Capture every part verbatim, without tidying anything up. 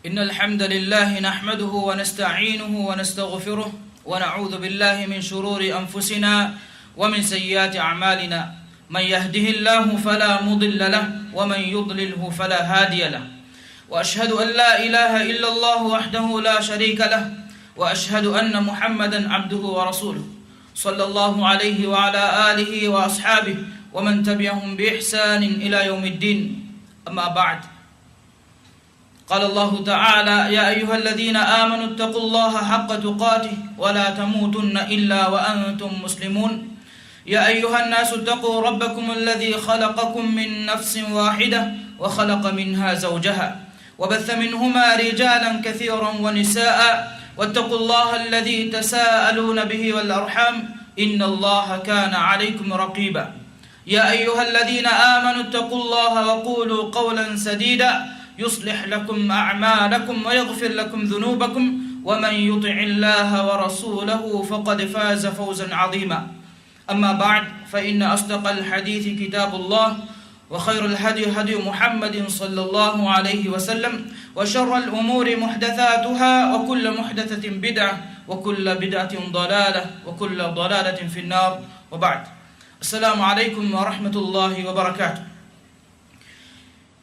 إن الحمد لله نحمده ونستعينه ونستغفره، ونعوذ بالله من شرور أنفسنا ومن سيئات أعمالنا. من يهده الله فلا مضل له، ومن يضلله فلا هادي له. وأشهد أن لا إله إلا الله وحده لا شريك له، وأشهد أن محمدا عبده ورسوله، صلى الله عليه وعلى آله وأصحابه ومن تبعهم بإحسان إلى يوم الدين. أما بعد، قال الله تعالى: يا أيها الذين آمنوا اتقوا الله حق تقاته ولا تموتن إلا وأنتم مسلمون. يا أيها الناس اتقوا ربكم الذي خلقكم من نفس واحدة وخلق منها زوجها وبث منهما رجالا كثيرا ونساء واتقوا الله الذي تساءلون به والأرحام إن الله كان عليكم رقيبا. يا أيها الذين آمنوا اتقوا الله وقولوا قولا سديدا يصلح لكم أعمالكم ويغفر لكم ذنوبكم ومن يطع الله ورسوله فقد فاز فوزا عظيما. أما بعد، فإن أصدق الحديث كتاب الله، وخير الهدي هدي محمد صلى الله عليه وسلم، وشر الأمور محدثاتها، وكل محدثة بدعة، وكل بدعة ضلالة، وكل ضلالة في النار. وبعد. السلام عليكم ورحمة الله وبركاته.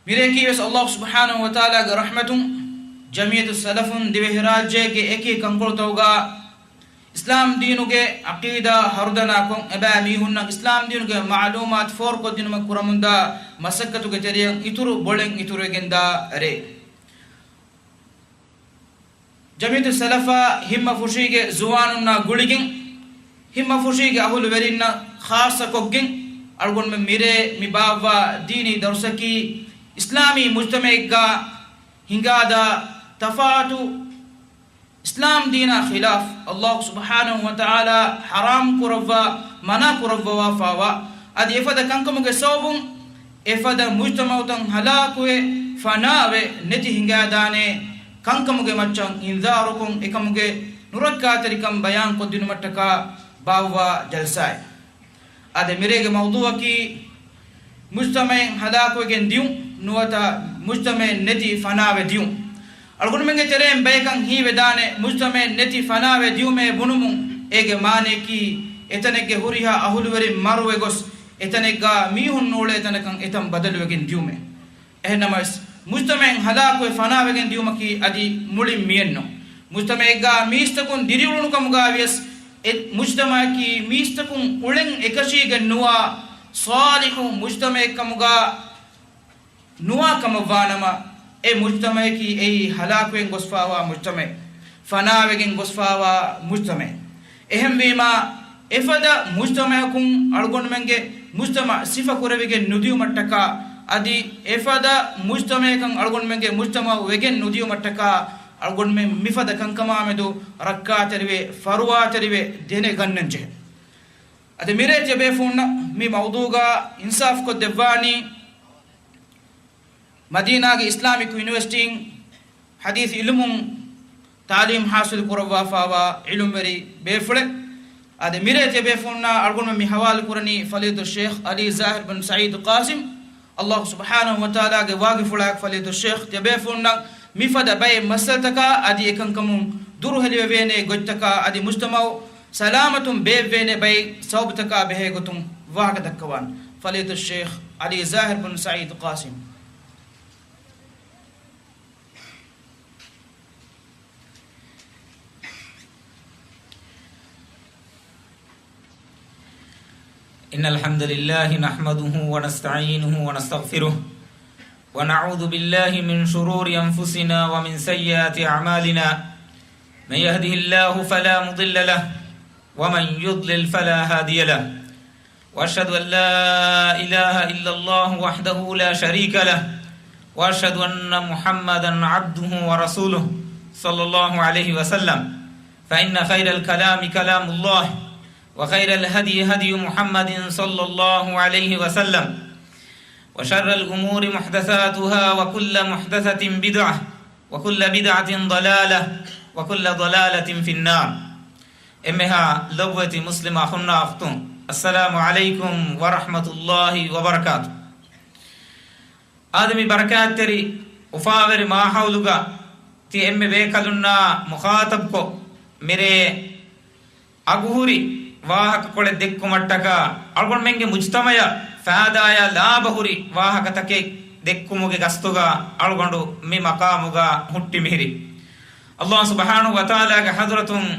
މިރޭކީވެސް ﷲ ސުބްޙާނަހޫ ވަތަޢާލާގެ ރަޙްމަތުން، ޖަމިއްޔަތު ސަލަފުން ދިވެހިރާއްޖޭގެ އެކި ކަންކޮޅުތަކުގަ އިސްލާމް ދީނުގެ ޢަޤީދާ ހަރުދަނާކޮށް، އެބައިމީހުންނަށް އިސްލާމް ދީނުގެ މަޢުލޫމާތު ފޯރުކޮށްދިނުމަށް ކުރަމުންދާ މަސައްކަތުގެ ތެރެއަށް އިތުރު ބޮޅެއް އިތުރުވެގެންދާ ރޭ. ޖަމިއްޔަތު ސަލަފާ ހިންމަފުށީގެ ޒުވާނުންނާ ގުޅިގެން، ހިންމަފުށީގެ އަހުލުވެރިންނަށް ޚާއްޞަކޮށްގެން، އަޅުގަނޑުމެން މިރޭ މި ބާއްވާ ދީނީ ދަރުސަކީ، އިސްލާމީ މުޖްތަމަޢެއްގަ ހިނގާދާ ތަފާތު، އިސްލާމް ދީނާ ޚިލާފް، ﷲ ސުބްޙާނަހޫ ވަތަޢާލާ ޙަރާމް ކުރައްވާ، މަނާ ކުރައްވަވާފާވާ، އަދި އެފަދަ ކަންކަމުގެ ސަބަބުން އެފަދަ މުޖްތަމަޢުތައް ހަލާކުވެ، ފަނާވެ، ނެތި ހިނގާދާނެ ކަންކަމުގެ މައްޗަށް އިންޒާރުކޮށް، އެކަމުގެ ނުރައްކާތެރިކަން ބަޔާންކޮށްދިނުމަށްޓަކާ ބާއްވާ ޖަލްސާއެއް. އާދެ، މިރޭގެ މައުޟޫޢަކީ މުޖްތަމަޢެއް ހަލާކުވެގެން ދިޔުން ނުވަތަ މުޖްތަމަޢެއް ނެތި ފަނާވެ ދިޔުން. އަޅުގަނޑުމެންގެ ތެރެއިން ބަޔަކަށް ހީވެދާނެ، މުޖްތަމަޢެއް ނެތި ފަނާވެ ދިޔުމޭ ބުނުމުން އޭގެ މާނަޔަކީ، އެތަނެއްގެ ހުރިހާ އަހުލުވެރިން މަރުވެގޮސް، އެތަނެއްގަ މީހުން ނޫޅޭ ތަނަކަށް އެތަން ބަދަލުވެގެން ދިޔުމޭ. އެހެންނަމަވެސް، މުޖްތަމަޢެއް ހަލާކުވެ ފަނާވެގެން ދިޔުމަކީ އަދި މުޅިން މިއެއްނު. މުޖްތަމަޢެއްގަ މީސްތަކުން ދިރިއުޅުނުކަމުގަ ވިޔަސް، އެ މުޖްތަމަޢަކީ މީސްތަކުން އުޅެން އެކަށީގެން ނުވާ ޞާލިޙު މުޖްތަމަޢެއްކަމުގަ ނުވާ ކަމަށްވާނަމަ، އެ މުޖްތަމަޢަކީ އެއީ ހަލާކުވެގެން ގޮސްފާވާ މުޖްތަމަޢެއް، ފަނާވެގެން ގޮސްފާވާ މުޖްތަމަޢެއް. އެހެންވީމާ، އެފަދަ މުޖްތަމަޢަކުން އަޅުގަނޑުމެންގެ މުޖްތަމަޢަށް ސިފަ ކުރެވިގެން ނުދިޔުމަށްޓަކާ، އަދި އެފަދަ މުޖްތަމަޢަކަށް އަޅުގަނޑުމެންގެ މުޖްތަމަޢު ވެގެން ނުދިޔުމަށްޓަކާ، އަޅުގަނޑުމެން މިފަދަ ކަންކަމާމެދު ރައްކާތެރިވެ، ފަރުވާތެރިވެ ދެނެގަންނަންޖެހޭ. އަދި މިރޭ ތިޔަބޭފުޅުންނަށް މި މައުޟޫޢުގަ އިންސާފުކޮށްދެއްވާނީ، މަދީނާގެ އިސްލާމިކް ޔުނިވަރސިޓީން ޙަދީޘް ޢިލްމުން ތަޢުލީމް ޙާޞިލު ކުރައްވާފާވާ ޢިލްމުވެރި ބޭފުޅެއް. އާދެ، މިރޭ ތިޔަބޭފުޅުންނާ އަޅުގަނޑުމެން މި ޙަވާލު ކުރަނީ ފަޟީލަތުއްޝައިޚް ޢަލީ ޒާހިރު ބިން ސަޢީދު ޤާސިމް. ﷲ ސުބްޙާނަހޫ ވަތަޢާލާގެ ވާގިފުޅާއެކު ފަޟީލަތުއްޝައިޚް ތިޔަބޭފުޅުންނަށް މިފަދަ ބައެއް މައްސަލަތަކާ އަދި އެކަންކަމުން ދުރުހެލިވެވޭނޭ ގޮތްތަކާ އަދި މުޖްތަމަޢު ސަލާމަތުން ބޭއްވޭނެ ބައެއް ސަބަބުތަކާ ބެހޭ ގޮތުން ވާހަކަ ދައްކަވާން. ފަޟީލަތުއްޝައިޚް ޢަލީ ޒާހިރު ބިން ސަޢީދު ޤާސިމް. إن الحمد لله نحمده ونستعينه ونستغفره، ونعوذ بالله من شرور أنفسنا ومن سيئات أعمالنا. من يهده الله فلا مضل له، ومن يضلل فلا هادي له. وأشهد أن لا إله إلا الله وحده لا شريك له، وأشهد أن محمدا عبده ورسوله، صلى الله عليه وسلم. فإن خير الكلام كلام الله، وخير الهدي هدي محمد صلى الله عليه وسلم، وشر الأمور محدثاتها، وكل محدثة بدعة، وكل بدعة ضلالة، وكل ضلالة في النار. އެންމެހާ ލޮބުވެތި މުސްލިމް އަޚުންނާ އުޚްތުން، އައްސަލާމު ޢަލައިކުމް ވަރަޙްމަތުﷲި ވަބަރަކާތު. އާދެ، މި ބަރަކާތްތެރި އުފާވެރި މާހައުލުގަ ތި އެންމެ ބޭކަލުންނާ މުޚާޠަބުކޮށް، މިރޭ އަގުހުރި ވާހަކަކޮޅެއް ދެއްކުމަށްޓަކާ، އަޅުގަނޑުމެންގެ މުޖްތަމަޢަށް ފައިދާއާ ލާބަހުރި ވާހަކަތަކެއް ދެއްކުމުގެ ގަސްތުގަ އަޅުގަނޑު މި މަޤާމުގަ ހުއްޓި މިހިރީ. ﷲ ސުބްޙާނަހޫ ވަތަޢާލާގެ ޙަޟްރަތުން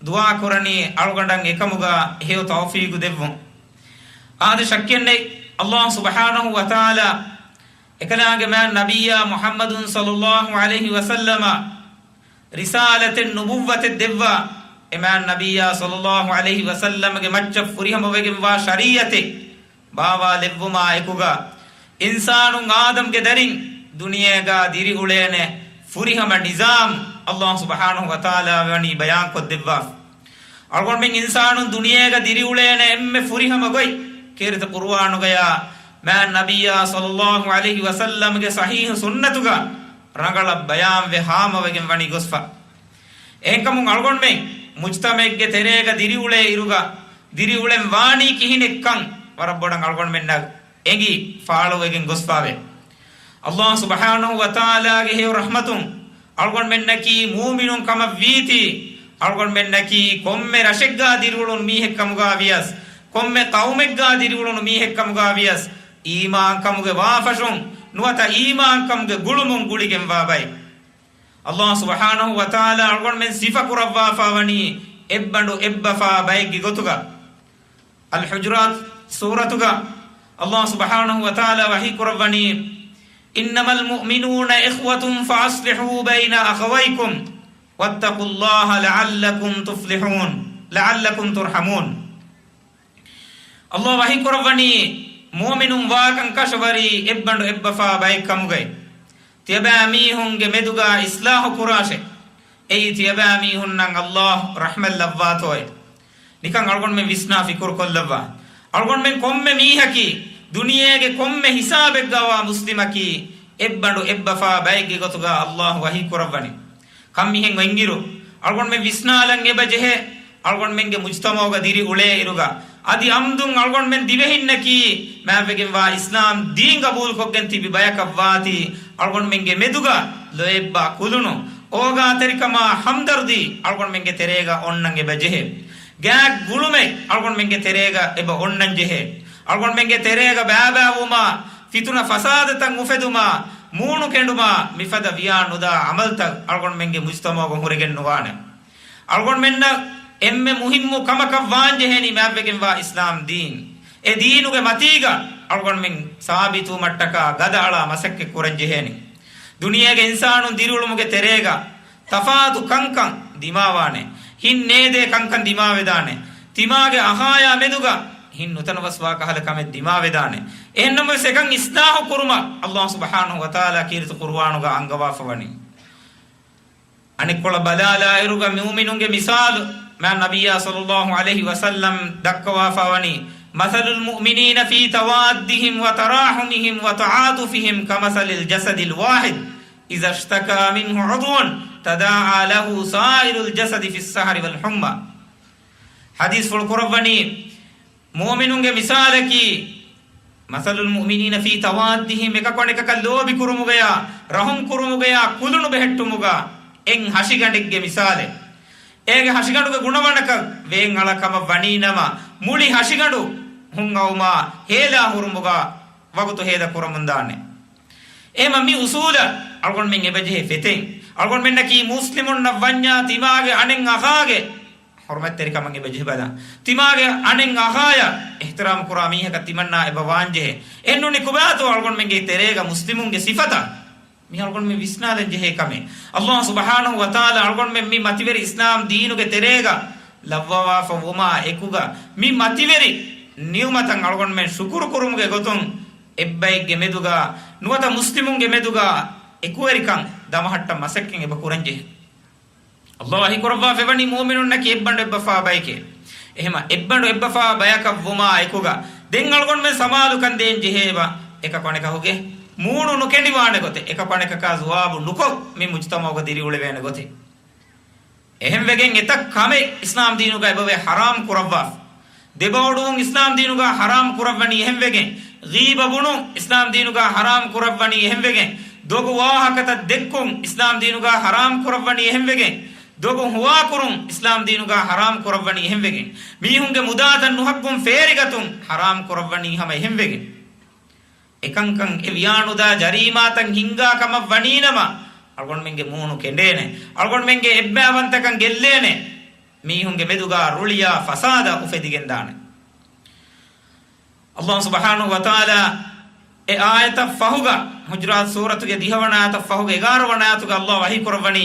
ދުޢާ ކުރަނީ އަޅުގަނޑަށް އެކަމުގަ ހެޔޮ ތައުފީޤު ދެއްވުން. އާދެ، ޝައްކެއް ނެތް، ﷲ ސުބްޙާނަހޫ ވަތަޢާލާ އެކަލާނގެ މާތް ނަބިއްޔާ މުޙައްމަދު ޞައްލައްލާހު ޢަލައިހި ވަސައްލަމަށް ރިސާލަތެއް، ނުބުއްވަތެއް ދެއްވާ، އެ މާތް ނަބިއްޔާ ޞައްލައްލާހު ޢަލައިހި ވަސައްލަމަގެ މައްޗަށް ފުރިހަމަވެގެންވާ ޝަރީޢަތެއް ބާވާލެއްވުމާ އެކުގަ، އިންސާނުން އާދަމްގެ ދަރިން ދުނިޔޭގަ ދިރިއުޅޭނެ ފުރިހަމަ ނިޒާމް ﷲ ސުބްޙާނަހޫ ވަތަޢާލާ ވަނީ ބަޔާންކޮށްދެއްވާފަ. އަޅުގަނޑުމެން އިންސާނުން ދުނިޔޭގަ ދިރިއުޅޭނެ އެންމެ ފުރިހަމަ ގޮތް ކީރިތި ޤުރުއާނުގަޔާ މާތް ނަބިއްޔާ ޞައްލައްލާހު ޢަލައިހި ވަސައްލަމްގެ ޞަޙީޙު ސުންނަތުގަ ރަނގަޅަށް ބަޔާންވެ ހާމަވެގެން ވަނީ ގޮސްފަ. އެހެންކަމުން އަޅުގަނޑުމެން މުޖްތަމަޢެއްގެ ތެރޭގަ ދިރިއުޅޭ އިރުގަ ދިރިއުޅެން ވާނީ ކިހިނެއްކަން ވަރަށް ބޮޑަށް އަޅުގަނޑުމެންނަށް އެނގި ފާޅުވެގެން ގޮސްފާވޭ. ﷲ ސުބްޙާނަހޫ ވަތަޢާލާގެ ހެޔޮ ރަޙްމަތުން އަޅުގަނޑުމެންނަކީ މުއުމިނުން ކަމަށް ވީތީ، އަޅުގަނޑުމެންނަކީ ކޮންމެ ރަށެއްގަ ދިރިއުޅުނު މީހެއްކަމުގަ ވިޔަސް، ކޮންމެ ޤައުމެއްގަ ދިރިއުޅުނު މީހެއްކަމުގަ ވިޔަސް، އީމާންކަމުގެ ވާފަށުން ނުވަތަ އީމާންކަމުގެ ގުޅުމުން ގުޅިގެންވާ ބައެއް. ﷲ ސުބްޙާނަހޫ ވަތަޢާލާ އަޅުގަނޑުމެން ސިފަކުރައްވާފަ ވަނީ އެއްބަނޑު އެއްބަފާ ބައެއްގެ ގޮތުގަ. އަލް ޙުޖުރާތު ސޫރަތުގަ ﷲ ސުބްޙާނަހޫ ވަތަޢާލާ ވަޙީ ކުރައްވަނީ، إنما المؤمنون إخوة فأصلحوا بين أخويكم واتقوا الله لعلكم تفلحون، لعلكم ترحمون. ﷲ ވަޙީ ކުރައްވަނީ، މުއުމިނުން ވާކަން ކަށަވަރީ އެއްބަނޑު އެއްބަފާ ބައެއްކަމުގައި. ތިޔަބައިމީހުންގެ މެދުގަ އިޞްލާޙު ކުރާށޭ. އެއީ ތިޔަބައިމީހުންނަށް ﷲ ރަޙްމަތް ލައްވާތޯއޭ. ނިކަން އަޅުގަނޑުމެން ވިސްނާ ފިކުރު ކޮށްލައްވާ. އަޅުގަނޑުމެން ކޮންމެ މީހަކީ ދުނިޔޭގެ ކޮންމެ ހިސާބެއްގަވާ މުސްލިމަކީ އެއްބަނޑު އެއްބަފާ ބައެއްގެ ގޮތުގަ ﷲ ވަޙީ ކުރައްވަނީ. ކަން މިހެން އޮތްއިރު، އަޅުގަނޑުމެން ވިސްނާލަން އެބަ ޖެހޭ، އަޅުގަނޑުމެންގެ މުޖްތަމަޢުގަ ދިރި އުޅޭ އިރުގަ، އަދި އަމްދުން އަޅުގަނޑުމެން ދިވެހިންނަކީ މާތްވެގެންވާ އިސްލާމް ދީން ގަބޫލުކޮށްގެން ތިބި ބަޔަކަށްވާތީ، އަޅުގަނޑުމެންގެ މެދުގަ ލޯތްބާ ކުލުނު، އޯގާތެރިކަމާ ހަމްދަރްދީ އަޅުގަނޑުމެންގެ ތެރޭގަ އޮންނަން އެބަ ޖެހޭ. ގާތް ގުޅުމެއް އަޅުގަނޑުމެންގެ ތެރޭގަ އެބަ އޮންނަން ޖެހޭ. އަޅުގަނޑުމެންގެ ތެރޭގަ ބައިބައިވުމާ، ފިތުނަ ފަސާދަތައް އުފެދުމާ، މޫނު ކެނޑުމާ، މިފަދަ ވިޔާ ނުދާ ޢަމަލްތައް އަޅުގަނޑުމެންގެ މުޖްތަމަޢުގަ ހުރެގެން ނުވާނެ. އަޅުގަނޑުމެންނަށް އެންމެ މުހިންމު ކަމަކަށް ވާން ޖެހޭނީ މާތްވެގެންވާ އިސްލާމް ދީން. އެ ދީނުގެ މަތީގަ އަޅުގަނޑުމެން ސާބިތުވުމަށްޓަކާ ގަދައަޅާ މަސައްކަތް ކުރަން ޖެހޭނީ. ދުނިޔޭގެ އިންސާނުން ދިރިއުޅުމުގެ ތެރޭގަ ތަފާތު ކަންކަން ދިމާވާނެ. ހިތް ނޭދޭ ކަންކަން ދިމާވެދާނެ. ތިމާގެ އަޚާޔާ މެދުގަ ހިތް ނުތަނަވަސްވާ ކަހަލަ ކަމެއް ދިމާވެދާނެ. އެހެންނަމަވެސް އެކަން އިސްލާޙު ކުރުމަށް ﷲ ސުބްޙާނަހޫ ވަތަޢާލާ ކީރިތި ޤުރުއާނުގަ އަންގަވާފަ ވަނީ. އަނެއްކޮޅަށް ބަލާލާއިރުގަ މުއުމިނުންގެ މިސާލު، މާތް ނަބިއްޔާ ޞައްލައްލާހު ޢަލައިހި ވަސައްލަމް ދައްކަވާފަ ވަނީ، مثل المؤمنين في توادهم وتراحمهم وتعاطفهم كمثل الجسد الواحد إذا اشتكى منه عضو تداعى له سائر الجسد بالسهر والحمى. ޙަދީޘްފުޅު ކުރައްވަނީ، މުއުމިނުންގެ މިސާލަކީ، مثل المؤمنين في توادهم، އެކަކު އަނެކަކަށް ލޯބި ކުރުމުގަޔާ، ރަޙުމް ކުރުމުގަޔާ، ކުލުނު ބެހެއްޓުމުގަ އެއް ހަށިގަނޑެއްގެ މިސާލެއް. އޭގެ ހަށިގަނޑުގެ ގުނަވަނަކަށް ވޭން އަޅާ ކަމަށް ވަނީ ނަމަ، މުޅި ހަށިގަނޑު ހުން އައުމާ ހޭލާ ހުރުމުގަ ވަގުތު ހޭދަ ކުރަމުންދާނެ. އެހެމަ މި އުސޫލަށް އަޅުގަނޑުމެން އެބަޖެހޭ ފެތެން. އަޅުގަނޑުމެންނަކީ މުސްލިމުންނަށް ވަންޏާ ތިމާގެ އަނެއް އަޚާގެ ޙުރުމަތްތެރިކަމަށް އެބަ ޖެހިބަލާ. ތިމާގެ އަނެއް އަޚާޔަށް އިޙްތިރާމް ކުރާ މީހަކަށް ތިމަންނާ އެބަ ވާންޖެހޭ. އެހެންނޫނީ ކޮބާތޯ އަޅުގަނޑުމެންގެ ތެރޭގަ މުސްލިމުންގެ ސިފަތައް؟ މި އަޅުގަނޑުމެން ވިސްނާލަން ޖެހޭ ކަމެއް. ﷲ ސުބްޙާނަހޫ ވަތަޢާލާ އަޅުގަނޑުމެން މި މަތިވެރި އިސްލާމް ދީނުގެ ތެރޭގަ ލައްވަވާފަ ވުމާ އެކުގަ މި މަތިވެރި ނިޢުމަތަށް އަޅުގަނޑުމެން ޝުކުރު ކުރުމުގެ ގޮތުން އެއްބައެއްގެ މެދުގަ ނުވަތަ މުސްލިމުންގެ މެދުގަ އެކުވެރިކަން ދަމަހައްޓަން މަސައްކަތް އެބަ ކުރަން ޖެހޭ. ﷲ ވަޙީ ކުރައްވާފައިވަނީ މުއުމިނުންނަކީ އެއްބަނޑު އެއްބަފާ ބައެކޭ. އެހެމަ އެއްބަނޑު އެއްބަފާ ބަޔަކަށް ވުމާ އެކުގަ ދެން އަޅުގަނޑުމެން ސަމާލުކަން ދޭން ޖެހޭބާ، އެކަކު އަނެކަކުގެ މޫނު ނުކެނޑިވާނެ ގޮތެއް، އެކަކު އަނެކަކާ ޒުވާބު ނުކޮށް މި މުޖްތަމަޢުގަ ދިރިއުޅެވޭނެ ގޮތެއް. އެހެންވެގެން އެތައް ކަމެއް އިސްލާމް ދީނުގަ އެބަވޭ ޙަރާމް ކުރައްވާފަ. ދެބައޮޑުވުން އިސްލާމް ދީނުގަ ޙަރާމް ކުރައްވަނީ އެހެންވެގެން، ޣީބަ ބުނުން އިސްލާމް ދީނުގަ ޙަރާމް ކުރައްވަނީ އެހެންވެގެން، ދޮގު ވާހަކަތައް ދެއްކުން އިސްލާމް ދީނުގަ ޙަރާމް ކުރައްވަނީ އެހެންވެގެން. ދޮގު ހުވާކުރުން އިސްލާމް ދީނުގަ ޙަރާމް ކުރައްވަނީ އެހެންވެގެން. މީހުންގެ މުދާތައް ނުހައްގުން ފޭރިގަތުން ޙަރާމް ކުރައްވަނީ ހަމަ އެހެންވެގެން. އެކަންކަން އެ ވިޔާނުދާ ޖަރީމާތައް ހިންގާ ކަމަށް ވަނީނަމަ، އަޅުގަނޑުމެންގެ މޫނު ކެނޑޭނެ. އަޅުގަނޑުމެންގެ އެއްބައިވަންތަކަން ގެއްލޭނެ. މީހުންގެ މެދުގަ ރުޅިއާ ފަސާދަ އުފެދިގެންދާނެ. ﷲ ސުބްޙާނަހޫ ވަތަޢާލާ އެ އާޔަތަށް ފަހުގަ، ޙުޖުރާތު ސޫރަތުގެ ދިހަވަނަ އާޔަތަށް ފަހުގެ އެގާރަ ވަނަ އާޔަތުގަ ﷲ ވަޙީ ކުރައްވަނީ،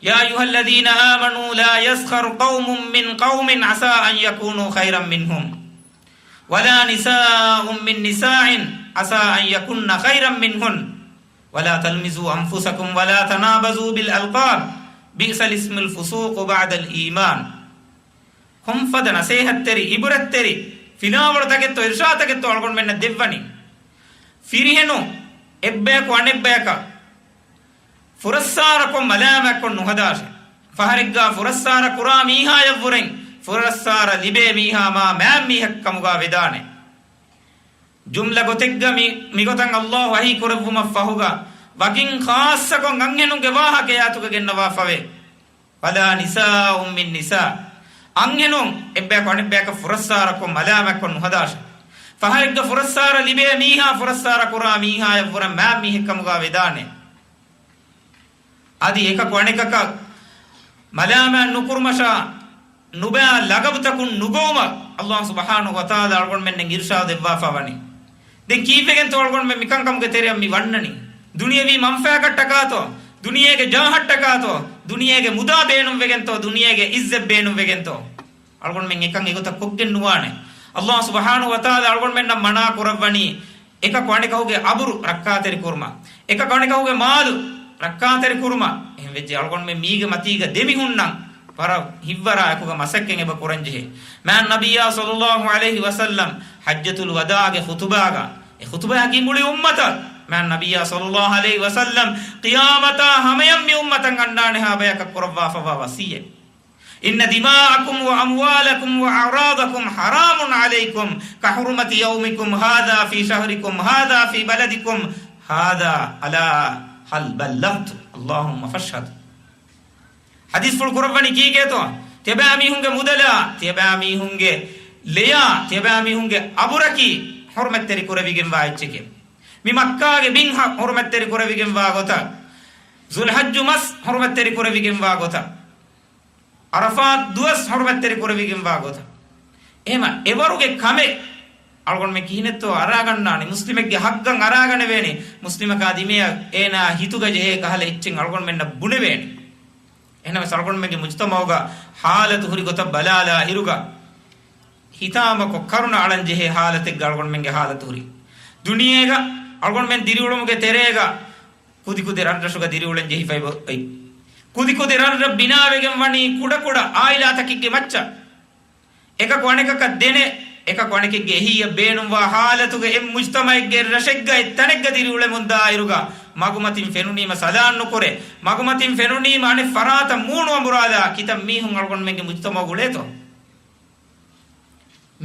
يا أيها الذين آمنوا لا يسخر قوم من قوم عسى أن يكونوا خيرا منهم ولا نساء من نساء عسى أن يكن خيرا منهن ولا تلمزوا أنفسكم ولا تنابزوا بالألقاب بئس الاسم الفسوق بعد الإيمان. ކޮންފަދަ ނަސޭހަތްތެރި، އިބުރަތްތެރި، ފިލާވަޅުތަކެއްތޯ އިރްޝާދުތަކެއްތޯ އަޅުގަނޑުމެންނަށް ދެއްވަނީ؟ ފިރިހެނުން އެއްބަޔަކު އަނެއްބަޔަކަށް ފުރައްސާރަކޮށް މަލާމާތްކޮށް ނުހަދާށޭ. ފަހަރެއްގަ ފުރައްސާރަ ކުރާ މީހާޔަށްވުރެން ފުރައްސާރަ ލިބޭ މީހާ މާ މާތް މީހެއް ކަމުގަ ވެދާނެ. ޖުމްލަ ގޮތެއްގަ މި، މިގޮތަށް ﷲ ވަޙީ ކުރެއްވުމަށް ފަހުގަ، ވަކިން ޚާއްޞަކޮށް އަންހެނުންގެ ވާހަކައާތުގަ ގެންނަވާފަވޭ. ولا نساء من نساء. އަންހެނުން އެއްބަޔަކު އަނެއްބަޔަކަށް ފުރައްސާރަކޮށް މަލާމާތްކޮށް ނުހަދާށޭ. ފަހަރެއްގަ ފުރައްސާރަ ލިބޭ މީހާ ފުރައްސާރަ ކުރާ މީހާޔަށްވުރެން މާތް މީހެއް ކަމުގަ ވެދާނެ. އަދި އެކަކު އަނެކަކަށް މަލާމާތް ނުކުރުމަށާ، ނުބައި ލަގަބުތަކުން ނުގޮވުމަށް ﷲ ސުބްޙާނަހޫ ވަތަޢާލާ އަޅުގަނޑުމެންނަށް އިރްޝާދު ދެއްވާފަ ވަނީ. ދެން ކީއްވެގެންތޯ އަޅުގަނޑުމެން މިކަންކަމުގެ ތެރެއަށް މި ވަންނަނީ؟ ދުނިޔެވީ މަންފާއަކަށްޓަކާތޯ؟ ދުނިޔޭގެ ޖާހަށްޓަކާތޯ؟ ދުނިޔޭގެ މުދާ ބޭނުންވެގެންތޯ؟ ދުނިޔޭގެ އިއްޒަތް ބޭނުންވެގެންތޯ؟ އަޅުގަނޑުމެން އެކަން އެގޮތަށް ކޮށްގެން ނުވާނެ. ﷲ ސުބްޙާނަހޫ ވަތަޢާލާ އަޅުގަނޑުމެންނަށް މަނާ ކުރައްވަނީ، އެކަކު އަނެކަކުގެ އަބުރު ރައްކާތެރި ކުރުމަށް، އެކަކު އަނެކަކުގެ މާލު ރައްކާތެރި ކުރުމަށް. އެހެން ވެއްޖެ އަޅުގަނޑުމެން މީގެ މަތީގަ ދެމިހުންނަން ވަރަށް ހިތްވަރާ އެކުގަ މަސައްކަތް އެބަ ކުރަންޖެހޭ. މާތް ނަބިއްޔާ ޞައްލައްލާހު ޢަލައިހި ވަސައްލަމް ޙައްޖަތުލް ވަދާޢުގެ ޚުޠުބާގަ، އެ ޚުޠުބާއަކީ މުޅި އުއްމަތަށް މާތް ނަބިއްޔާ ޞައްލައްލާހު ޢަލައިހި ވަސައްލަމް ޤިޔާމަތާ ހަމަޔަށް މި އުއްމަތަށް އަންނާނެހާ ބަޔަކަށް ކުރައްވާފައިވާ ވަޞިއްޔަތް. إن دماءكم وأموالكم وأعراضكم حرام عليكم كحرمة يومكم هذا في شهركم هذا في بلدكم هذا، ألا هل بلغت؟ اللهم فاشهد. ޙަދީޘްފުޅު ކުރައްވަނީ ކީކޭތޯ؟ ތިޔަބައިމީހުންގެ މުދަލާ، ތިޔަބައިމީހުންގެ ލެޔާ، ތިޔަބައިމީހުންގެ އަބުރަކީ ޙުރުމަތްތެރި ކުރެވިގެންވާ އެއްޗެކޭ. މި މައްކާގެ ބިން ޙު، ޙުރުމަތްތެރި ކުރެވިގެންވާ ގޮތަށް، ޛުލްޙައްޖު މަސް ޙުރުމަތްތެރި ކުރެވިގެންވާ ގޮތަށް، ޢަރަފާތް ދުވަސް ޙުރުމަތްތެރި ކުރެވިގެންވާ ގޮތަށް. އެހެމަ އެވަރުގެ ކަމެއް އަޅުގަނޑުމެން ކިހިނެއްތޯ އަރާގަންނާނެ؟ މުސްލިމެއްގެ ޙައްޤަށް އަރާގަނެވޭނެ. މުސްލިމަކާ ދިމަޔަށް އޭނާ ހިތުގަ ޖެހޭ ކަހަލަ އެއްޗެއް އަޅުގަނޑުމެންނަށް ބުނެވޭނެ. އެހެނަމަސް އަޅުގަނޑުމެންގެ މުޖްތަމަޢުގަ ޙާލަތު ހުރި ގޮތަށް ބަލާލާ އިރުގަ، ހިތާމަކޮށް ކަރުނަ އަޅަން ޖެހޭ ޙާލަތެއްގަ އަޅުގަނޑުމެންގެ ޙާލަތު ހުރި. ދުނިޔޭގަ އަޅުގަނޑުމެން ދިރިއުޅުމުގެ ތެރޭގަ ކުދިކުދި ރަށްރަށުގަ ދިރިއުޅެން ޖެހިފައި އޮތް. ކުދިކުދި ރަށްރަށް ބިނާވެގެން ވަނީ ކުޑަކުޑަ އާއިލާތަކެއްގެ މައްޗަށް. އެކަކު އަނެކަކަށް ދެނެ، އެކަކު އަނެކެއްގެ އެހީއަށް ބޭނުންވާ ޙާލަތުގަ އެއް މުޖްތަމަޢެއްގެ އެއް ރަށެއްގަ އެއް ތަނެއްގަ ދިރިއުޅެމުންދާއިރުގަ، މަގުމަތިން ފެނުނީމަ ސަލާން ނުކުރޭ، މަގުމަތިން ފެނުނީމަ އަނެއް ފަރާތަށް މޫނު އަނބުރާލާ ކިތައް މީހުން އަޅުގަނޑުމެންގެ މުޖްތަމަޢުގަ އުޅޭތޯ؟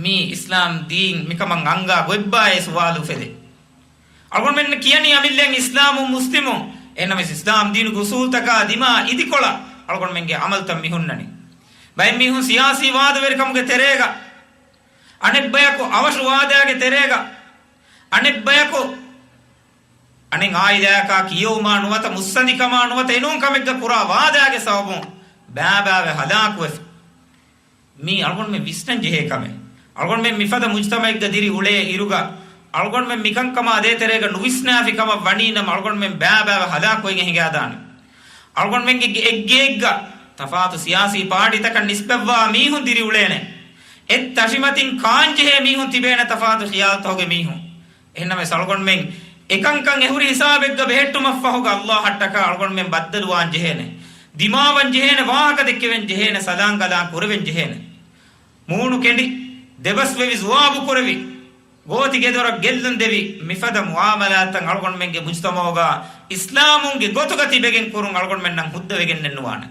މީ އިސްލާމް ދީން މިކަމަށް އަންގާ ގޮތްބާއޭ ސުވާލު އުފެދޭ. އަޅުގަނޑުމެން ކިޔަނީ އަމިއްލައިން އިސްލާމުން މުސްލިމުން. އެހެންނަމަވެސް އިސްލާމް ދީނުގެ އުސޫލްތަކާ ދިމާ އިދިކޮޅަށް އަޅުގަނޑުމެންގެ ޢަމަލުތައް މިހުންނަނީ. ބައެއް މީހުން ސިޔާސީ ވާދަވެރިކަމުގެ ތެރޭގަ، އަނެއްބަޔަކު އަވަށު ވާދާގެ ތެރޭގަ، އަނެއްބަޔަކު އަނެއް އާއިލާއަކާ ކިޔެވުމާ ނުވަތަ މުއްސަނދިކަމާ ނުވަތަ އެނޫން ކަމެއްގަ ކުރާ ވާދާގެ ސަބަބުން ބައިބައިވެ ހަލާކުވެފަ. މީ އަޅުގަނޑުމެން ވިސްނަން ޖެހޭ ކަމެއް. އަޅުގަނޑުމެން މިފަދަ މުޖްތަމަޢެއްގަ ދިރި އުޅޭ އިރުގަ، އަޅުގަނޑުމެން މިކަންކަމާ ދޭތެރޭގަ ނުވިސްނާފި ކަމަށް ވަނީ ނަމަ، އަޅުގަނޑުމެން ބައިބައިވެ ހަލާކުވެގެން ހިނގާދާނެ. އަޅުގަނޑުމެންގެ އެއްގެއެއްގަ ތަފާތު ސިޔާސީ ޕާޓީތަކަށް ނިސްބަތްވާ މީހުން ދިރި އުޅޭނެ. އެއް ތަށިމަތިން ކާންޖެހޭ މީހުން ތިބޭނެ ތަފާތު ޚިޔާލުތަކުގެ މީހުން. އެހެންނަމަވެސް އަޅުގަނޑުމެން އެކަންކަން އެހުރި ހިސާބެއްގަ ބެހެއްޓުމަށްފަހުގަ ﷲ އަށްޓަކާ އަޅުގަނޑުމެން ބައްދަލުވާން ޖެހޭނެ. ދިމާވަން ޖެހޭނެ، ވާހަކަ ދެއްކެވެން ޖެހޭނެ، ސަލާންގަލާން ކުރެވެން ޖެހޭނެ. މޫނު ކެނޑި، ދެބަސްވެވި، ޒުވާބު ކުރެވި، ގޯތި ގެދޮރަށް ގެއްލުން ދެވި، މިފަދަ މުޢާމަލާތްތައް އަޅުގަނޑުމެންގެ މުޖްތަމަޢުގަ އިސްލާމުންގެ ގޮތުގަ ތިބެގެން ކުރުން އަޅުގަނޑުމެންނަށް ހުއްދަވެގެންނެއް ނުވާނެ.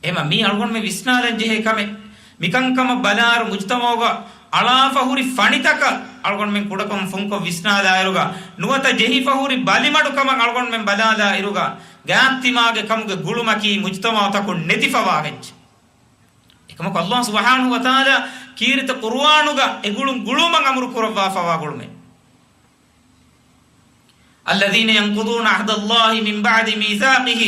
އެމަ މީ އަޅުގަނޑުމެން ވިސްނާލަން ޖެހޭ ކަމެއް. މިކަންކަމަށް ބަލާއިރު މުޖްތަމަޢުގަ އަޅާފަ ހުރި ފަނިތަކަށް އަޅުގަނޑުމެން ކުޑަކޮށް ފުންކޮށް ވިސްނާލާއިރުގަ، ނުވަތަ ޖެހިފަ ހުރި ބަލިމަޑުކަމަށް އަޅުގަނޑުމެން ބަލާލާއިރުގަ، ގާތްތިމާގެ ކަމުގެ ގުޅުމަކީ މުޖުތަމަޢުތަކުން ނެތިފަވާ އެއްޗެއް. އެކަމަކު ﷲ ސުބްޙާނަހޫ ވަތަޢާލާ ކީރިތި ޤުރުއާނުގަ އެ ގުޅުން ގުޅުމަށް އަމުރު ކުރައްވާފަވާ ގުޅުމެއް. الذين ينقضون عهد الله من بعد ميثاقه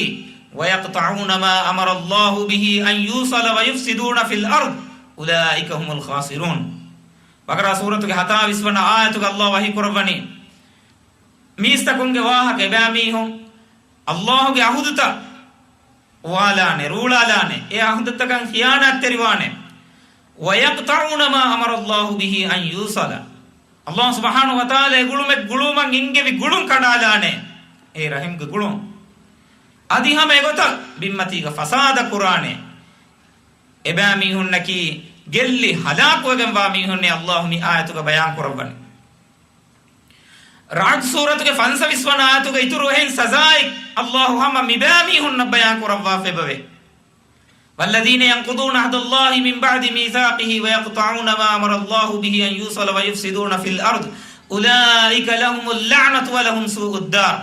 ويقطعون ما أمر الله به أن يوصل ويفسدون في الأرض أولئك هم الخاسرون. ބަޤަރާ ސޫރަތުގެ ހަތާވީސް ވަނަ އާޔަތުގަ ﷲ ވަޙީ ކުރައްވަނީ، މީސްތަކުންގެ ވާހަކަ، އެބައިމީހުން ﷲގެ ޢަހުދުތައް އުވާލާނެ، ރޫޅާލާނެ، އެ ޢަހުދުތަކަށް ޚިޔާނާތްތެރިވާނެ. ويقطعون ما أمر الله به أن يوصل. ﷲ ސުބްޙާނަހޫ ވަތަޢާލާ އެ ގުޅުމެއް ގުޅުމަށް އެންގެވި ގުޅުން ކަނޑާލާނެ. އެ ރަޙިމްގެ ގުޅުން. އަދި ހަމަ އެގޮތަށް ބިންމަތީގަ ފަސާދަ ކުރާނެ. އެބައިމީހުންނަކީ ގެއްލި ހަލާކުވެގެންވާ މީހުންނޭ ﷲ މި އާޔަތުގަ ބަޔާން ކުރައްވަނީ. ރަޢުދު ސޫރަތުގެ ފަންސަވީސް ވަނަ އާޔަތުގަ އިތުރު އެހެން ސަޒާއެއް ﷲ ހަމަ މިބައިމީހުންނަށް ބަޔާން ކުރައްވާފައިބަވޭ. والذين ينقضون عهد الله من بعد ميثاقه ويقطعون ما أمر الله به أن يوصل ويفسدون في الأرض أولئك لهم اللعنة ولهم سوء الدار.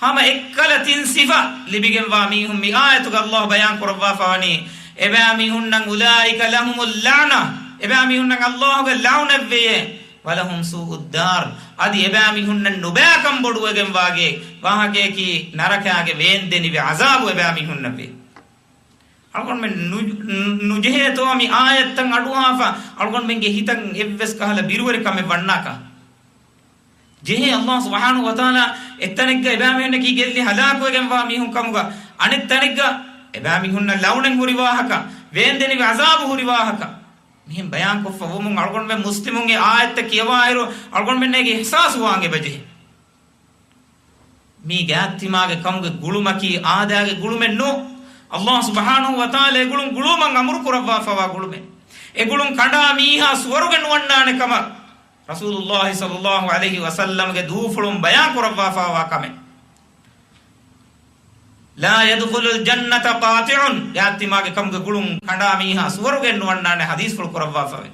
ހަމަ އެއްކަލަ ތިން ސިފަ ލިބިގެންވާ މީހުން މި އާޔަތުގަ ﷲ ބަޔާން ކުރައްވާފަވަނީ، އެބައިމީހުންނަށް أولئك لهم اللعنة، އެބައިމީހުންނަށް ﷲގެ ލަޢުނަތްވެޔޭ، ولهم سوء الدار، އަދި އެބައިމީހުންނަށް ނުބައިކަން ބޮޑުވެގެންވާގެ ވާހަކަޔަކީ ނަރަކާގެ ވޭންދެނިވި ޢަޒާބު އެބައިމީހުންނަށްވޭ. އަޅުގަނޑުމެން ނު-، ނުޖެހޭތޯ މި އާޔަތްތައް އަޑުއަހާފަ އަޅުގަނޑުމެންގެ ހިތަށް އެއްވެސް ކަހަލަ ބިރުވެރިކަމެއް ވަންނާކަށް؟ ޖެހޭ. ﷲ ސުބްޙާނަހޫ ވަތަޢާލާ އެއްތަނެއްގަ އެބައިމީހުންނަކީ ގެއްލި ހަލާކުވެގެންވާ މީހުން ކަމުގަ، އަނެއްތަނެއްގަ އެބައިމީހުންނަށް ލަޢުނަތް ހުރި ވާހަކަ، ވޭންދެނިވި ޢަޒާބު ހުރި ވާހަކަ މިހެން ބަޔާންކޮށްފަ ވުމުން އަޅުގަނޑުމެން މުސްލިމުން އެ އާޔަތްތައް ކިޔަވާއިރު އަޅުގަނޑުމެންނޭގެ އިޙްސާސް ވާން އެބަޖެހޭ. މީ ގާތްތިމާގެ ކަމުގެ ގުޅުމަކީ އާދައިގެ ގުޅުމެއް ނޫން. ﷲ ސުބްޙާނަހޫ ވަތަޢާލާ އެ ގުޅުން ގުޅުވުމަށް އަމުރު ކުރައްވާފަވާ ގުޅުމެއް. އެ ގުޅުން ކަނޑާ މީހާ ސުވަރުގެ ނުވަންނާނެ ކަމަށް ރަސޫލުﷲ ޞައްލަﷲ ޢަލައިހި ވަސައްލަމްގެ ދޫފުޅުން ބަޔާން ކުރައްވާފަވާ ކަމެއް. لا يدخل الجنة قاطع، ގާތްތިމާގެ ކަމުގެ ގުޅުން ކަނޑާ މީހާ ސުވަރުގެ ނުވަންނާނެ ޙަދީޘްފުޅު ކުރައްވާފަވޭ.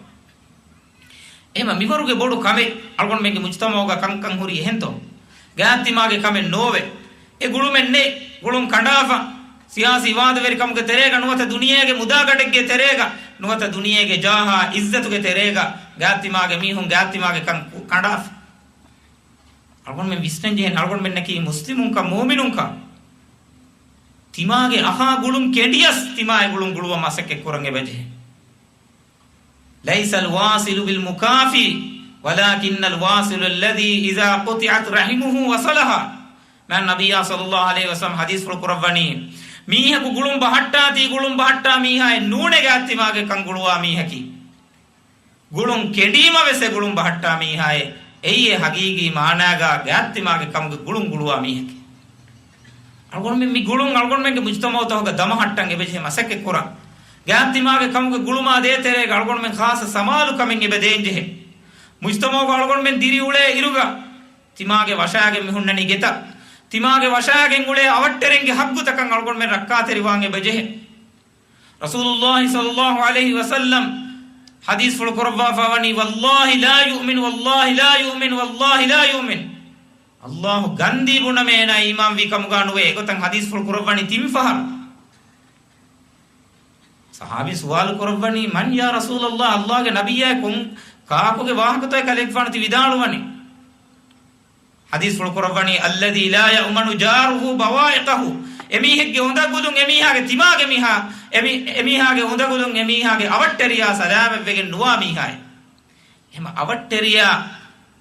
އެހެމަ މިވަރުގެ ބޮޑު ކަމެއް އަޅުގަނޑުމެންގެ މުޖްތަމަޢުގަ ކަންކަން ހުރީ އެހެންތޯ؟ ގާތްތިމާގެ ކަމެއް ނޯވެ. އެ ގުޅުމެއް ނެތް. ގުޅުން ކަނޑާފަ، ސިޔާސީ ވާދަވެރިކަމުގެ ތެރޭގަ ނުވަތަ ދުނިޔޭގެ މުދާގަނޑެއްގެ ތެރޭގަ ނުވަތަ ދުނިޔޭގެ ޖާހާ އިއްޒަތުގެ ތެރޭގަ ގާތްތިމާގެ މީހުން ގާތްތިމާގެ ކަން ކު-، ކަނޑާފަ. އަޅުގަނޑުމެން ވިސްނަންޖެހޭނެ، އަޅުގަނޑުމެންނަކީ މުސްލިމުންކަން، މުއުމިނުންކަން. ތިމާގެ އަހާ ގުޅުން ކެނޑިޔަސް ތިމާ އެ ގުޅުން ގުޅުވަން މަސައްކަތް ކުރަން އެބަޖެހޭ. ليس الواصل بالمكافي، ولكن الواصل الذي إذا قطعت رحمه وصلها. މާތް ނަބިއްޔާ ޞައްލަﷲ ޢަލައިހި ވަސައްލަމް ޙަދީޘްފުޅު ކުރައްވަނީ، މީހަކު ގުޅުން ބަހައްޓާތީ، ގުޅުން ބަހައްޓާ މީހާއެއް ނޫނޭ ގާތްތިމާގެ ކަން ގުޅުވާ މީހަކީ. ގުޅުން ކެނޑީމަ ވެސް އެ ގުޅުން ބަހައްޓާ މީހާއެއް، އެއީ އެ ޙަޤީޤީ މާނާގަ ގާތްތިމާގެ ކަމުގެ ގުޅުން ގުޅުވާ މީހެކޭ. އަޅުގަނޑުމެން މި ގުޅުން އަޅުގަނޑުމެންގެ މުޖްތަމަޢުތަކުގަ ދަމަހައްޓަން އެބަޖެހޭ މަސައްކަތް ކުރަން. ގާތްތިމާގެ ކަމުގެ ގުޅުމާ ދޭތެރޭގަ އަޅުގަނޑުމެން ޚާއްޞަ ސަމާލުކަމެއް އެބަ ދޭންޖެހޭ. މުޖްތަމަޢުގަ އަޅުގަނޑުމެން ދިރިއުޅޭ އިރުގަ، ތިމާގެ ވަށާގެން މި ހުންނަނީ ގެތައް. ތިމާގެ ވަށާގެން އުޅޭ އަވަށްޓެރިންގެ ޙައްޤުތަކަށް އަޅުގަނޑުމެން ރައްކާތެރިވާން އެބަޖެހޭ. ރަސޫލުﷲ ޞައްލަﷲ ޢަލައިހި ވަސައްލަމް ޙަދީޘްފުޅު ކުރައްވާފަ ވަނީ، والله لا يؤمن، والله لا يؤمن، والله لا يؤمن. ﷲ ގަންދީ ބުނަމޭ އޭނާ އީމާންވީ ކަމުގަ ނުވޭ. އެގޮތަށް ޙަދީޘްފުޅު ކުރައްވަނީ ތިން ފަހަރު. ޞަޙާބީން ސުވާލު ކުރައްވަނީ، من يا رسول الله؟ ﷲގެ ނަބިއްޔާ، ކޮން، ކާކުގެ ވާހަކަތޯ ކަލޭގެފާނު ތި ވިދާޅުވަނީ؟ ޙަދީޘްފުޅު ކުރައްވަނީ، الذي لا يأمن جاره بوائقه. އެމީހެއްގެ އުނދަގުލުން އެމީހާގެ ތިމާގެ މީހާ، އެމީ-، އެމީހާގެ އުނދަގުލުން އެމީހާގެ އަވަށްޓެރިޔާ ސަލާމަތްވެގެން ނުވާ މީހާއެއް. އެހެމަ އަވަށްޓެރިޔާ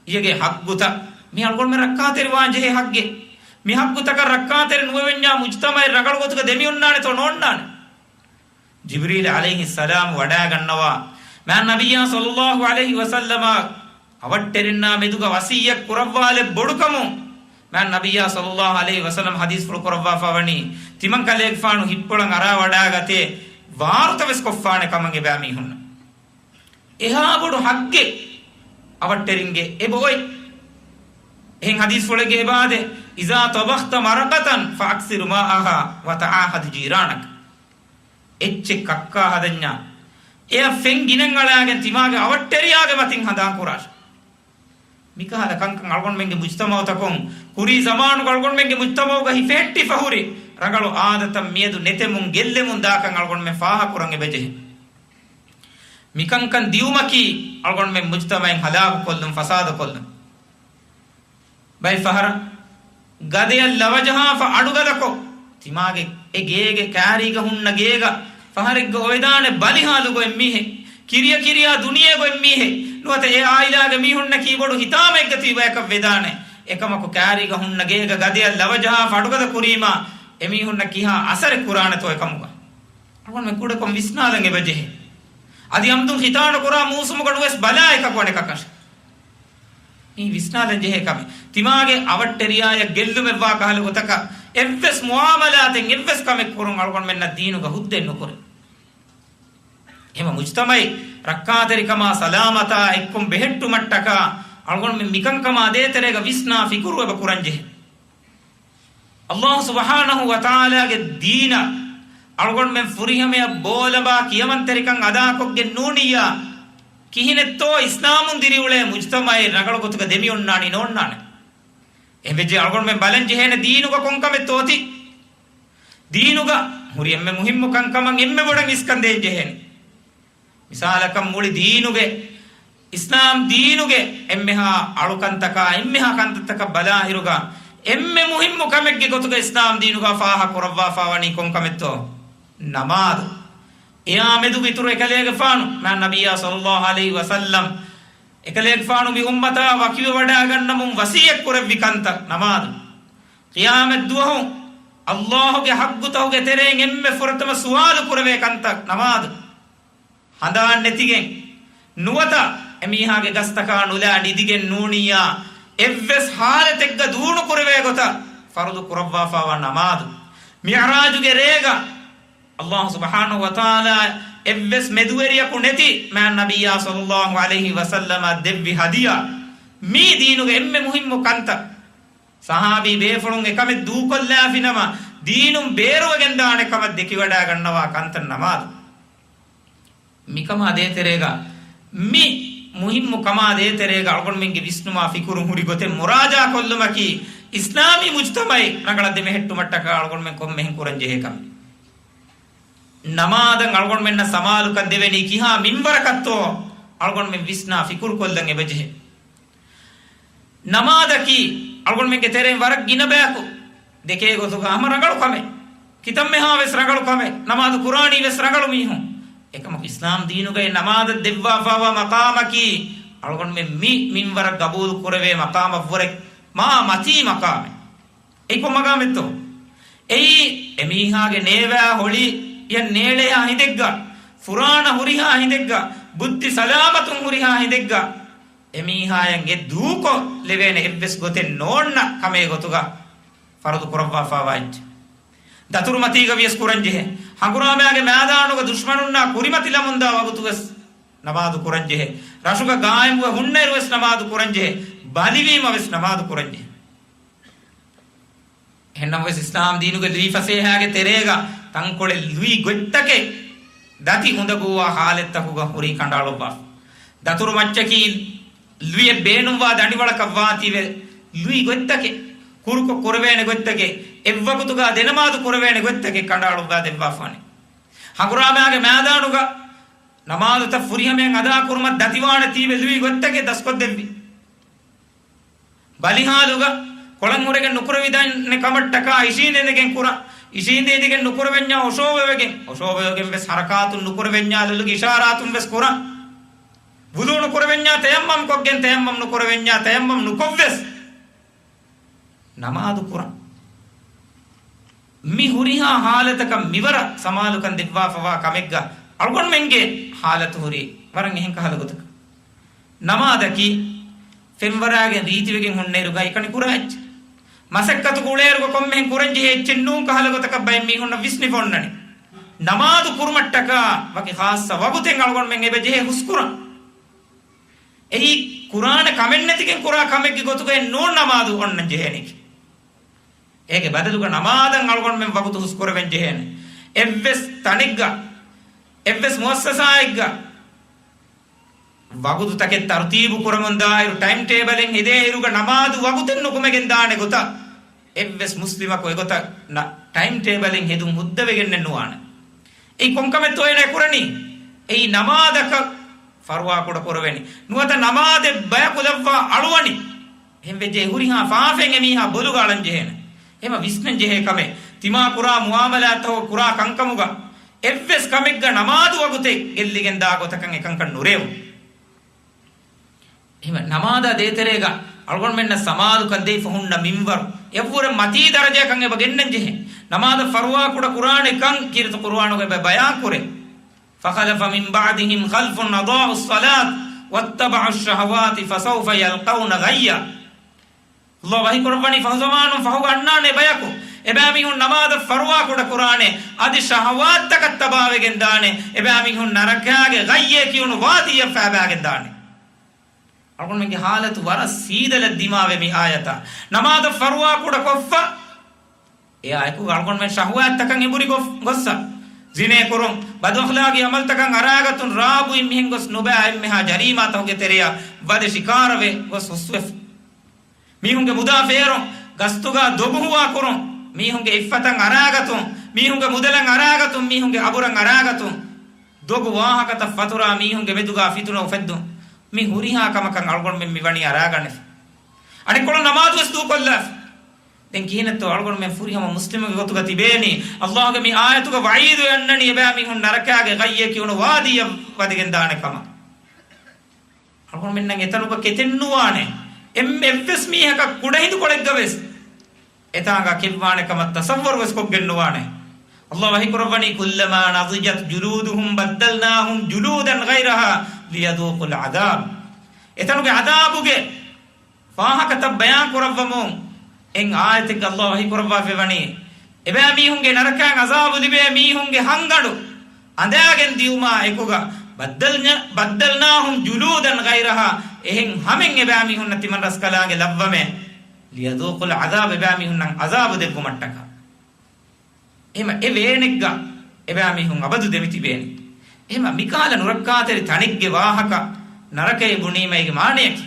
އިޔެގެ ޙައްޤުތައް މި އަޅުގަނޑުމެން ރައްކާތެރިވާން ޖެހޭ ޙައްޤެއް. މި ޙައްޤުތަކަށް ރައްކާތެރި ނުވެވެންޏާ މުޖްތަމަޢެއް ރަނގަޅު ގޮތުގަ ދެމިއޮންނާނެތޯ ނޯންނާނެ؟ ޖިބްރީލް ޢަލައިހިއްސަލާމް ވަޑައިގަންނަވާ، މާތް ނަބިއްޔާ ޞައްލަﷲ ޢަލައިހި ވަސައްލަމަށް އަވަށްޓެރިންނާ މެދުގަ ވަޞިއްޔަތް ކުރައްވާލެއް ބޮޑުކަމުން، މާތް ނަބިއްޔާ ޞައްލަﷲ ޢަލައިހި ވަސައްލަމް ޙަދީޘްފުޅު ކުރައްވާފަ ވަނީ، ތިމަން ކަލޭގެފާނު ހިތްޕުޅަށް އަރާވަޑާގަތޭ، ވާރުތަ ވެސް ކޮށްފާނެ ކަމަށް އެބައިމީހުންނަށް. އެހާ ބޮޑު ޙައްޤެއް އަވަށްޓެރިންގެ އެބައޮތް. އެހެން ޙަދީޘްފުޅެއްގެ އެބައާދޭ، إذا طبخت مرقة فأكثر ماءها وتعاهد جيرانك. އެއްޗެއް ކައްކާ ހަދަންޏާ، އެއަށް ފެން ގިނައަޅާގެން ތިމާގެ އަވަށްޓެރިޔާގެ މަތިން ހަނދާން ކުރާށެ. މިކަހަލަ ކަންކަން އަޅުގަނޑުމެންގެ މުޖްތަމަޢުތަކުން ކުރީ ޒަމާނުގަ އަޅުގަނޑުމެންގެ މުޖްތަމަޢުގަ ހިފެހެއްޓިފަ ހުރި ރަނގަޅު އާދަތައް މިއަދު ނެތެމުން ގެއްލެމުން ދާކަން އަޅުގަނޑުމެން ފާހަކުރަން އެބަޖެހޭ. މިކަންކަން ދިއުމަކީ އަޅުގަނޑުމެން މުޖްތަމަޢެއް ހަލާކުކޮށްލުން، ފަސާދަކޮށްލުން. ބައެއް ފަހަރަށް ގަދަޔަށް ލަވަޖަހާފަ އަޑުގަދަކޮށް، ތިމާގެ އެ ގޭގެ ކާރީގަ ހުންނަ ގޭގަ ފަހަރެއްގަ އޮވެދާނެ ބަލިހާލުގަ އެއްމީހެއް، ކިރިޔަކިރިޔާ ދުނިޔޭގަ އެއްމީހެއް، ނުވަތަ އެ އާއިލާގެ މީހުންނަކީ ބޮޑު ހިތާމައެއްގަ ތިބި ބަޔަކަށް ވެދާނެ. އެކަމަކު ކާރީގަ ހުންނަ ގޭގަ ގަދަޔަށް ލަވަޖަހާފަ އަޑުގަދަ ކުރީމާ، އެމީހުންނަށް ކިހާ އަސަރެއް ކުރާނެތޯ އެކަމުގަ އަޅުގަނޑުމެން ކުޑަކޮށް ވިސްނާލަން އެބަޖެހޭ. އަދި އަމްދުން ޚިތާނު ކުރާ މޫސުމުގަ ނުވެސް ބަލާ އެކަކު އަނެކަކަށް. މީ ވިސްނާލަން ޖެހޭ ކަމެއް. ތިމާގެ އަވަށްޓެރިޔާޔަށް ގެއްލުމެއްވާ ކަހަލަ ގޮތަކަށް އެއްވެސް މުޢާމަލާތެއް، އެއްވެސް ކަމެއް ކުރުން އަޅުގަނޑުމެންނަށް ދީނުގަ ހުއްދައެއް ނުކުރޭ. އެހެންވެ މުޖްތަމަޢެއް ރައްކާތެރިކަމާ ސަލާމަތާ އެއްކޮށް ބެހެއްޓުމަށްޓަކާ އަޅުގަނޑުމެން މިކަންކަމާ ދޭތެރޭގަ ވިސްނާ ފިކުރު އެބަ ކުރަން ޖެހޭ. އައްލާހު ސުބްޙާނަހު ވަތަޢާލާގެ ދީނަށް އަޅުގަނޑުމެން ފުރިހަމަޔަށް ބޯލަބާ ކިޔަމަންތެރިކަން އަދާކޮށްގެން ނޫނިއްޔާ، ކިހިނެއްތޯ އިސްލާމުން ދިރިއުޅޭ މުޖްތަމަޢެއް ރަނގަޅު ގޮތުގަ ދެމިއޮންނާނީ ނޯންނާނެ. އެހެންވެއްޖެ އަޅުގަނޑުމެން ބަލަން ޖެހޭނެ ދީނުގަ ކޮންކަމެއްތޯ ތި. ދީނުގަ ހުރި އެންމެ މުހިއްމު ކަންކަމަށް އެންމެ ބޮޑަށް އިސްކަން ދޭން ޖެހޭނެ. މިސާލަކަށް މުޅި ދީނުގެ، އިސްލާމް ދީނުގެ އެންމެހާ އަޅުކަންތަކާ، އެންމެހާ ކަންތައްތަކަށް ބަލާއިރުގަ، އެންމެ މުހިއްމު ކަމެއްގެ ގޮތުގަ އިސްލާމް ދީނުގަ ފާހަ ކުރައްވާފާވަނީ ކޮންކަމެއްތޯ؟ ނަމާދު. އެއާ މެދުގަ އިތުރު އެކަލޭގެފާނު، މާތް ނަބިއްޔާ ޞައްލައްލާހު ޢަލައިހި ވަސައްލަމް، އެކަލޭގެފާނު މި އުއްމަތާ ވަކިވެވަޑައިގަންނަމުން ވަޞިއްޔަތް ކުރެއްވި ކަންތައް ނަމާދު. ޤިޔާމަތްދުވަހު އައްލާހުގެ ޙައްޤުތަކުގެ ތެރެއިން އެންމެ ފުރަތަމަ ސުވާލު ކުރެވޭ ކަންތައް ނަމާދު. ހަނދާން ނެތިގެން ނުވަތަ އެމީހާގެ ގަސްތަކާ ނުލާ ނިދިގެން ނޫނިއްޔާ، އެއްވެސް ޙާލަތެއްގަ ދޫނުކުރެވޭ ގޮތަށް ފަރުޟު ކުރައްވާފާވާ ނަމާދު. މިޢުރާޖުގެ ރޭގަ އައްލާހު ސުބްޙާނަހު ވަތަޢާލާ އެއްވެސް މެދުވެރިޔަކު ނެތި މާތް ނަބިއްޔާ ޞައްލައްލާހު ޢަލައިހި ވަސައްލަމަށް ދެއްވި ހަދިޔާ، މީ ދީނުގެ އެންމެ މުހިއްމު ކަންތައް. ސަޙާބީ ބޭފުޅުން އެކަމެއް ދޫކޮށްލާފިނަމަ، ދީނުން ބޭރުވެގެންދާނެ ކަމަށް ދެކިވަޑައިގަންނަވާ ކަންތައް ނަމާދު. މިކަމާ ދޭތެރޭގަ، މި މުހިއްމު ކަމާ ދޭތެރޭގަ އަޅުގަނޑުމެންގެ ވިސްނުމާ ފިކުރު ހުރި ގޮތެއް މުރާޖާކޮށްލުމަކީ، އިސްލާމީ މުޖްތަމަޢެއް ރަނގަޅަށް ދެމެހެއްޓުމަށްޓަކާ އަޅުގަނޑުމެން ކޮންމެހެން ކުރަންޖެހޭ ކަމެއް. ނަމާދަށް އަޅުގަނޑުމެންނަށް ސަމާލުކަން ދެވެނީ ކިހާ މިންވަރަކަށްތޯ؟ އަޅުގަނޑުމެން ވިސްނާ ފިކުރުކޮށްލަން އެބަޖެހޭ. ނަމާދަކީ އަޅުގަނޑުމެންގެ ތެރެއިން ވަރަށް ގިނަ ބަޔަކު ދެކޭ ގޮތުގަ ހަމަ ރަނގަޅު ކަމެއް. ކިތަންމެހާވެސް ރަނގަޅު ކަމެއް. ނަމާދު ކުރާނީވެސް ރަނގަޅު މީހުން. އެކަމަކު އިސްލާމް ދީނުގައި ނަމާދަށް ދެއްވާފާވާ މަޤާމަކީ އަޅުގަނޑުމެން މި މިންވަރަށް ގަބޫލު ކުރެވޭ މަޤާމަށްވުރެ މާ މަތީ މަޤާމެއް. އެއީ ކޮން މަޤާމެއްތޯ؟ އެއީ އެމީހާގެ ނޭވާ ހޮޅިއަށް ނޭޅޭހާ ހިނދެއްގަ، ފުރާނަ ހުރިހާ ހިނދެއްގަ، ބުއްދި ސަލާމަތުން ހުރިހާ ހިނދެއްގަ، އެމީހާޔަށް އެ ދޫކޮށް ލެވޭނެ އެއްވެސް ގޮތެއް ނޯންނަ ކަމޭ ގޮތުގަ ފަރުޟު ކުރައްވާފާވާ އެއްޗެއް. ދަތުރުމަތީގަ ވިޔަސް ކުރަންޖެހޭ. ހަނގުރާމައިގެ މައިދާނުގަ ދުޝްމަނުންނާ ކުރިމަތި ލަމުންދާ ވަގުތުވެސް ނަމާދު ކުރަންޖެހޭ. ރަށުގަ ގާއިމުވެ ހުންނައިރުވެސް ނަމާދު ކުރަންޖެހޭ. ބަލިވީމަވެސް ނަމާދު ކުރަންޖެހޭ. އެހެންނަމަވެސް، އިސްލާމް ދީނުގެ ލުއިފަސޭހައިގެ ތެރޭގަ ތަންކޮޅެއް ލުއި ގޮތްތަކެއް ދަތި އުނދަގޫވާ ހާލަތްތަކުގަ ހުރީ ކަނޑައަޅުއްވާފަ. ދަތުރު މައްޗަކީ ލުއިއެއް ބޭނުންވާ ދަނޑިވަޅަކަށް ވާތީވެ ލުއި ގޮތްތަކެއް، ކުރުކޮށް ކުރެވޭނެ ގޮތްތަކެއް، އެއްވަގުތުގަ ދެނަމާދު ކުރެވޭނެ ގޮތްތަކެއް ކަނޑައަޅުއްވާ ދެއްވާފާނެ. ހަނގުރާމައިގެ މައިދާނުގަ ނަމާދުތައް ފުރިހަމައިން އަދާކުރުމަށް ދަތިވާނެތީވެ ލުއި ގޮތްތަކެއް ދަސްކޮށްދެއްވި. ބަލިހާލުގަ ކޮޅަން ހުރެގެން ނުކުރެވިދާނެ ކަމަށްޓަކާ އިށީނދެނދެގެން ކުރާ، އިށީނދެ އިނދެގެން ނުކުރެވެންޏާ އޮށޯވެވެގެން، އޮށޯވެވެގެން ވެސް ހަރަކާތުން ނުކުރެވެންޏާ ލޮލުގެ އިޝާރާތުން ވެސް ކުރާ، ވުޟޫ ނުކުރެވެންޏާ ތަޔައްމަމް ކޮށްގެން، ތަޔައްމަމް ނުކުރެވެންޏާ ތަޔައްމަމް ނުކޮށްވެސް ނަމާދު ކުރާ. މި ހުރިހާ ހާލަތަކަށް މިވަރަށް ސަމާލުކަން ދެއްވާފަވާ ކަމެއްގަ އަޅުގަނޑުމެންގެ ހާލަތު ހުރީ ވަރަށް އެހެން ކަހަލަ ގޮތަކަށް. ނަމާދަކީ ފެންވަރާގެން ރީތިވެގެން ހުންނައިރުގަ އެކަނި ކުރާ އެއްޗެއް. މަސައްކަތުގެ އުޅޭއިރުގަ ކޮންމެހެން ކުރަންޖެހޭ އެއްޗެއް ނޫން ކަހަލަ ގޮތަކަށް ބައެއް މީހުންނަށް ވިސްނިފަ އޮންނަނީ. ނަމާދު ކުރުމަށްޓަކާ ވަކި ޚާއްޞަ ވަގުތެއް އަޅުގަނޑުމެން އެބަ ޖެހޭ ހުސްކުރަން. އެއީ ކުރާނެ ކަމެއް ނެތިގެން ކުރާ ކަމެއްގެ ގޮތުގައެއް ނޫން ނަމާދު އޮންނަން ޖެހޭނީކީ. އޭގެ ބަދަލުގަ ނަމާދަށް އަޅުގަނޑުމެން ވަގުތު ހުސްކުރެވެން ޖެހޭނެ. އެއްވެސް ތަނެއްގަ އެއްވެސް މުއައްސަސާއެއްގަ ވަގުތުތަކެއް ތަރުތީބު ކުރަމުންދާއިރު، ޓައިމް ޓޭބަލެއް ހެދޭއިރުގަ ނަމާދު ވަގުތެއް ނުކުމެގެން ދާނެ ގޮތަށް އެއްވެސް މުސްލިމަކު އެގޮތަށް ނަ-، ޓައިމް ޓޭބަލެއް ހެދުން ހުއްދަވެގެންނެއް ނުވާނެ. އެއީ ކޮންކަމެއްތޯ އޭނަ އެކުރަނީ؟ އެއީ ނަމާދަކަށް ފަރުވާކުޑަ ކުރެވެނީ. ނުވަތަ ނަމާދެއް ބަޔަކުލައްވާ އަޅުވަނީ. އެހެން ވެއްޖެ ހުރިހާ ފާފައެއް އެމީހާ ބޮލުގަ އަޅަން ޖެހޭނެ. އެހެމަ ވިސްނަން ޖެހޭ ކަމެއް. ތިމާ ކުރާ މުއާމަލާތްތަކު ކުރާ ކަންކަމުގަ އެއްވެސް ކަމެއްގަ ނަމާދު ވަގުތެއް ގެއްލިގެން ދާ ގޮތަކަށް އެކަންކަން ނުރޭވުން. އެހެމަ ނަމާދާ ދޭތެރޭގަ އަޅުގަނޑުމެންނަށް ސަމާލުކަން ދެވިފަ ހުންނަ މިންވަރު އެއަށްވުރެ މަތީ ދަރަޖައަކަށް އެބަ ގެންނަން ޖެހޭ. ނަމާދަށް ފަރުވާ ކުޑަ ކުރާނެ ކަން ކީރިތި ޤުރުއާނުގަ އެބަ ބަޔާން ކުރޭ. فخلف من بعدهم خلف أضاعوا الصلاة واتبعوا الشهوات فسوف يلقون غيا. ﷲ ވަޙީ ކުރައްވަނީ ފަހުޒަމާނުން ފަހުގަ އަންނާނެ ބަޔަކު. އެބައިމީހުން ނަމާދަށް ފަރުވާ ކުޑަ ކުރާނެ، އަދި ޝަހަވާތްތަކަށް ތަބާވެގެން ދާނެ. އެބައިމީހުން ނަރަކާގެ ޣައްޔޭ ކިޔުނު ވާދީއަށް ފައިބާގެން ދާނެ. އަޅުގަނޑުމެންގެ ހާލަތު ވަރަށް ސީދަލަށް ދިމާވޭ މި އާޔަތާ. ނަމާދަށް ފަރުވާ ކުޑަ ކޮށްފަ، އެއާ އެކުގަ އަޅުގަނޑުމެން ޝަހުވާތްތަކަށް އެނބުރި ގޮ-، ގޮއްސަ، ޒިނޭ ކުރުން، ބަދުއަޚްލާގީ ޢަމަލުތަކަށް އަރާގަތުން، ރާ ބުއިން މިހެން ގޮސް ނުބައި އެންމެހާ ޖަރީމާތަކުގެ ތެރެއަށް ވަދެ ޝިކާރަވެ ގޮސް ހުސްވެފަ. މީހުންގެ މުދާ ފޭރުން، ގަސްތުގަ ދޮގު ހުވާ ކުރުން، މީހުންގެ އިއްފަތަށް އަރާގަތުން، މީހުންގެ މުދަލަށް އަރާގަތުން، މީހުންގެ އަބުރަށް އަރާގަތުން، ދޮގު ވާހަކަތައް ފަތުރާ މީހުންގެ މެދުގަ ފިތުނަ އުފެއްދުން، މި ހުރިހާ ކަމަކަށް އަޅުގަނޑުމެން މި ވަނީ އަރާގަނެފަ. އަނެއްކޮޅުން ނަމާދުވެސް ދޫކޮށްލާފަ. ދެން ކިހިނެއްތޯ އަޅުގަނޑުމެން ފުރިހަމަ މުސްލިމުގެ ގޮތުގަ ތިބޭނީ؟ ﷲގެ މި އާޔަތުގަ ވަޢީދު އަންނަނީ އެބައިމީހުން ނަރަކާގެ ޣައްޔޭ ކިޔުނު ވާދީއަށް ވަދެގެން ދާނެ ކަމަށް. އަޅުގަނޑުމެންނަށް އެތަނުގަ ކެތެއް ނުވާނެ. އެންމެ އެއްވެސް މީހަކަށް ކުޑަހިނދުކޮޅެއްގަވެސް އެތާނގަ ކެއްވާނެ ކަމަށް ތަޞައްވަރުވެސް ކޮށްގެން ނުވާނެ. ﷲ ވަޙީކުރައްވަނީ، كلما نضجت جلودهم بدلناهم جلودا غيرها ليذوقوا العذاب. އެތަނުގެ ޢަޛާބުގެ ވާހަކަތައް ބަޔާން ކުރައްވަމުން އެއް އާޔަތެއްގަ ﷲ ވަޙީކުރައްވާފައިވަނީ، އެބައިމީހުންގެ ނަރަކައިން ޢަޛާބު ލިބޭ މީހުންގެ ހަންގަނޑު އަނދައިގެން ދިޔުމާ އެކުގަ، بدلنا، بدلناهم جلودا غيرها، އެހެން ހަމެއް އެބައިމީހުންނަށް ތިމަން ރަސްކަލާނގެ ލައްވަމޭ، ليذوقوا العذاب، އެބައިމީހުންނަށް ޢަޛާބު ދެއްވުމަށްޓަކާ. އެހެމަ އެ ވޭނެއްގަ އެބައިމީހުން އަބަދު ދެމިތިބޭނެ. އެހެމަ މިކަހަލަ ނުރައްކާތެރި ތަނެއްގެ ވާހަކަ ނަރަކައޭ ބުނީމަ އޭގެ މާނަޔަކީ؟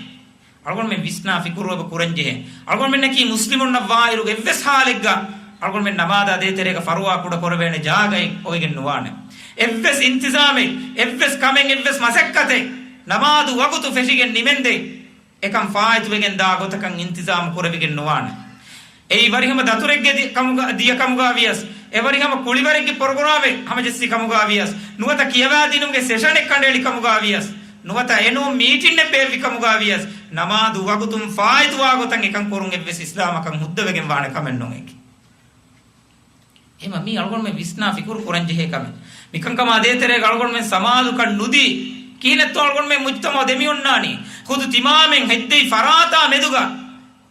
އަޅުގަނޑުމެން ވިސްނާ ފިކުރު އެބަ ކުރަންޖެހޭ. އަޅުގަނޑުމެންނަކީ މުސްލިމުންނަށްވާއިރުގެ އެއްވެސް ހާލެއްގަ އަޅުގަނޑުމެން ނަމާދާ ދޭތެރޭގަ ފަރުވާ ކުޑަ ކުރެވޭނެ ޖާގައެއް އޮވެގެން ނުވާނެ. އެއްވެސް އިންތިޒާމެއް، އެއްވެސް ކަމެއް، އެއްވެސް މަސައްކަތެއް ނަމާދު ވަގުތު ފެށިގެން ނިމެންދެން އެކަން ފާއިތުވެގެން ދާ ގޮތަކަށް އިންތިޒާމު ކުރެވިގެން ނުވާނެ. އެއީ ވަރިހަމަ ދަތުރެއްގެ ދި-، ކަމުގަ-، ދިޔަ ކަމުގަ ވިޔަސް، އެ ވަރިހަމަ ކުޅިވަރެއްގެ ޕްރޮގްރާމެއް ހަމަޖެއްސި ކަމުގަ ވިޔަސް، ނުވަތަ ކިޔަވާދިނުމުގެ ސެޝަނެއް ކަނޑައެޅި ކަމުގަ ވިޔަސް، ނުވަތަ އެނޫން މީޓިންއެއް ބޭއްވި ކަމުގަ ވިޔަސް، ނަމާދު ވަގުތުން ފާއިތުވާ ގޮތަށް އެކަން ކުރުން އެއްވެސް އިސްލާމަކަށް ހުއްދަވެގެން ވާނެ ކަމެއް ނޫންއެކޭ. އެހެމަ މީ އަޅުގަނޑުމެން ވިސްނާ ފިކުރު ކުރަންޖެހޭ ކަމެއް. މިކަންކަމާ ދޭތެރޭގަ އަޅުގަނޑުމެން ސަމާލުކަން ނުދީ، ކިހިނެއްތޯ އަޅުގަނޑުމެން މުޖްތަމަޢު ދެމިއޮންނާނީ؟ ޚުދު ތިމާމެން ހެއްދެވި ފަރާތާ މެދުގަ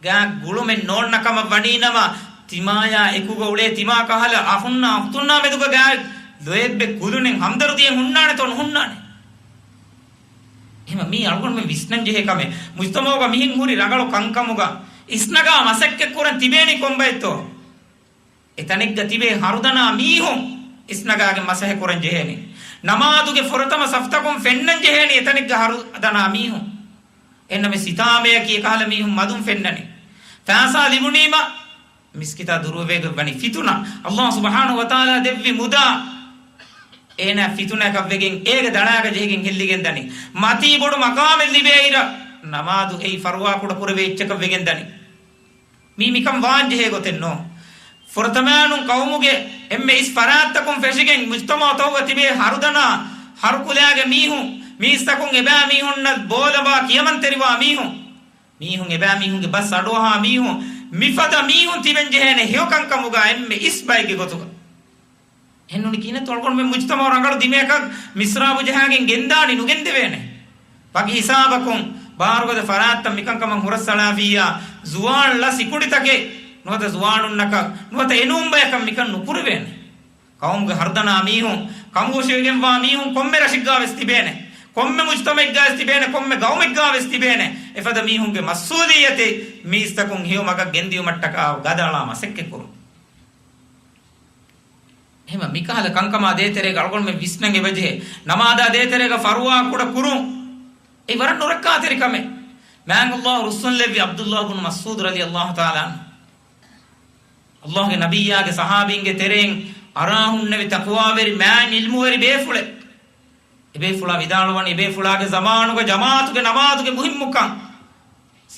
ގާތް ގުޅުމެއް ނޯންނަ ކަމަށް ވަނީނަމަ، ތިމާޔާ އެކުގަ އުޅޭ ތިމާ ކަހަލަ އަޚުންނާ އުޚްތުންނާ މެދުގަ ގާތް ލޯތްބެއް ކުލުނެއް ހަމްދަރުދީއެއް ހުންނާނެތޯ ނުހުންނާނެ؟ އެހެމަ މީ އަޅުގަނޑުމެން ވިސްނަންޖެހޭ ކަމެއް. މުޖްތަމަޢުގަ މިހެން ހުރި ރަނގަޅު ކަންކަމުގަ އިސްނަގާ މަސައްކަތްކުރަން ތިބޭނީ ކޮންބައެއްތޯ؟ އެތަނެއްގަ ތިބޭ ހަރުދަނާ މީހުން އިސްނަގާގެން މަސައްކަތް ކުރަން ޖެހޭނީ. ނަމާދުގެ ފުރަތަމަ ސަފްތަކުން ފެންނަން ޖެހޭނީ އެތަނެއްގަ ހަރުދަނާ މީހުން. އެހެންނަމަ ސިތާމަޔަކީ އެކަހަލަ މީހުން މަދުން ފެންނަނީ. ފައިސާ ލިބުނީމަ މިސްކިތާ ދުރުވެވޭގޮތް ވަނީ ފިތުނަ. ﷲ ސުބްޙާނަހޫ ވަތަޢާލާ ދެއްވި މުދާ އޭނާ ފިތުނައަކަށްވެގެން އޭގެ ދަޅާގަ ޖެހިގެން ހެއްލިގެން ދަނީ. މަތީ ބޮޑު މަޤާމެއް ލިބޭއިރަށް ނަމާދު އެއީ ފަރުވާކުޑަ ކުރެވޭ އެއްޗަކަށް ވެގެން ދަނީ. މީ މިކަން ވާން ޖެހޭ ގޮތެއް ނޫން. ފުރަތަމައިނުން ޤައުމުގެ އެންމެ އިސް ފަރާތްތަކުން ފެށިގެން މުޖްތަމަޢުތަކުގަ ތިބޭ ހަރުދަނާ ހަރުކުލައިގެ މީހުން، މީސްތަކުން އެބައިމީހުންނަށް ބޯލަބާ ކިޔަމަންތެރިވާ މީހުން، މީހުން އެބައިމީހުންގެ ބަސް އަޑުއަހާ މީހުން، މިފަދަ މީހުން ތިބެން ޖެހޭނެ ހެޔޮކަންކަމުގަ އެންމެ އިސް ބައެއްގެ ގޮތުގަ. އެހެންނޫނީ ކިހިނެއްތޯ އަޅުގަނޑުމެން މުޖްތަމަޢު ރަނގަޅު ދިމަޔަކަށް މިސްރާބު ޖަހާގެން ގެންދާނީ ނުގެންދެވޭނެ. ވަކި ހިސާބަކުން ބާރުގަދަ ފަރާތްތައް މިކަންކަމަށް ހުރަސްއަޅާފިއްޔާ، ޒުވާން ޅަ ސިކުނޑިތަކެއް ނުވަތަ ޒުވާނުންނަކަށް ނުވަތަ އެނޫން ބަޔަކަށް މިކަން ނުކުރެވޭނެ. ޤައުމުގެ ހަރުދަނާ މީހުން، ކަމުގަށިވެގެންވާ މީހުން ކޮންމެ ރަށެއްގާވެސް ތިބޭނެ، ކޮންމެ މުޖްތަމަޢެއްގާވެސް ތިބޭނެ، ކޮންމެ ގައުމެއްގާވެސް ތިބޭނެ. އެފަދަ މީހުންގެ މަސްއޫލިއްޔަތެއް މީސްތަކުން ހެޔޮ މަގަށް ގެންދިއުމަށްޓަކާ ގަދައަޅާ މަސައްކަތްކުރުން. އެހެންވީމަ މިކަހަލަ ކަންކަމާ ދޭތެރޭގަ އަޅުގަނޑުމެން ވިސްނަން އެބަޖެހޭ. ނަމާދާ ދޭތެރޭގަ ފަރުވާ ކުޑަ ކުރުން. އެއީ ވަރަށް ނުރައްކާތެރި ކަމެއް. މާތް ﷲ ރުއްސުންލެއްވި ޢަބްދުﷲ ބުނު މަސްޢޫދު ރަޟިޔަﷲ ތަޢާލާ ޢަންހު، ﷲގެ ނަބިއްޔާގެ ޞަޙާބީންގެ ތެރެއިން އަރާހުންނެވި ތަޤްވާވެރި މާތް ޢިލްމުވެރި ބޭފުޅެއް. އެބޭފުޅާ ވިދާޅުވަނީ، އެބޭފުޅާގެ ޒަމާނުގަ ޖަމާޢަތުގެ ނަމާދުގެ މުހިއްމުކަން.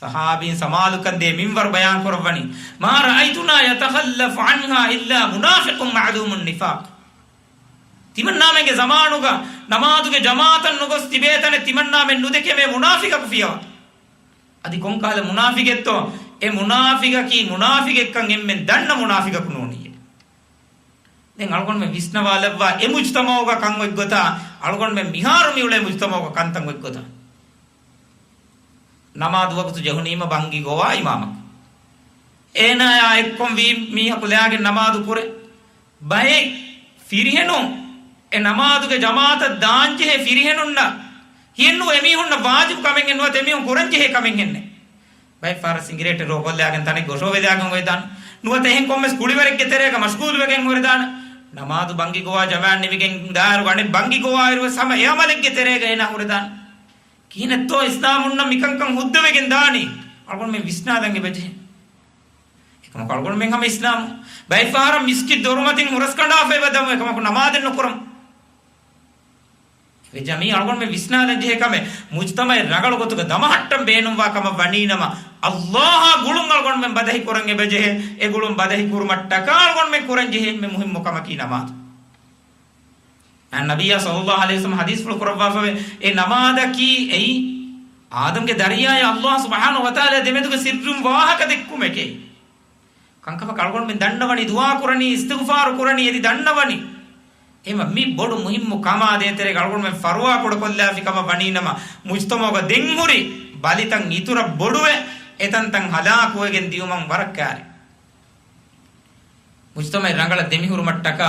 ޞަޙާބީން ސަމާލުކަން ދޭ މިންވަރު ބަޔާން ކުރައްވަނީ، "ما رأيتنا يتخلف عنها إلا منافق معلوم النفاق." ތިމަންނާމެންގެ ޒަމާނުގަ ނަމާދުގެ ޖަމާޢަތަށް ނުގޮސް ތިބޭ ތަނެއް ތިމަންނާމެން ނުދެކެމޭ މުނާފިޤަކު ފިޔަވާ. އަދި ކޮންކަހަލަ މުނާފިޤެއްތޯ؟ އެ މުނާފިޤަކީ މުނާފިޤެއްކަން އެންމެން ދަންނަ މުނާފިޤަކު ނޫނީ. ދެން އަޅުގަނޑުމެން ވިސްނަވާލައްވާ އެ މުޖްތަމަޢުގަ ކަން އޮތްގޮތާ، އަޅުގަނޑުމެން މިހާރު މިއުޅޭ މުޖްތަމަޢުގަ ކަންތައް އޮތްގޮތާ. ނަމާދު ވަގުތު ޖެހުނީމަ ބަންގި ގޮވާ އިމާމަކު. އޭނާޔާ އެއްކޮން ވީ މީހަކު ލާގެން ނަމާދު ކުރޭ. ބައެއް ފިރިހެނުން އެ ނަމާދުގެ ޖަމާޢަތަށް ދާންޖެހޭ ފިރިހެނުންނަށް ހިޔެއްނުވޭ އެމީހުންނަށް ވާޖިބު ކަމެއްހެން ނުވަތަ އެމީހުން ކުރަންޖެހޭ ކަމެއްހެންނެއް. ބައެއް ފަހަރަށް ސިނގިރޭޓެއް ރޯކޮށްލާގެން ތަނެއް ގޮށޯވެލާގެން އޮވެދާނެ. ނުވަތަ އެހެން ކޮންމެސް ކުޅިވަރެއްގެ ތެރޭގަ މަޝްޣޫލުވެގެން ހުރެދާނެ. ނަމާދު ބަންގި ގޮވާ ޖަމާޢަތް ނިމިގެން ދާއިރު އަނެއް ބަންގި ގޮވާއިރުވެސް ހަމަ އެ ޢަމަލެއްގެ ތެރޭގަ އޭނާ ހުރެދާނެ. ކިހިނެއްތޯ އިސްލާމުންނަށް މިކަންކަން ހުއްދަވެގެން ދާނީ؟ އަޅުގަނޑުމެން ވިސްނާލަން އެބަޖެހޭ. އެކަމަކު އަޅުގަނޑުމެން ހަމަ އިސްލާމު. ބައެއް ފަހަރަށް މިސްކިތް ދޮރުމަތިން ހުރަސްކަނޑާފަ އެބަ ދަމު އެކަމަކު ނަމާދެއް ނުކުރަމު. އެވެއްޖާ މީ އަޅުގަނޑުމެން ވިސްނާލަން ޖެހޭ ކަމެއް. މުޖްތަމަޢެއް ރަނގަޅު ގޮތުގަ ދަމަހައްޓަން ބޭނުންވާ ކަމަށް ވަނީ ނަމަ، ﷲއާ ގުޅުން އަޅުގަނޑުމެން ބަދަހި ކުރަން އެބަޖެހޭ. އެ ގުޅުން ބަދަހި ކުރުމަށްޓަކާ އަޅުގަނޑުމެން ކުރަން ޖެހޭ އެންމެ މުހިއްމު ކަމަކީ ނަމާދު. އަން ނަބިއްޔާ ޞައްލައްލާހު ޢަލައިހި ވަސައްލަމަ ޙަދީޘްފުޅު ކުރައްވާފަވޭ، އެ ނަމާދަކީ އެއީ އާދަމްގެ ދަރިޔާއާ ﷲ ސުބްޙާނަހޫ ވަތަޢާލާ ދެމެދުގެ ސިއްރުން ވާހަކަ ދެއްކުމެކޭ. ކަންކަމަކަށް އަޅުގަނޑުމެން ދަންނަވަނީ ދުޢާ ކުރަނީ، އިސްތިޣްފާރު ކުރަނީ، އެދި ދަންނަވަނީ. އެހެންވީމަ މި ބޮޑު މުހިއްމު ކަމާ ދޭތެރޭގަ އަޅުގަނޑުމެން ފަރުވާ ކުޑަކޮށްލާފި ކަމަށް ވަނީ ނަމަ، މުޖްތަމަޢުގަ ދެންހުރި ބަލިތައް އިތުރަށް ބޮޑުވެ، އެތަންތަން ހަލާކުވެގެން ދިޔުމަށް ވަރަށް ކާރި. މުޖްތަމަޢެއް ރަނގަޅަށް ދެމިހުރުމަށްޓަކާ،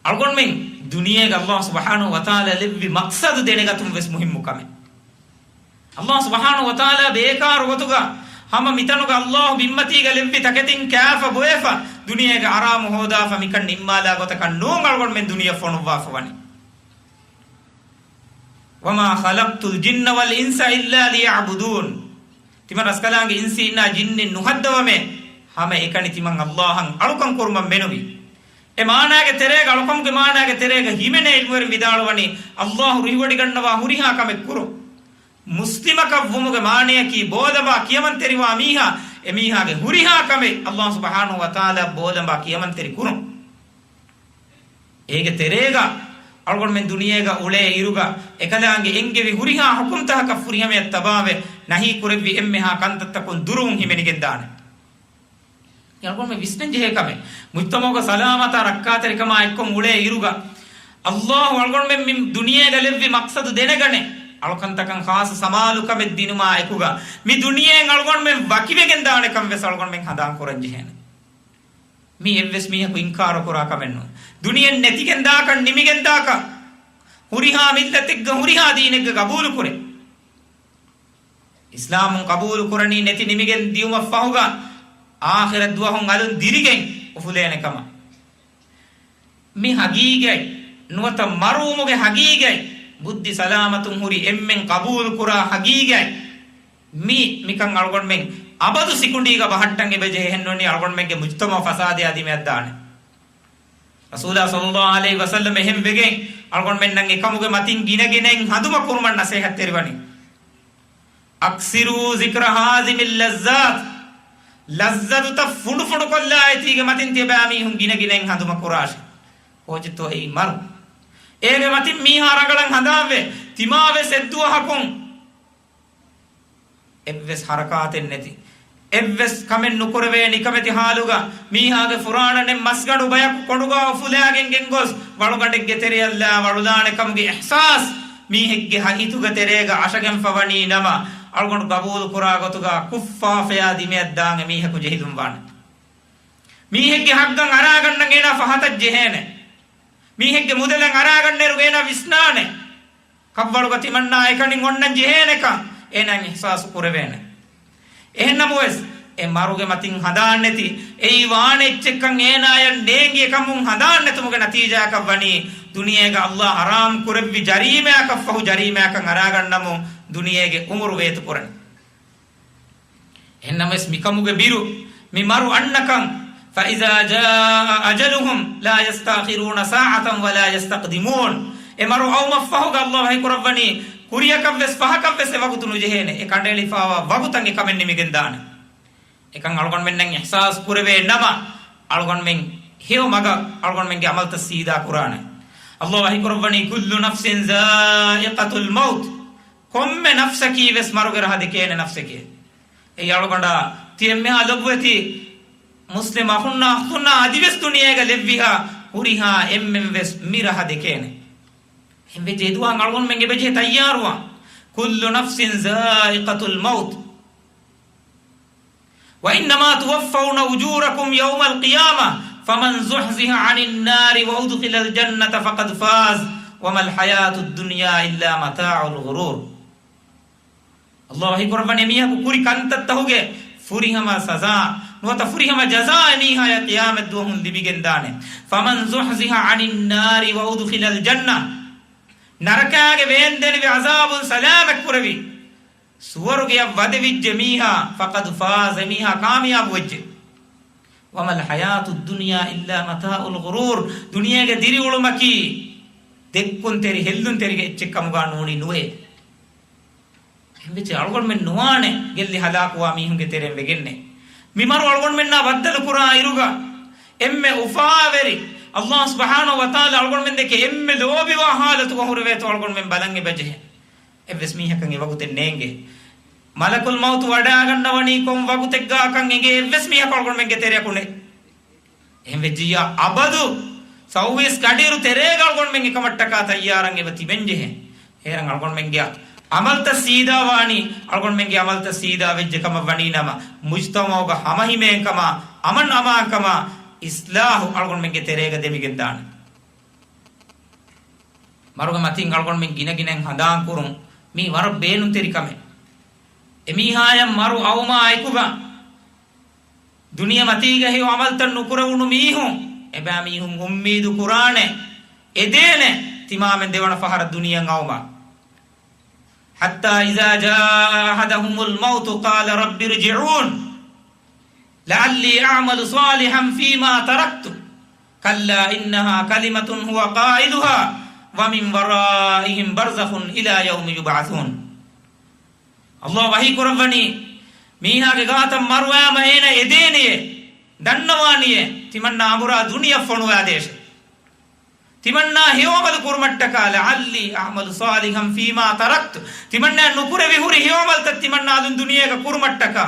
އަޅުގަނޑުމެން ދުނިޔޭގަ ﷲ ސުބްޙާނަހޫ ވަތަޢާލާ ލެއްވި މަޤްޞަދު ދެނެގަތުން ވެސް މުހިއްމު ކަމެއް. ﷲ ސުބްޙާނަހޫ ވަތަޢާލާ ބޭކާރު ގޮތުގަ ހަމަ މިތަނުގަ ﷲ ބިންމަތީގަ ލެއްވި ތަކެތިން ކާފަ ބޮއެފަ، ދުނިޔޭގެ އަރާމު ހޯދާފަ މިކަން ނިންމާލާ ގޮތަކަށް ނޫން އަޅުގަނޑުމެން ދުނިޔެ ފޮނުއްވާފަ ވަނީ. وما خلقت الجن والإنس إلا ليعبدون. ތިމަން ރަސްކަލާނގެ އިންސީންނާ ޖިންނިން ނުހައްދަވަމޭ، ހަމަ އެކަނި ތިމަން ﷲއަށް އަޅުކަން ކުރުމަށް މެނުވީ. އެ މާނާގެ ތެރޭގަ، އަޅުކަމުގެ މާނާގެ ތެރޭގަ ހިމެނޭ ޢިލްމުވެރިން ވިދާޅުވަނީ، ﷲ ރުހިވޮޑިގަންނަވާ ހުރިހާ ކަމެއް ކުރުން. މުސްލިމަކަށް ވުމުގެ މާނަޔަކީ ބޯލަނބާ ކިޔަމަންތެރިވާ މީހާ، އެމީހާގެ ހުރިހާ ކަމެއް ﷲ ސުބްޙާނަހޫ ވަތަޢާލާ ބޯލަނބާ ކިޔަމަންތެރި ކުރުން. އޭގެ ތެރޭގަ އަޅުގަނޑުމެން ދުނިޔޭގަ އުޅޭ އިރުގަ، އެކަލާނގެ އެންގެވި ހުރިހާ ޙުކުމްތަކަކަށް ފުރިހަމަޔަށް ތަބާވެ، ނަހީ ކުރެއްވި އެންމެހާ ކަންތައްތަކުން ދުރުވުން ހިމެނިގެން ދާނެ. އަޅުގަނޑުމެން ވިސްނަން ޖެހޭ ކަމެއް. މުޖްތަމަޢުގަ ސަލާމަތާ ރައްކާތެރިކަމާ އެއްކޮށް އުޅޭ އިރުގަ، ﷲ އަޅުގަނޑުމެން މި ދުނިޔޭގަ ލެއްވި މަޤްޞަދު ދެނެގަނެ، އަޅުކަންތަކަށް ޚާއްޞަ ސަމާލުކަމެއް ދިނުމާ އެކުގަ، މި ދުނިޔެއިން އަޅުގަނޑުމެން ވަކިވެގެން ދާނެ ކަން ވެސް އަޅުގަނޑުމެން ހަނދާން ކުރަން ޖެހޭނެ. މީ އެއްވެސް މީހަކު އިންކާރު ކުރާ ކަމެއް ނޫން. ދުނިޔެއިން ނެތިގެން ދާކަށް، ނިމިގެން ދާކަށް، ހުރިހާ މިއްލަތެއްގަ ހުރިހާ ދީނެއްގަ ގަބޫލު ކުރޭ. އިސްލާމުން ގަބޫލު ކުރަނީ ނެތި ނިމިގެން ދިޔުމަށްފަހުގަ، އާޚިރަތް ދުވަހުން އަލުން ދިރިގެން އުފުލޭނެ ކަމަށް. މި ހަގީގަތް ނުވަތަ މަރުވުމުގެ ހަގީގަތް ބުއްދި ސަލާމަތުން ހުރި އެންމެން ގަބޫލު ކުރާ ހަގީގަތް. މި، މިކަން އަޅުގަނޑުމެން އަބަދު ސިކުނޑީގަ ބަހައްޓަން އެބަޖެހޭ. އެހެންނޫނީ އަޅުގަނޑުމެންގެ މުޖްތަމަޢު ފަސާދަޔާ ދިމަޔަށްދާނެ. ރަސޫލާ ޞައްލައްލާހު ޢަލައިހި ވަސައްލަމަ އެހެން ވެގެން އަޅުގަނޑުމެންނަށް އެކަމުގެ މަތިން ގިނަގިނައިން ހަނދުމަ ކުރުމަށް ނަސޭހަތްތެރިވަނީ. أكثروا ذكر هاذم اللذات. ލައްޒަތުތައް ފުނޑުފުނޑުކޮށްލާ އެތީގެ މަތިން ތިޔަބައިމީހުން ގިނަގިނައިން ހަނދުމަ ކުރާށި. ކޯޗެއްތޯ އެއީ މަރު. އޭގެ މަތިން މީހާ ރަނގަޅަށް ހަނދާންވެ، ތިމާވެސް އެއްދުވަހަކުން އެއްވެސް ހަރަކާތެއް ނެތި، އެއްވެސް ކަމެއް ނުކުރެވޭ ނިކަމެތި ހާލުގަ، މީހާގެ ފުރާނަ ނެތް މަސްގަނޑު ބަޔަކު ކޮނޑުގާ އުފުލާގެން ގެންގޮސް، ވަޅުގަނޑެއްގެ ތެރެއަށްލާ ވަޅުލާނެ ކަމުގެ އިޙްސާސް މީހެއްގެ ހަ-، ހިތުގެ ތެރޭގަ އަށަގެންފަ ވަނީ ނަމަ، އަޅުގަނޑު ގަބޫލު ކުރާ ގޮތުގަ ކުށްފާފަޔާ ދިމަޔަށްދާން އެމީހަކު ޖެހިލުންވާނެ. މީހެއްގެ ހައްގަށް އަރާގަންނަން އޭނާ ފަހަތަށް ޖެހޭނެ. މީހެއްގެ މުދަލަށް އަރާގަންނައިރު އޭނާ ވިސްނާނެ. ކަށްވަޅުގަ ތިމަންނާ އެކަނި އޮންނަން ޖެހޭނެކަން އޭނާ އިޙްސާސު ކުރެވޭނެ. އެހެންނަމަވެސް، އެ މަރުގެ މަތިން ހަނދާންނެތި، އެއީ ވާނެ އެއްޗެއްކަން އޭނާޔަށް ނޭނގި އެކަމުން ހަނދާންނެތުމުގެ ނަތީޖާއަކަށް ވަނީ، ދުނިޔޭގަ ﷲ ޙަރާމް ކުރެއްވި ޖަރީމާއަކަށްފަހު ޖަރީމާއަކަށް އަރާގަންނަމުން ދުނިޔޭގެ އުމުރު ވޭތުކުރަނީ. އެހެންނަމަވެސް މިކަމުގެ ބިރު މި މަރު އަންނަކަން، فإذا جاء أجلهم لا يستأخرون ساعة ولا يستقدمون. އެ މަރު އައުމަށްފަހުގަ ﷲ ވަޙީކުރައްވަނީ، ކުރިޔަކަށްވެސް ފަހަކަށްވެސް އެ ވަގުތު ނުޖެހޭނެ. އެ ކަނޑައެޅިފައިވާ ވަގުތަށް އެކަމެއް ނިމިގެންދާނެ. އެކަން އަޅުގަނޑުމެންނަށް އިޙްސާސް ކުރެވޭ ނަމަ، އަޅުގަނޑުމެން ހެޔޮ މަގަށް އަޅުގަނޑުމެންގެ ޢަމަލުތައް ސީދާ ކުރާނެ. ﷲ ވަޙީކުރައްވަނީ، كل نفس ذائقة الموت. ކޮންމެ ނަފްސަކީ ވެސް މަރުގެ ރަހަ ދެކޭނެ ނަފްސެކޭ. އެއީ އަޅުގަނޑާ ތި އެންމެހާ ލޮބުވެތި މުސްލިމް އަޚުންނާ އުޚްތުންނާ އަދިވެސް ދުނިޔޭގަ ލެއްވިހާ ހުރިހާ އެންމެން ވެސް މި ރަހަ ދެކޭނެ. އެހެންވެއްޖެ އެދުވަހަށް އަޅުގަނޑުމެން އެބަޖެހޭ ތައްޔާރުވާން. كل نفس ذائقة الموت. وإنما توفون أجوركم يوم القيامة فمن زحزح عن النار وأدخل الجنة فقد فاز وما الحياة الدنيا إلا متاع الغرور. ﷲ ވަޙީކުރައްވަނީ މީހަކު ކުރި ކަންތައްތަހުގެ ފުރިހަމަ ސަޒާ، ނުވަތަ ފުރިހަމަ ޖަޒާ އެމީހާޔަށް ޤިޔާމަތްދުވަހުން ލިބިގެންދާނެ. فمن زحزح عن النار وأدخل الجنة. ނަރަކާގެ ވޭންދެނިވި ޢަޒާބުން ސަލާމަތްކުރެވި، ސުވަރުގެއަށް ވަދެވިއްޖެ މީހާ، فقد فاز، އެމީހާ ކާމިޔާބުވެއްޖެ. وما الحياة الدنيا إلا متاع الغرور. ދުނިޔޭގެ ދިރިއުޅުމަކީ ދެއްކުންތެރި ހެއްލުންތެރިގެ އެއްޗެއް ކަމުގަ ނޫނީ ނުވޭ. އެހެންވެއްޖެ އަޅުގަނޑުމެން ނުވާނެ ގެއްލި ހަލާކުވާ މީހުންގެ ތެރެއިން ވެގެންނެއް. މި މަރު އަޅުގަނޑުމެންނާ ބައްދަލު ކުރާ އިރުގަ، އެންމެ އުފާވެރި ﷲ ސުބްޙާނަހޫ ވަތަޢާލާ އަޅުގަނޑުމެން ދެކެ އެންމެ ލޯބިވާ ޙާލަތުގަ ހުރެވޭތޯ އަޅުގަނޑުމެން ބަލަން އެބަޖެހޭ. އެއްވެސް މީހަކަށް އެވަގުތެއް ނޭނގޭ. މަލަކުލް މައުތު ވަޑާގަންނަވަނީ ކޮން ވަގުތެއްގާކަން އެނގޭ އެއްވެސް މީހަކު އަޅުގަނޑުމެންގެ ތެރެއަކު ނެތް. އެހެންވެއްޖިއްޔާ އަބަދު ސައުވީސް ގަޑިއިރު ތެރޭގަ އަޅުގަނޑުމެން އެކަމަށްޓަކާ ތައްޔާރަށް އެބަ ތިބެންޖެހޭ. އޭރަށް އަޅުގަނޑުމެންގެ ޢަމަލުތައް ސީދާވާނީ، އަޅުގަނޑުމެންގެ ޢަމަލުތައް ސީދާ ވެއްޖެ ކަމަށް ވަނީ ނަމަ، މުޖްތަމަޢުގަ ހަމަހިމޭންކަމާ، އަމަން އަމާންކަމާ، އިޞްލާޙު އަޅުގަނޑުމެންގެ ތެރޭގަ ދެމިގެންދާނެ. މަރުގެ މަތިން އަޅުގަނޑުމެން ގިނަގިނައިން ހަނދާންކުރުން މީ ވަރަށް ބޭނުންތެރި ކަމެއް. އެމީހާޔަށް މަރު އައުމާ އެކުގަ ދުނިޔެމަތީގަ ހެޔޮ ޢަމަލުތައް ނުކުރެވުނު މީހުން، އެބައިމީހުން އުއްމީދު ކުރާނެ، އެދޭނެ، ތިމާމެން ދެވަނަ ފަހަރަށް ދުނިޔެއަށް އައުމަށް. حتى إذا جاء أحدهم الموت قال رب ارجعون لعلي أعمل صالحا فيما تركت كلا إنها كلمة هو قائلها ومن ورائهم برزخ إلى يوم يبعثون. ﷲ ވަޙީކުރައްވަނީ، މީހާގެ ގާތަށް މަރުވާމަ އޭނަ އެދޭނެޔޭ، ދަންނަވާނިޔޭ، ތިމަންނަ އަނބުރާ ދުނިޔެ ފޮނުވާދޭށޭ. ތިމަންނަ ހެޔޮ ޢަމަލު ކުރުމަށްޓަކާ، لعلي أعمل صالحا فيما تركت. ތިމަންނަ ނުކުރެވި ހުރި ހެޔޮ ޢަމަލުތައް ތިމަންނަ އަލުން ދުނިޔޭގަ ކުރުމަށްޓަކާ.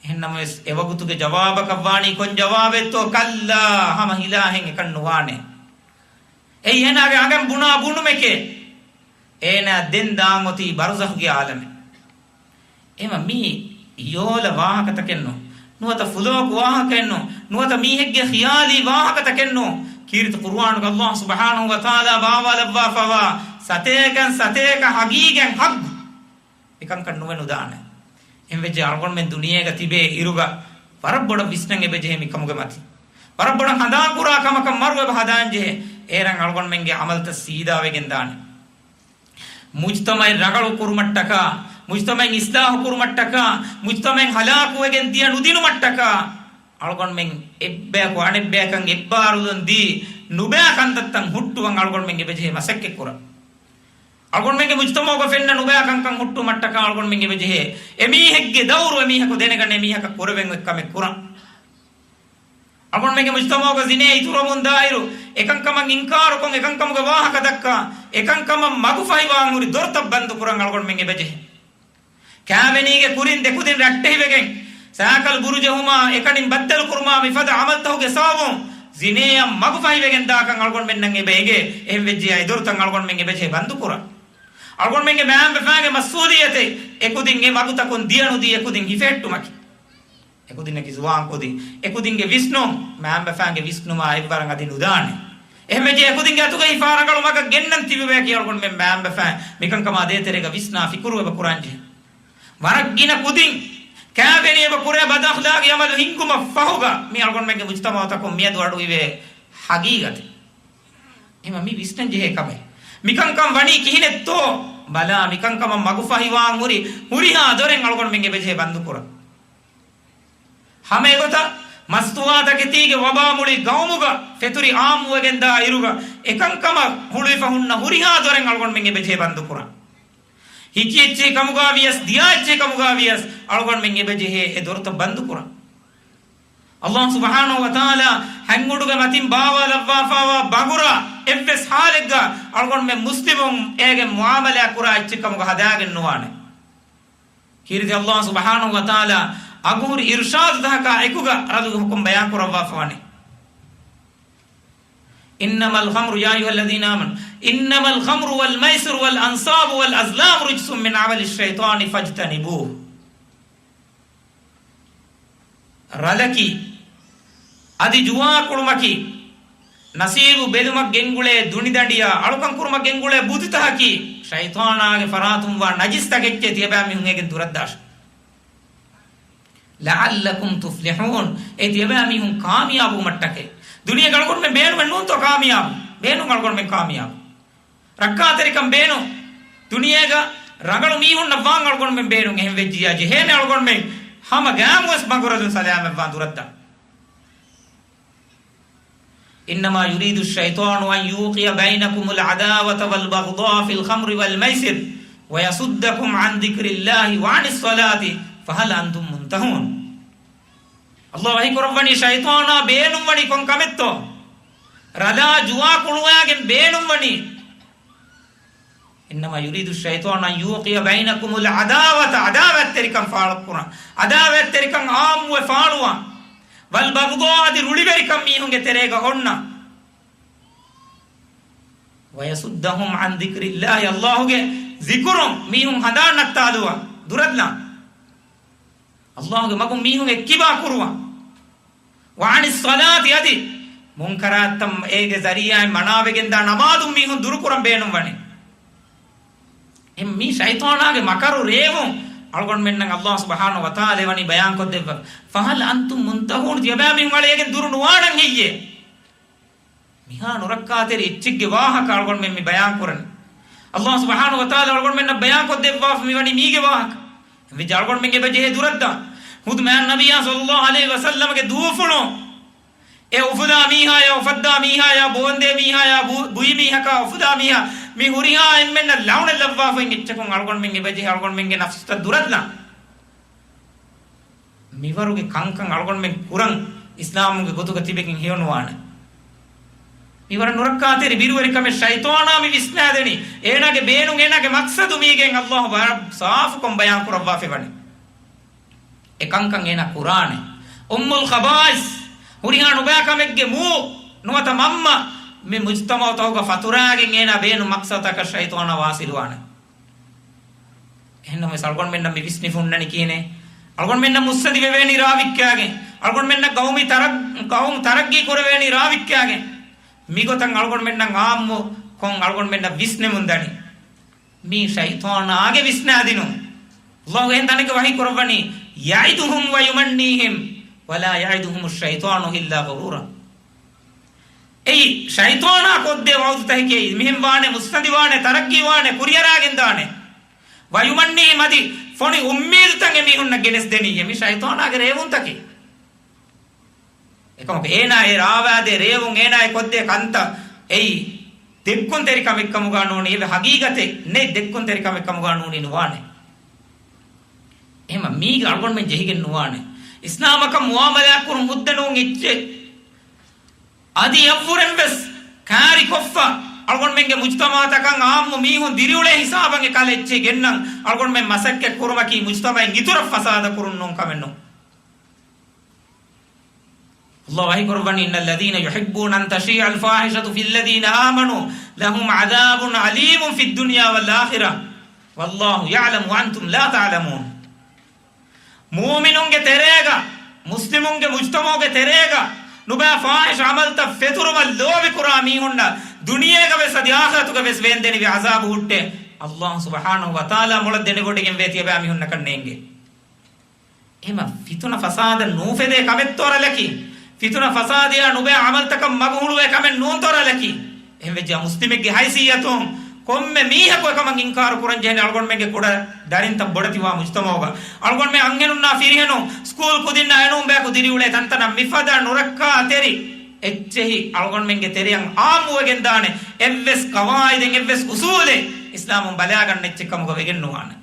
އެހެންނަމަވެސް، އެވަގުތުގެ ޖަވާބަކަށް ވާނީ ކޮން ޖަވާބެއްތޯ؟ كلا، ހަމަ ހިލާހެން އެކަން ނުވާނެ. އެއީ އޭނާގެ އަނގަން ބުނާ ބުނުމެކޭ. އޭނާ ދެން ދާން އޮތީ ބަރުޒަޚުގެ ޢާލަމެއް. އެމަ މީ އިޔޯލަ ވާހަކަތަކެއްނު، ނުވަތަ ފުލޯކު ވާހަކައެއްނު، ނުވަތަ މީހެއްގެ ޚިޔާލީ ވާހަކަތަކެއްނު. ކީރިތި ޤުރުއާނުގަ ﷲ ސުބްޙާނަހޫ ވަތަޢާލާ ބާވާލައްވާފައިވާ ސަތޭކަން ސަތޭކަ ހަގީގަތް ހައްގު. މިކަންކަން ނުވެ ނުދާނެ. އެހެންވެއްޖެ އަޅުގަނޑުމެން ދުނިޔޭގަ ތިބޭ އިރުގަ ވަރަށް ބޮޑަށް ވިސްނަން އެބަޖެހޭ މިކަމުގެ މަތި. ވަރަށް ބޮޑަށް ހަނދާން ކުރާ ކަމަކަށް މަރު އެބަ ހަދާންޖެހޭ. އޭރަށް އަޅުގަނޑުމެންގެ ޢަމަލުތައް ސީދާވެގެން ދާނެ. މުޖްތަމަޢެއް ރަނގަޅު ކުރުމަށްޓަކާ، މުޖްތަމަޢެއް އިޞްލާޙު ކުރުމަށްޓަކާ، މުޖްތަމަޢެއް ހަލާކުވެގެން ދިޔަ ނުދިނުމަށްޓަކާ، އަޅުގަނޑުމެން އެއްބަޔަކު އަނެއްބަޔަކަށް އެއްބާރުލުން ދީ، ނުބައި ކަންތައްތައް ހުއްޓުވަން އަޅުގަނޑުމެން އެބަޖެހޭ މަސައްކަތްކުރަން. އަޅުގަނޑުމެންގެ މުޖްތަމަޢުގަ ފެންނަ ނުބައި ކަންކަން ހުއްޓުމަށްޓަކާ އަޅުގަނޑުމެން އެބަޖެހޭ އެމީހެއްގެ ދައުރު އެމީހަކު ދެނެގަންނަ އެމީހަކަށް ކުރެވެން އޮތް ކަމެއް ކުރަން. އަޅުގަނޑުމެންގެ މުޖްތަމަޢުގަ ޒިނޭ އިތުރުވަމުން ދާއިރު، އެކަންކަމަށް އިންކާރުކޮށް، އެކަންކަމުގެ ވާހަކަ ދައްކާ، އެކަންކަމަށް މަގުފަހިވާން ހުރި ދޮރުތައް ބަންދުކުރަން އަޅުގަނޑުމެން އެބަޖެހޭ. ކާވެނީގެ ކުރިން ދެކުދިން ރައްޓެހިވެގެން، ސައިކަލް ބުރުޖެހުމާ، އެކަނިން ބައްދަލުކުރުމާ މިފަދަ ޢަމަލުތަކުގެ ސަބަބުން ޒިނޭއަށް މަގުފަހިވެގެން ދާކަން އަޅުގަނޑުމެންނަށް އެބަ އެނގޭ. އެހެންވެއްޖެޔާ އެދޮރުތައް އަޅުގަނޑުމެން އެބަޖެހޭ ބަންދުކުރަން. އަޅުގަނޑުމެންގެ މައިންބަފައިންގެ މަސްއޫލިއްޔަތެއް އެކުދިން އެ މަގުތަކުން ދިޔަނުދީ އެކުދިން ހިފެހެއްޓުމަކީ. އެކުދިންނަކީ ޒުވާން ކުދިން. އެކުދިންގެ ވިސްނުން މައިންބަފައިންގެ ވިސްނުމާ އެއްވަރަށް އަދި ނުދާނެ. އެހެންވެއްޖެ އެކުދިންގެ އަތުގައި ހިފާ ރަނގަޅު މަގަށް ގެންނަން ތިބިބަޔަކީ އަޅުގަނޑުމެން މައިންބަފައިން މިކަންކަމާ ދޭތެރޭގަ ވިސްނާ ފިކުރު އެބަ ކުރާންޖެހޭ. ވަރަށް ގިނަ ކުދިން ކާބެނި އެބަ ކުރޭ ބަދަޚްލާގީ އަމަލު ހިންގުމަށް ފަހުގަ މި އަޅުގަނޑުމެންގެ މުޖްތަމަޢުތަކުން މިއަދު އަޑުއިވޭ ހަގީގަތެއް. އެހެންވީމަ މި ވިސްނަން ޖެހޭ ކަމެއް. މިކަންކަން ވަނީ ކިހިނެއްތޯ؟ ބަލާ، މިކަންކަމަށް މަގުފަހިވާން ހުރި ހުރިހާ ދޮރެއް އަޅުގަނޑުމެން އެބަޖެހޭ ބަންދުކުރަން. ހަމަ އެގޮތަށް މަސްތުވާތަކެތީގެ ވަބާ މުޅި ގައުމުގަ ފެތުރި އާއްމުވެގެންދާ އިރުގަ އެކަންކަމަށް ހުޅުވިފަ ހުންނަ ހުރިހާ ދޮރެއް އަޅުގަނޑުމެން އެބަޖެހޭ ބަންދުކުރަން. ހިކި އެއްޗެހި ކަމުގަ ވިޔަސް، ދިޔަ އެއްޗެހި ކަމުގަ ވިޔަސް އަޅުގަނޑުމެން އެބަޖެހޭ އެ ދޮރުތައް ބަންދުކުރަން. އަﷲ ސުބްޙާނަހޫ ވަތަޢާލާ ހަތް އުޑުގެ މަތިން ބާވާލައްވާފައިވާ ބަނގުރާ އެއްވެސް ޙާލެއްގަ އަޅުގަނޑުމެން މުސްލިމުން އޭގެ މުޢާމަލާ ކުރާ އެއްޗެއް ކަމުގަ ހަދާގެން ނުވާނެ. ކީރިތި އަﷲ ސުބްޙާނަހޫ ވަތަޢާލާ އަގުހުރި އިރުޝާދުތަކާ އެކުގަ ރަދުގެ ޙުކުމް ބަޔާން ކުރައްވާފަވަނީ. إنما الخمر، يا أيها الذين آمنوا، إنما الخمر والميسر والأنصاب والأزلام رجس من عمل الشيطان فاجتنبوه. ރަލަކީ، އަދި ޖުވާ ކުޅުމަކީ، ނަސީބު ބެލުމަށް ގެންގުޅޭ ދުނިދަނޑިއާ އަޅުކަން ކުރުމަށް ގެންގުޅޭ ބުދިތަކަކީ، ޝައިޠާނާގެ ފަރާތުންވާ ނަޖިސް ތަކެއްޗޭ. ތިޔަބައިމީހުން އޭގެން ދުރަށްދާށި. لعلكم تفلحون. އޭ ތިޔަބައިމީހުން ކާމިޔާބުވުމަށްޓަކައި. ދުނިޔޭގަ އަޅުގަނޑުމެން ބޭނުމެއް ނޫންތޯ ކާމިޔާބު؟ ބޭނުން އަޅުގަނޑުމެން ކާމިޔާބު. ރައްކާތެރިކަން ބޭނުން. ދުނިޔޭގަ ރަނގަޅު މީހުންނަށް ވާން އަޅުގަނޑުމެން ބޭނުން. އެހެން ވެއްޖިއްޔާ ޖެހޭނެ އަޅުގަނޑުމެން ހަމަ ގައިމުވެސް ބަނގުރަލުން ސަލާމަތްވާން ދުރަށްދާން. إنما يريد الشيطان أن يوقع بينكم العداوة والبغضاء في الخمر والميسر ويصدكم عن ذكر الله وعن الصلاة فهل أنتم منتهون. އަﷲ ވަޙީ ކުރައްވަނީ ޝައިޠާނާ ބޭނުންވަނީ ކޮން ކަމެއްތޯ؟ ރަލާ ޖުވާ ކުޅުވާގެން ބޭނުންވަނީ. إنما يريد الشيطان أن يوقع بينكم العداوة، ޢަދާވާތްތެރިކަން ފާޅުކުރަން، ޢަދާވާތްތެރިކަން ޢާއްމުވެ ފާޅުވާން، والبغضاء، އަދި ރުޅިވެރިކަން މީހުންގެ ތެރޭގަ އޮންނަ، ويصدكم عن ذكر الله، އަﷲގެ ޒިކުރުން މީހުން ހަނދާން ނައްތާލުވާ ދުރަށްލާން. އަﷲގެ މަގުން މީހުން އެއްކިބާ ކުރުވާ. وعن الصلاة، އަދި މުންކަރާތްތައް އޭގެ ޒަރީޢާއިން މަނާވެގެންދާ ނަމާދުން މީހުން ދުރުކުރަން ބޭނުންވަނީ. އެ މީ ޝައިޠާނާގެ މަކަރު ރޭވުން އަޅުގަނޑުމެންނަށް އަﷲ ސުބްޙާނަހޫ ވަތަޢާލާ ވަނީ ބަޔާންކޮށްދެއްވަ، فهل أنتم منتهون، ތިޔަބައިމީހުން އަޅެ އޭގެން ދުރު ނުވާނަން ހެއްޔޭ؟ މިހާ ނުރައްކާތެރި އެއްޗެއްގެ ވާހަކަ އަޅުގަނޑުމެން މި ބަޔާން ކުރަނީ. އަﷲ ސުބްޙާނަހޫ ވަތަޢާލާ އަޅުގަނޑުމެންނަށް ބަޔާންކޮށްދެއްވާފަ މިވަނީ މީގެ ވާހަކަ. އެހެންވެއްޖެ އަޅުގަނޑުމެން އެބަ ޖެހޭ ދުރަށްދާން. ޚުދު މާތް ނަބިއްޔާ ޞައްލައްލާހު ޢަލައިހި ވަސައްލަމަގެ ދޫފުޅުން އެ އުފުލާ މީހާޔާ، އުފައްދާ މީހާޔާ، ބޯންދޭ މީހާޔާ، ބު-، ބުއި މީހަކާ އުފުލާ މީހާ، މި ހުރިހާ އެންމެންނަށް ލަޢުނަތް ލައްވާފައި އެއްޗަކުން އަޅުގަނޑުމެން އެބަޖެހޭ އަޅުގަނޑުމެންގެ ނަފްސުތައް ދުރަށްލާން. މިވަރުގެ ކަންކަން އަޅުގަނޑުމެން ކުރަން އިސްލާމުގެ ގޮތުގަ ތިބެގެން ހެޔޮނުވާނެ. މިވަރަށް ނުރައްކާތެރި ބިރުވެރިކަމެއް ޝައިޠާނާ މި ވިސްނާދެނީ. އޭނާގެ ބޭނުން، އޭނާގެ މަޤްޞަދު މީގެން އަﷲ ވަރަށް ސާފުކޮށް ބަޔާން ކުރައްވާފައިވަނީ. އެ ކަންކަން އޭނާ ކުރާނެ. އުއްމުލް ޚަބާއިސް، ހުރިހާ ނުބައި ކަމެއްގެ މޫ ނުވަތަ މަންމަ މި މުޖްތަމަޢުތަކުގަ ފަތުރާގެން އޭނާ ބޭނުން މަޤްޞަދުތަކަށް ޝައިޠާނާ ވާޞިލުވާނެ. އެހެންނަމަވެސް އަޅުގަނޑުމެންނަށް މި ވިސްނިފަ ހުންނަނީ ކިހިނެއް؟ އަޅުގަނޑުމެންނަށް މުއްސަނދި ވެވޭނީ ރާވިއްކާގެން. އަޅުގަނޑުމެންނަށް ޤައުމީ ތަރައް-، ޤައުމު ތަރައްގީ ކުރެވޭނީ ރާވިއްކާގެން. މިގޮތަށް އަޅުގަނޑުމެންނަށް ޢާއްމުކޮށް އަޅުގަނޑުމެންނަށް ވިސްނެމުން ދަނީ. މީ ޝައިޠާނާގެ ވިސްނާދިނުން. އަﷲ އެހެން ތަނެއްގަ ވަޙީ ކުރައްވަނީ، يعدهم ويمنيهم ولا يعدهم الشيطان إلا غرورا. އެއީ ޝައިޠާނާ ކޮށްދޭ ވަޢުދުތަކެކޭ. މިހެން ވާނެ، މުއްސަނދި ވާނެ، ތަރައްގީ ވާނެ، ކުރިއަރާގެން ދާނެ. ويمنيهم، އަދި ފޮނި އުއްމީދުތައް އެމީހުންނަށް ގެނެސްދެނީ. މި ޝައިޠާނާގެ ރޭވުންތަކެއް. އެކަމަކު އޭނާ އެ ރާވާދޭ ރޭވުން، އޭނާ އެ ކޮށްދޭ ކަންތައް އެއީ ދެއްކުންތެރިކަމެއްކަމުގަ ނޫނީ، އެއީ ހަގީގަތެއް ނެތް ދެއްކުންތެރިކަމެއްކަމުގަ ނޫނީ ނުވާނެ. އެހެންވީމަ މީގަ އަޅުގަނޑުމެން ޖެހިގެން ނުވާނެ. އިސްލާމަކަށް މުޢާމަލާތް ކުރުން ހުއްދަ ނޫން އެއްޗެއް. އަދި އެއަށްވުރެން ވެސް ކާރިކޮށްފަ، އަޅުގަނޑުމެންގެ މުޖްތަމަޢުތަކަށް ޢާއްމު މީހުން ދިރިއުޅޭ ހިސާބަށް އެކަލަ އެއްޗެއް ގެންނަން އަޅުގަނޑުމެން މަސައްކަތް ކުރުމަކީ މުޖްތަމަޢެއް އިތުރަށް ފަސާދަ ކުރުން ނޫން ކަމެއް ނޫން. އަﷲ ވަޙީ ކުރައްވަނީ، إن الذين يحبون أن تشيع الفاحشة في الذين آمنوا لهم عذاب أليم في الدنيا والآخرة والله يعلم وأنتم لا تعلمون. މުއުމިނުންގެ ތެރޭގަ، މުސްލިމުންގެ މުޖްތަމަޢުގެ ތެރޭގަ ނުބައި ފާޙިޝް ޢަމަލުތައް ފެތުރުމަށް ލޯބިކުރާ މީހުންނަށް ދުނިޔޭގަ ވެސް އަދި އާޚިރަތުގަ ވެސް ވޭންދެނިވި ޢަޛާބު ހުއްޓޭ. އަﷲ ސުބްޙާނަހޫ ވަތަޢާލާ މޮޅަށް ދެނެވޮޑިގެންވޭ ތިޔަބައިމީހުންނަކަށް ނޭނގޭ. އެހެމަ ފިތުނަ ފަސާދަ ނޫފެދޭ ކަމެއްތޯ ރަލަކީ؟ ފިތުނަ ފަސާދަޔާ ނުބައި ޢަމަލުތަކަށް މަގު ހުޅުވޭ ކަމެއް ނޫންތޯ ރަލަކީ؟ އެހެންވެއްޖެ މުސްލިމެއްގެ ހައިސިއްޔަތުން ކޮންމެ މީހަކު އެކަމަށް އިންކާރު ކުރަން ޖެހޭނެ އަޅުގަނޑުމެންގެ ކުޑަ ދަރިންތައް ބޮޑެތިވާ މުޖްތަމަޢުގަ. އަޅުގަނޑުމެން އަންހެނުންނާ ފިރިހެނުން ސްކޫލް ކުދިންނާ އެނޫން ބަޔަކު ދިރިއުޅޭ ތަންތަނަށް މިފަދަ ނުރައްކާތެރި އެއްޗެހި އަޅުގަނޑުމެންގެ ތެރެއަށް ޢާއްމުވެގެންދާނެ. އެއްވެސް ޤަވާޢިދެއް އެއްވެސް އުޞޫލެއް އިސްލާމުން ބަލާގަންނަ އެއްޗެއް ކަމުގަ ވެގެން ނުވާނެ.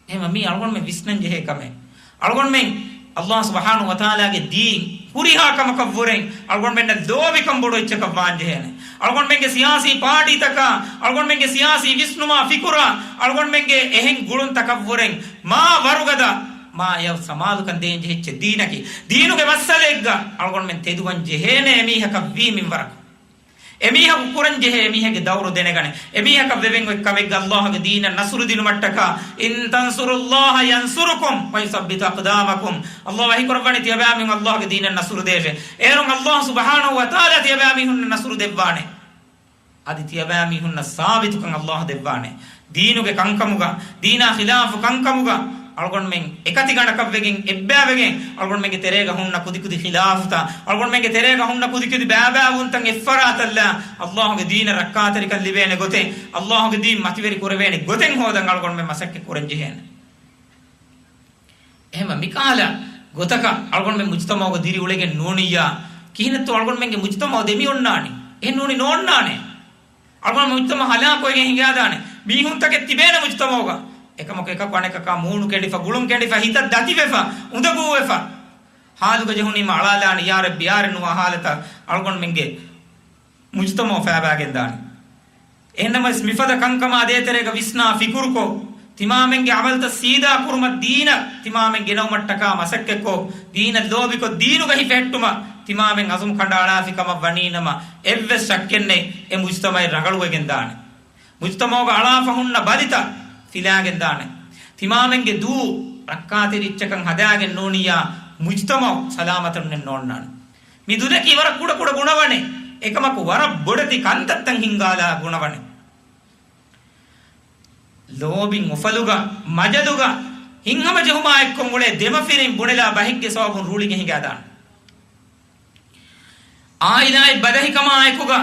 އެހެމަ މީ އަޅުގަނޑުމެން ވިސްނަން ޖެހޭ ކަމެއް. އަޅުގަނޑުމެން ﷲ ސުބްޙާނަހޫ ވަތަޢާލާގެ ދީން ހުރިހާ ކަމަކަށްވުރެން އަޅުގަނޑުމެންނަށް ލޯބިކަން ބޮޑު އެއްޗަކަށް ވާން ޖެހޭނެ. އަޅުގަނޑުމެންގެ ސިޔާސީ ޕާޓީތަކާ، އަޅުގަނޑުމެންގެ ސިޔާސީ ވިސްނުމާ ފިކުރާ، އަޅުގަނޑުމެންގެ އެހެން ގުޅުންތަކަށްވުރެން މާ ވަރުގަދަ، މާ އެޔަށް ސަމާލުކަން ދޭން ޖެހިއްޖެ ދީނަކީ. ދީނުގެ މައްސަލައެއްގަ އަޅުގަނޑުމެން ތެދުވަން ޖެހޭނެ އެމީހަކަށް ވީ މިންވަރަކު. އެމީހަކު ކުރަން ޖެހޭ އެމީހެއްގެ ދައުރު ދެނެގަނެ. އެމީހަކަށް ވެވެން އޮތް ކަމެއްގަ ﷲގެ ދީނަށް ނަޞްރު ދިނުމަށްޓަކާ، إن تنصروا الله ينصركم ويثبت أقدامكم. ﷲ ވަޙީ ކުރައްވަނީ ތިޔަބައިމީހުން ﷲގެ ދީނަށް ނަޞްރު ދޭށޭ. އޭރުން ﷲ ސުބްޙާނަހޫ ވަތަޢާލާ ތިޔަބައިމީހުންނަށް ނަޞްރު ދެއްވާނެ. އަދި ތިޔަބައިމީހުންނަށް ސާބިތުކަން ﷲ ދެއްވާނެ. ދީނުގެ ކަންކަމުގަ، ދީނާ ޚިލާފު ކަންކަމުގަ، އަޅުގަނޑުމެން އެކަތިގަނޑަކަށްވެގެން، އެއްބައިވެގެން، އަޅުގަނޑުމެންގެ ތެރޭގަ ހުންނަ ކުދިކުދި ޚިލާފުތައް، އަޅުގަނޑުމެންގެ ތެރޭގަ ހުންނަ ކުދިކުދި ބައިބައިވުންތައް އެއްފަރާތަށްލާ، ﷲގެ ދީނަށް ރައްކާތެރިކަން ލިބޭނެ ގޮތެއް، ﷲގެ ދީން މަތިވެރި ކުރެވޭނެ ގޮތެއް ހޯދަން އަޅުގަނޑުމެން މަސައްކަތް ކުރަން ޖެހޭނެ. އެހެމަ މިކަހަލަ ގޮތަކަށް އަޅުގަނޑުމެން މުޖުތަމަޢުގަ ދިރިއުޅެގެން ނޫނިއްޔާ، ކިހިނެއްތޯ އަޅުގަނޑުމެންގެ މުޖުތަމަޢު ދެމި އޮންނާނީ؟ އެހެން ނޫނީ ނޯންނާނެ. އަޅުގަނޑު މުޖުތަމަޢު ހަލާކުވެގެން ހިނގާދާނެ. މީހުންތަކެއް ތިބޭނެ މުޖުތަމަޢުގަ. އެކަމަކު އެކަކު އަނެކަކާ މޫނު ކެނޑިފަ، ގުޅުން ކެނޑިފަ، ހިތަށް ދަތިވެފަ، އުނދަގޫވެފަ. ހާލުގަ ޖެހުނީމަ އަޅާލާނެ، ޔާ ރައްބި، ޔާރެ ނުވާ ހާލަތަށް އަޅުގަނޑުމެންގެ މުޖުތަމަޢު ފައިބާގެންދާނެ. އެހެންނަމަވެސް މިފަދަ ކަންކަމާ ދޭތެރޭގަ ވިސްނާ ފިކުރުކޮށް، ތިމާމެންގެ ޢަމަލުތައް ސީދާ ކުރުމަށް ދީނަށް ތިމާމެން ގެނައުމަށްޓަކާ މަސައްކަތްކޮށް، ދީނަށް ލޯބިކޮށް، ދީނުގަ ހިފެހެއްޓުމަށް ތިމާމެން އަޒުމް ކަނޑައަޅާފި ކަމަށް ވަނީނަމަ، އެއްވެސް ޝައްކެއްނެތް އެ މުޖުތަމަޢެއް ރަނގަޅުވެގެންދާނެ. މުޖުތަމަޢުގަ އަޅާފަ ހުންނަ ބަލިތައް ފިލާގެންދާނެ. ތިމާމެންގެ ދޫ ރައްކާތެރި އެއްޗަކަށް ހަދާގެން ނޫނިއްޔާ، މުޖުތަމަޢު ސަލާމަތުންނެއް ނޯންނާނެ. މި ދުލަކީ ވަރަށް ކުޑަ ކުޑަ ގުނަވަނެއް، އެކަމަކު ވަރަށް ބޮޑެތި ކަންތައްތައް ހިންގާލާ ގުނަވަނެއް. ލޯބިން އުފަލުގަ، މަޖަލުގަ، ހިތްހަމަޖެހުމާ އެއްކޮށް އުޅޭ ދެމަފިރިން ބުނެލާ ބަހެއްގެ ސަބަބުން ރޫޅިގެ ހިނގާދާނެ. އާއިލާއެއް ބަދަހިކަމާ އެކުގަ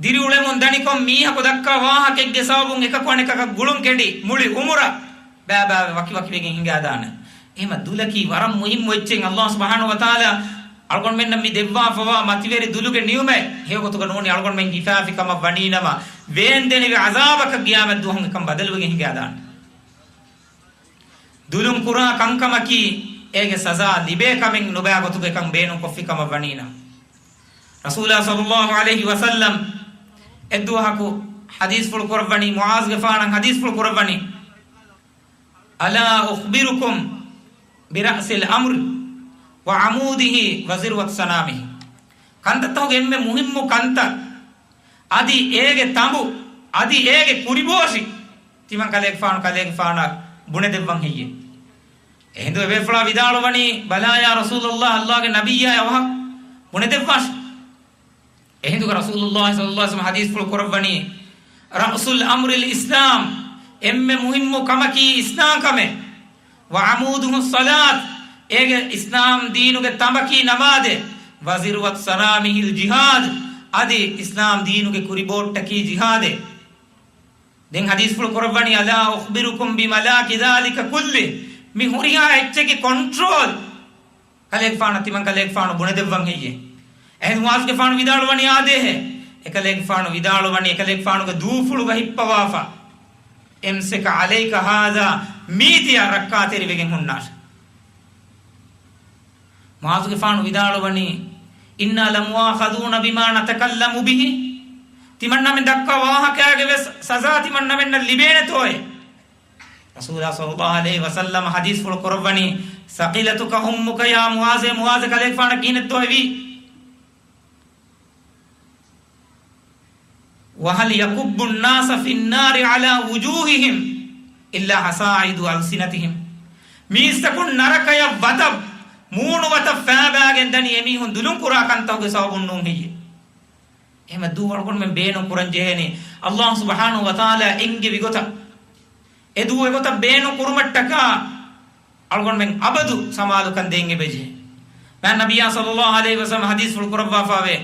ދިރިއުޅެމުން ދަނިކޮށް މީހަކު ދައްކާ ވާހަކައެއްގެ ސަބަބުން އެކަކު އަނެކަކަށް ގުޅުން ކެނޑި މުޅި އުމުރަށް ބައިބައިވެ ވަކިވަކިވެގެން ހިނގާދާނެ. އެހެމަ ދުލަކީ ވަރަށް މުހިއްމު އެއްޗެއް. ﷲ ސުބްޙާނަހޫ ވަތަޢާލާ އަޅުގަނޑުމެންނަށް މި ދެއްވާފަވާ މަތިވެރި ދުލުގެ ނިޢުމަތް ހެޔޮގޮތުގަ ނޫނީ އަޅުގަނޑުމެން ހިފާފި ކަމަށް ވަނީނަމަ، ވޭންދެނިވި ޢަޛާބަކަށް ގިޔާމަތް ދުވަހުން އެކަން ބަދަލުވެގެން ހިނގާދާނެ. ދުލުން ކުރާ ކަންކަމަކީ އޭގެ ސަޒާ ލިބޭ ކަމެއް ނުބައި ގޮތުގަ އެކަން ބޭނުން ކޮށްފި ކަމަށް ވަނީނަމަ. ރަސޫލާ ޞައްލައްލާހު ޢަލައިހި ވަސައްލަމް އެއްދުވަހަކު ޙަދީޘްފުޅު ކުރައްވަނީ، މުޢާޛުގެފާނަށް ޙަދީޘްފުޅު ކުރައްވަނީ، ألا أخبركم برأس الأمر وعموده وذروة سنامه. ކަންތައްތަކުގެ އެންމެ މުހިއްމު ކަންތައް، އަދި އޭގެ ތަނބު، އަދި އޭގެ ކުރިބޯށި ތިމަން ކަލޭގެފާނު ކަލޭގެފާނަށް ބުނެދެއްވަން ހެއްޔޭ؟ އެހިނދު އެބޭފުޅާ ވިދާޅުވަނީ، ބަލާ ޔާ ރަސޫލައްލާހް، ﷲގެ ނަބިއްޔާ އަވަހަށް ބުނެދެއްވާށި. އެހިނދުގަ ރަސޫލުއްލާހި ޞައްލައްލާހު ޢަލައިހި ވަސައްލަމަ ޙަދީޘްފުޅު ކުރައްވަނީ، رأس الأمر الإسلام، އެންމެ މުހިއްމު ކަމަކީ އިސްލާމް ކަމެއް. وعموده الصلاة، އޭގެ އިސްލާމް ދީނުގެ ތަނބަކީ ނަމާދެއް. وذروة سنامه الجهاد، އަދި އިސްލާމް ދީނުގެ ކުރިބޯއްޓަކީ ޖިހާދެއް. ދެން ޙަދީޘްފުޅު ކުރައްވަނީ، ألا أخبركم بملاك ذلك كله، މި ހުރިހާ އެއްޗެއްގެ ކޮންޓްރޯލް ކަލޭގެފާނަށް ތިމަން ކަލޭގެފާނު ބުނެދެއްވަން ހެއްޔޭ؟ އެހެން މުޢާޛުގެފާނު ވިދާޅުވަނީ އާދޭހޭ. އެކަލޭގެފާނު ވިދާޅުވަނީ އެކަލޭގެފާނުގެ ދޫފުޅުގަ ހިއްޕަވާފަ، أمسك عليك هذا، މީ ތިޔަ ރައްކާތެރިވެގެން ހުންނާށެ. މުޢާޛުގެފާނު ވިދާޅުވަނީ، إنا لمؤاخذون بما نتكلم به، ތިމަންނަމެން ދައްކާ ވާހަކައިގެ ވެސް ސަޒާ ތިމަންނަމެންނަށް ލިބޭނެތޯއޭ؟ ރަސޫލާ ޞައްލައްލާހު ޢަލައިހި ވަސައްލަމަ ޙަދީޘްފުޅު ކުރައްވަނީ، ثقلتك أمك يا معاذ، މުޢާޛޭ މުޢާޛޭ ކަލޭގެފާނަށް ކިހިނެއްތޯ ހެވީ؟ وهل يكب الناس في النار على وجوههم إلا حصائد ألسنتهم. މީސްތަކުން ނަރަކަޔަށް ވަތަށް، މޫނު ވަތަށް ފައިބާގެން ދަނީ އެމީހުން ދުލުން ކުރާ ކަންތަކުގެ ސަބަބުން ނޫން ހެއްޔޭ؟ އެހެމަ ދޫ އަޅުގަނޑުމެން ބޭނުން ކުރަން ޖެހޭނީ، ﷲ ސުބްޙާނަހޫ ވަތަޢާލާ އެންގެވި ގޮތަށް އެ ދޫ އެގޮތަށް ބޭނުން ކުރުމަށްޓަކާ، އަޅުގަނޑުމެން އަބަދު ސަމާލުކަން ދޭން އެބަޖެހޭ. މާތް ނަބިއްޔާ ޞައްލައްލާހު ޢަލައިހި ވަސައްލަމަ ޙަދީޘްފުޅު ކުރައްވާފަވޭ،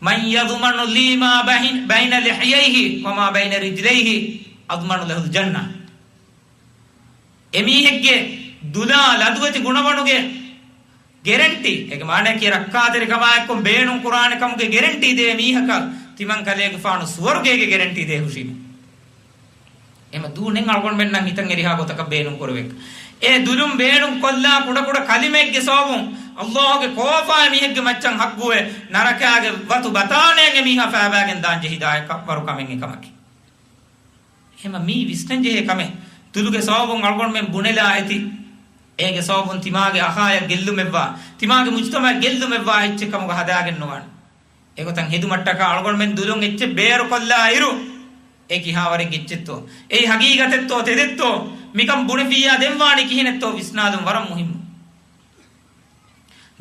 "من يضمن لي ما بين، بين لحييه وما بين رجليه أضمن له الجنة." އެމީހެއްގެ ދުލާ ލަދުވެތި ގުނަވަނުގެ ގެރެންޓީ، އޭގެ މާނައަކީ ރައްކާތެރިކަމާއެކު ބޭނުން ކުރާނެ ކަމުގެ ގެރެންޓީ ދޭ މީހަކަށް ތިމަން ކަލޭގެފާނު ސުވަރުގޭގެ ގެރެންޓީ ދޭ ހުށީމެ. އެމަ ދޫނެއް އަޅުގަނޑުމެންނަށް ހިތަށް އެރިހާ ގޮތަކަށް ބޭނުން ކުރެވޭ. އެ ދުލުން ބޭނުން ކޮށްލާ ކުޑަކުޑަ ކަލިމައެއްގެ ސަބަބުން އައްލާހުގެ ކޯފާ އެމީހެއްގެ މައްޗަށް ހައްގުވެ، ނަރަކާގެ ވަތު ބަތާނެއަށް އެމީހާ ފައިބާގެން ދާން ޖެހިދާ އެކަށްވަރު ކަމެއް އެކަމަކީ. އެހެމަ މީ ވިސްނަންޖެހޭ ކަމެއް. ދުލުގެ ސަބަބުން އަޅުގަނޑުމެން ބުނެލާ އެތި. އޭގެ ސަބަބުން ތިމާގެ އަޚާޔަށް ގެއްލުމެއްވާ، ތިމާގެ މުޖުތަމަޢަށް ގެއްލުމެއްވާ އެއްޗެއް ކަމުގަ ހަދާގެން ނުވާނެ. އެގޮތަށް ހެދުމަށްޓަކާ އަޅުގަނޑުމެން ދުލުން އެއްޗެއް ބޭރުކޮށްލާ އިރު، އެ ކިހާވަރެއްގެ އެއްޗެއްތޯ؟ އެއީ ހަގީގަތެއްތޯ ތެދެއްތޯ؟ މިކަން ބުނެފިއްޔާ ދެން ވާނީ ކިހިނެއްތޯ ވިސްނާލުން ވަރަށް މުހިއްމު.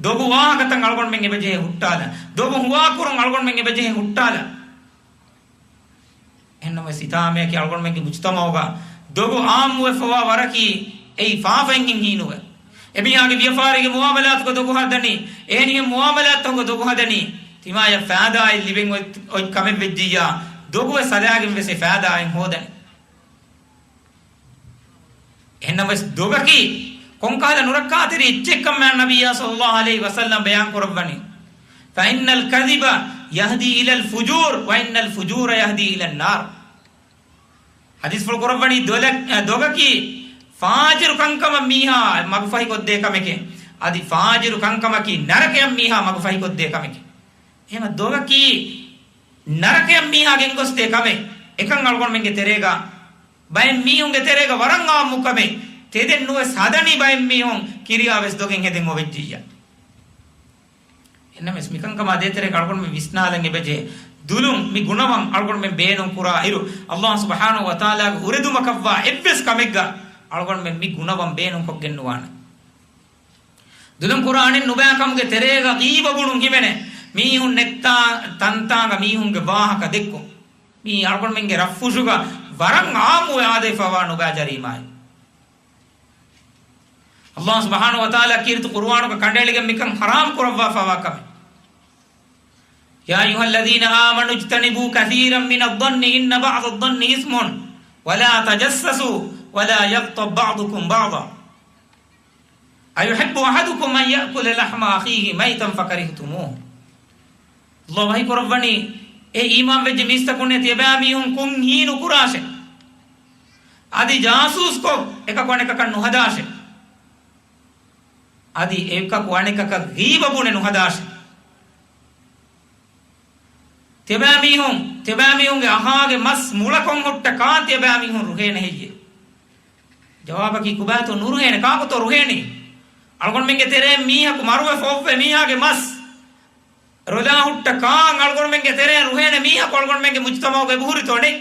ދޮގު ވާހަކަތައް އަޅުގަނޑުމެން އެބަޖެހޭ ހުއްޓާލަން. ދޮގު ހުވާކުރުން އަޅުގަނޑުމެން އެބަޖެހޭ ހުއްޓާލަން. އެހެންނަމަވެސް ހިތާމަޔަކީ އަޅުގަނޑުމެންގެ މުޖުތަމަޢުގަ ދޮގު އާއްމުވެފަވާ ވަރަކީ އެއީ ފާފައިން ހީނުވެ. އެމީހާގެ ވިޔަފާރީގެ މުއާމަލާތުގަ ދޮގު ހަދަނީ، އެހެނިހެން މުއާމަލާތުތަކުގަ ދޮގު ހަދަނީ، ތިމާޔަށް ފައިދާއެއް ލިބެން އޮތް، އޮތް ކަމެއް ވެއްޖިއްޔާ، ދޮގުވެސް ހަދާގެން ވެސް އެ ފައިދާއެއް ހޯދަނީ. އެހެންނަމަވެސް ދޮގަކީ ކޮންކަހަލަ ނުރައްކާތެރި އެއްޗެއްކަން މާތް ނަބިއްޔާ ޞައްލައްލާހު ޢަލައިހި ވަސައްލަމަ ބަޔާން ކުރައްވަނީ. "فإن الكذب يهدي إلى الفجور وإن الفجور يهدي إلى النار." ޙަދީޘްފުޅު ކުރައްވަނީ ދޮލަ-، ދޮގަކީ ފާޖިރު ކަންކަމަށް މީހާ މަގުފަހިކޮށްދޭ ކަމެކޭ. އަދި ފާޖިރު ކަންކަމަކީ ނަރަކަޔަށް މީހާ މަގުފަހިކޮށްދޭ ކަމެކޭ. އެހެމަ ދޮގަކީ ނަރަކަޔަށް މީހާ ގެންގޮސްދޭ ކަމެއް. އެކަން އަޅުގަނޑުމެންގެ ތެރޭގަ ބައެއް މީހުންގެ ތެރޭގަ ވަރަށް އާއްމު ކަމެއް. ތެދެއް ނުވެސް ހަދަނީ ބައެއް މީހުން ކިރިޔާވެސް ދޮގެއް ހެދެން އޮވެއްޖިއްޔާ. އެހެންނަމަވެސް މިކަންކަމާ ދޭތެރޭގަ އަޅުގަނޑުމެން ވިސްނާލަން އެބަޖެހޭ. ދުލުން މި ގުނަވަން އަޅުގަނޑުމެން ބޭނުން ކުރާ އިރު، އައްލާހު ސުބްޙާނަހު ވަތަޢާލާގެ އުރެދުމަކަށްވާ އެއްވެސް ކަމެއްގަ އަޅުގަނޑުމެން މި ގުނަވަން ބޭނުން ކޮށްގެން ނުވާނެ. ދުލުން ކުރާނެ ނުބައި ކަމުގެ ތެރޭގަ ޣީބަ ބުނުން ހިމެނޭ. މީހުން ނެއްތާ ތަންތާނގަ މީހުންގެ ވާހަކަ ދެއްކުން. މީ އަޅުގަނޑުމެންގެ ރަށްފުށުގަ ވަރަށް އާއްމުވެ އާދައިފަވާ ނުބައި ޖަރީމާއެއް. އައްލާހު ސުބްޙާނަހު ވަތަޢާލާ ކީރިތި ޤުރުއާނުގަ ކަނޑައެޅިގެން މިކަން ޙަރާމް ކުރައްވާފަވާ ކަމެއް. يا أيها الذين آمنوا اجتنبوا كثيرا من الظن إن بعض الظن إثم ولا تجسسوا ولا يغتب بعضكم بعضا أيحب أحدكم أن يأكل لحم أخيه ميتا فكرهتموه. ﷲ ވަޙީ ކުރައްވަނީ، އޭ އީމާންވެއްޖެ މީސްތަކުންނޭ، ތިޔަބައިމީހުން ކުން ހީނުކުރާށެ. އަދި ޖާސޫސްކޮށް، އެކަކު އަނެކަކަށް ނުހަދާށެ. އަދި އެކަކު އަނެކަކަށް ޣީބަ ބުނެ ނުހަދާށެ. ތިޔަބައިމީހުން، ތިޔަބައިމީހުންގެ އަޚާގެ މަސް މުޅަކޮށް ހުއްޓަ ކާން ތިޔަބައިމީހުން ރުހޭނެ ހެއްޔޭ؟ ޖަވާބަކީ ކޮބާތޯ ނުރުހޭނެ، ކާކުތޯ ރުހޭނީ؟ އަޅުގަނޑުމެންގެ ތެރޭން މީހަކު މަރުވެފަ އޮއްވެ މީހާގެ މަސް ރޮލާ ހުއްޓަ ކާން އަޅުގަނޑުމެންގެ ތެރޭން ރުހޭނެ މީހަކު އަޅުގަނޑުމެންގެ މުޖުތަމަޢުގަ އެބަހުރިތޯ ނެތް؟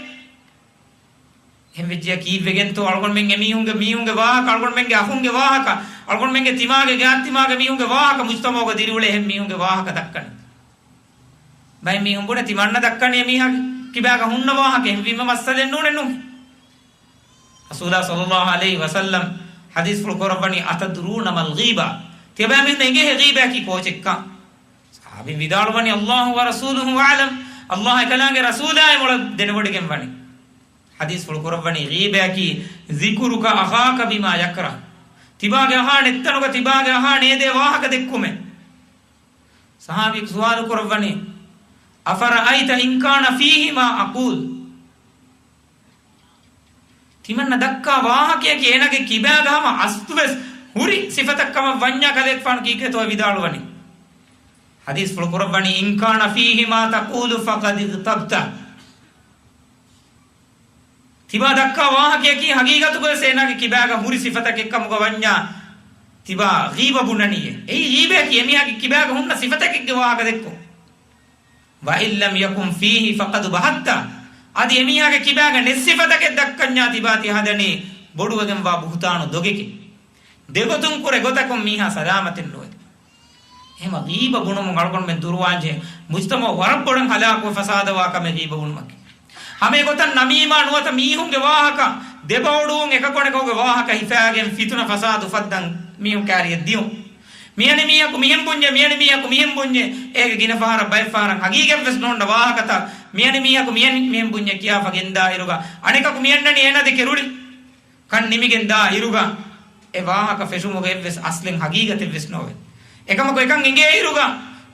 އެހެން ވެއްޖިއްޔާ ކީއްވެގެންތޯ އަޅުގަނޑުމެން އެމީހުންގެ، މީހުންގެ ވާހަކަ، އަޅުގަނޑުމެންގެ އަޚުންގެ ވާހަކަ، އަޅުގަނޑުމެންގެ ތިމާގެ ގާތްތިމާގެ މީހުންގެ ވާހަކަ މުޖުތަމަޢުގަ ދިރިއުޅޭ އެހެން މީހުންގެ ވާހަކަ ދައްކަނީ؟ ބައެއް މީހުން ބުނޭ ތިމަންނަ ދައްކަނީ އެމީހާގެ ކިބާގަ ހުންނަ ވާހަކަ، އެހެންވީމަ މައްސަލައެއް ނޫނެއް ނޫން. ރަސޫލާ ޞައްލައްލާހު ޢަލައިހި ވަސައްލަމް ޙަދީޘްފުޅު ކުރައްވަނީ، أتدرون ما الغيبة؟ ތިޔަބައިމީހުން އެނގޭހޭ ޣީބައަކީ ކޯޗެއްކަން؟ ޞަޙާބީން ވިދާޅުވަނީ، الله ورسوله أعلم، ﷲ އެކަލާނގެ ރަސޫލާއޭ މޮޅަށް ދެނެވޮޑިގެންވަނީ. ޙަދީޘްފުޅު ކުރައްވަނީ، ޣީބައަކީ، ذكرك أخاك بما يكره، ތިބާގެ އަޚާ ނެތްތަނުގަ ތިބާގެ އަޚާ ނޭދޭ ވާހަކަ ދެއްކުމެއް. ޞަޙާބީ ސުވާލު ކުރައްވަނީ، أفرأيت إن كان فيه ما أقول؟ ތިމަންނަ ދައްކާ ވާހަކަޔަކީ އޭނާގެ ކިބާގަ ހަމަ އަސްލުވެސް ހުރި ސިފަތައް ކަމަށް ވަންޏާ ކަލޭގެފާނު ކީކޭތޯ ވިދާޅުވަނީ؟ ޙަދީޘްފުޅު ކުރައްވަނީ، إن كان فيه ما تقول فقد اغتبته. ތިބާ ދައްކާ ވާހަކަޔަކީ ހަގީގަތުގަވެސް އޭނާގެ ކިބާގަ ހުރި ސިފަތަކެއް ކަމުގަ ވަންޏާ ތިބާ ޣީބަ ބުނަނީއޭ. އެއީ ޣީބަޔަކީ އެމީހާގެ ކިބާގަ ހުންނަ ސިފަތަކެއްގެ ވާހަކަ ދެއްކުން. وإن لم يكن فيه فقد بهته، އަދި އެމީހާގެ ކިބާގަ ނެތް ސިފަތަކެއް ދައްކަންޏާ ތިބާ ތި ހަދަނީ ބޮޑުވެގެންވާ ބުހުތާނު ދޮގެކޭ. ދެގޮތުން ކުރެ ގޮތަކުން މީހާ ސަލާމަތެއް ނުވޭ. އެހެމަ ޣީބަ ބުނުމުން އަޅުގަނޑުމެން ދުރުވާންޖެހޭ. މުޖުތަމަޢު ވަރަށް ބޮޑަށް ހަލާކުވެ ފަސާދަވާ ކަމެއް ޣީބަ ބުނުމަކީ. ހަމައެގޮތަށް ނަމީމާ ނުވަތަ މީހުންގެ ވާހަކަ، ދެބައުޑުވުން، އެކަކު އަނެކަކުގެ ވާހަކަ ހިފާގެން ފިތުނަ ފަސާދު އުފައްދަން މީހުން ކާރިއަށް ދިޔުން. މިއަނި މީހަކު މިހެން ބުންޏޭ، މިއަނި މީހަކު މިހެން ބުންޏޭ، އޭގެ ގިނަ ފަހަރަށް ބައެއް ފަހަރަށް ހަގީގަތްވެސް ނޯންނަ ވާހަކަތައް، މިއަނި މީހަކު މިއަނި މިހެން ބުންޏޭ ކިޔާފަ ގެންދާ އިރުގަ، އަނެކަކު މިއަންނަނީ އޭނާ ދެކެ ރުޅި ކަން ނިމިގެން ދާ އިރުގަ، އެ ވާހަކަ ފެށުމުގެ އެއްވެސް އަސްލެއް ހަގީގަތެއްވެސް ނޯވޭ. އެކަމަކު އެކަން އެނގޭ އިރުގަ،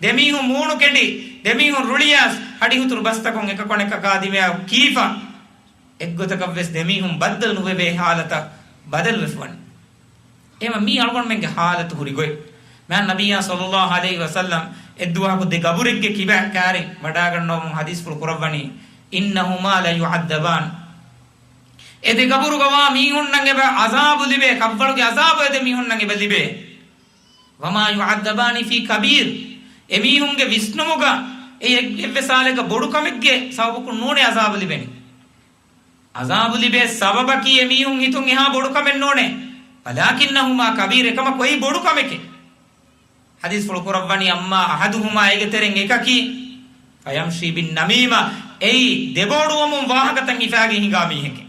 ދެމީހުން މޫނު ކެނޑި، ދެމީހުން ރުޅިޔާސް، ހަޑިހުތުރު ބަސްތަކުން އެކަކު އަނެކަކާ ދިމާއަށް ކީފަ، އެއްގޮތަކަށްވެސް ދެމީހުން ބައްދަލު ނުވެވޭ ހާލަތަށް ބަދަލުވެފަވަނީ. އެހެމަ މީ އަޅުގަނޑުމެންގެ ހާލަތު ހުރި ގޮތް. މާތް ނަބިއްޔާ ޞައްލައްލާހު ޢަލައިހި ވަސައްލަމް އެއްދުވަހަކު ދެ ގަބުރެއްގެ ކިބަ ކާރި ވަޑާގަންނަވަމުން ޙަދީޘްފުޅު ކުރައްވަނީ، "إنهما ليعذبان." އެ ދެ ގަބުރުގަވާ މީހުންނަށް އެބަ ޢަޒާބު ލިބޭ، ކަށްވަޅުގެ ޢަޒާބު އެ ދެ މީހުންނަށް އެބަ ލިބޭ. "وما يعذبان في كبير." އެ މީހުންގެ ވިސްނުމުގަ އެ އެއް-، އެއްވެސް ހާލެއްގަ ބޮޑު ކަމެއްގެ ސަބަބަކުން ނޫނޭ ޢަޒާބު ލިބެނީ. ޢަޒާބު ލިބޭ ސަބަބަކީ އެ މީހުން ހިތުން އެހާ ބޮޑު ކަމެއް ނޫނޭ. "ولكنهما كبير." އެކަމަކު އެއީ ބޮޑު ކަމެކޭ. ޙަދީޘްފުޅު ކުރައްވަނީ، "أما أحدهما" އޭގެ ތެރެއިން އެކަކީ، "فيمشي بالنميمة" އެއީ ދެބައުޑުވަމުން ވާހަކަތައް ހިފާގެން ހިނގާ މީހެކޭ.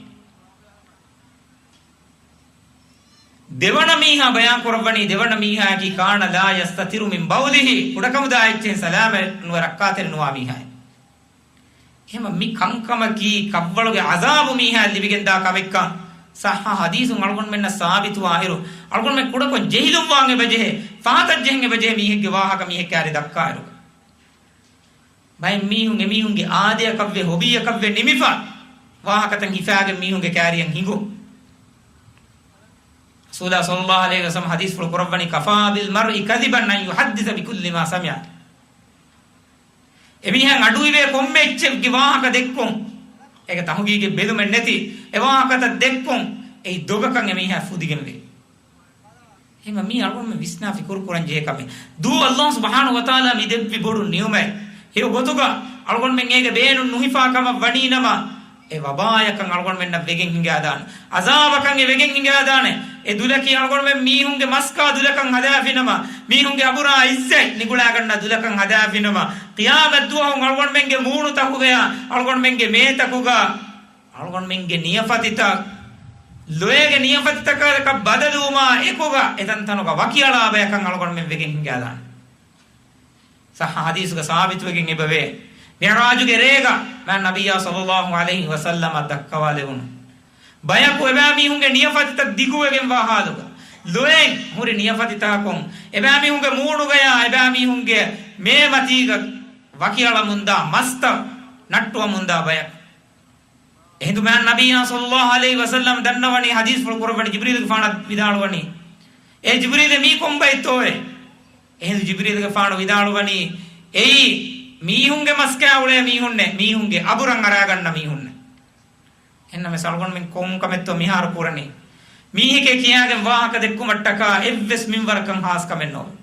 ދެވަނަ މީހާ ބަޔާން ކުރައްވަނީ، ދެވަނަ މީހާއަކީ، "كان لا يستتر من بوله" ކުޑަކަމުދާ އެއްޗެއް ސަލާމަތް ނުވެ ރައްކާތެރި ނުވާ މީހާއެއް. އެހެމަ މި ކަންކަމަކީ ކަށްވަޅުގެ ޢަޒާބު މީހާއަށް ލިބިގެންދާ ކަމެއްކަން ޞައްޙަ ޙަދީޘުން އަޅުގަނޑުމެންނަށް ސާބިތުވާ އިރު، އަޅުގަނޑުމެން ކުޑަކޮށް ޖެހިލުންވާން އެބަޖެހޭ، ފަހަތަށް ޖެހެން އެބަޖެހޭ މީހެއްގެ ވާހަކަ މީހެއް ކާރި ދައްކާ އިރު. ބައެއް މީހުން އެމީހުންގެ އާދަޔަކަށްވެ، ހޮބީއަކަށްވެ ނިމިފަ، ވާހަކަތައް ހިފާގެން މީހުންގެ ކާރިއަށް ހިނގުން. ރަސޫލާ ޞައްލައްލާހު ޢަލައިހި ވަސައްލަމަ ޙަދީޘްފުޅު ކުރައްވަނީ، "كفى بالمرء كذبا أن يحدث بكل ما سمع." އެމީހާއަށް އަޑުއިވޭ ކޮންމެ އެއްޗެއްގެ ވާހަކަ ދެއްކުން. އޭގެ ތަޙުޤީޤެއް ބެލުމެއް ނެތި އެ ވާހަކަތައް ދެއްކުން. އެއީ ދޮގަކަށް އެމީހާ ފުދިގެންވޭ. އެހެމަ މީ އަޅުގަނޑުމެން ވިސްނާ ފިކުރު ކުރަން ޖެހޭ ކަމެއް. ދޫ ﷲ ސުބްޙާނަހޫ ވަތަޢާލާ މި ދެއްވި ބޮޑު ނިޢުމަތް. ހެޔޮ ގޮތުގަ އަޅުގަނޑުމެން އޭގެ ބޭނުން ނުހިފާ ކަމަށް ވަނީ ނަމަ، އެ ވަބާޔަކަށް އަޅުގަނޑުމެންނަށް ވެގެން ހިނގާދާނެ. ޢަޒާބަކަށް އެ ވެގެން ހިނގާދާނެ. އެ ދުލަކީ އަޅުގަނޑުމެން މީހުންގެ މަސްކާ ދުލަކަށް ހަދާފިނަމަ، މީހުންގެ އަބުރާ ޢިއްޒަތް ނިގުޅާގަންނަ ދުލަކަށް ހަދާފިނަމަ، ޤިޔާމަތްދުވަހު އަޅުގަނޑުމެންގެ މޫނުތަކުގަޔާ، އަޅުގަނޑުމެންގެ މޭތަކުގަ، އަޅުގަނޑުމެންގެ ނިޔަފަތިތައް، ލޮއެގެ ނިޔަފަތިތަކަށް ބަދަލުވުމާ އެކުގަ، އެތަންތަނުގަ ވަކިއަޅާ ބަޔަކަށް އަޅުގަނޑުމެން ވެގެން ހިނގާދާނެ. ޞައްޙަ ޙަދީޘުގަ ސާބިތުވެގެން އެބަވޭ. މިޢުރާޖުގެ ރޭގަ މާތް ނަބިއްޔާ ޞައްލައްލާހު ޢަލައިހި ވަސައްލަމަށް ދައްކަވާލެވުނު ބަޔަކު އެބައިމީހުންގެ ނިޔަފަތިތައް ދިގުވެގެންވާ ޙާލުގަ، ލޮއެއް ހުރި ނިޔަފަތިތަކުން އެބައިމީހުންގެ މޫނުގަޔާ އެބައިމީހުންގެ މޭމަތީގަ ވަކިއަޅަމުންދާ މަސްތައް ނައްޓުވަމުންދާ ބަޔަކު. އެހިނދު މާތް ނަބިއްޔާ ޞައްލައްލާހު ޢަލައިހި ވަސައްލަމަ ދަންނަވަނީ، ޙަދީޘްފުޅު ކުރައްވަނީ، ޖިބްރީލުގެފާނަށް ވިދާޅުވަނީ، "އޭ ޖިބްރީލޭ، މީ ކޮން ބައެއްތޯއޭ؟" އެހިނދު ޖިބްރީލުގެފާނު ވިދާޅުވަނީ، އެއީ މީހުންގެ މަސްކާ އުޅޭ މީހުންނޭ، މީހުންގެ އަބުރަށް އަރާގަންނަ މީހުންނޭ. އެހެންނަމަވެސް އަޅުގަނޑުމެން ކޮން ކަމެއްތޯ މިހާރު ކުރަނީ؟ މީހެކޭ ކިޔާގެން ވާހަކަ ދެއްކުމަށްޓަކާ އެއްވެސް މިންވަރަކަށް ހާސް ކަމެއް ނޯވޭ.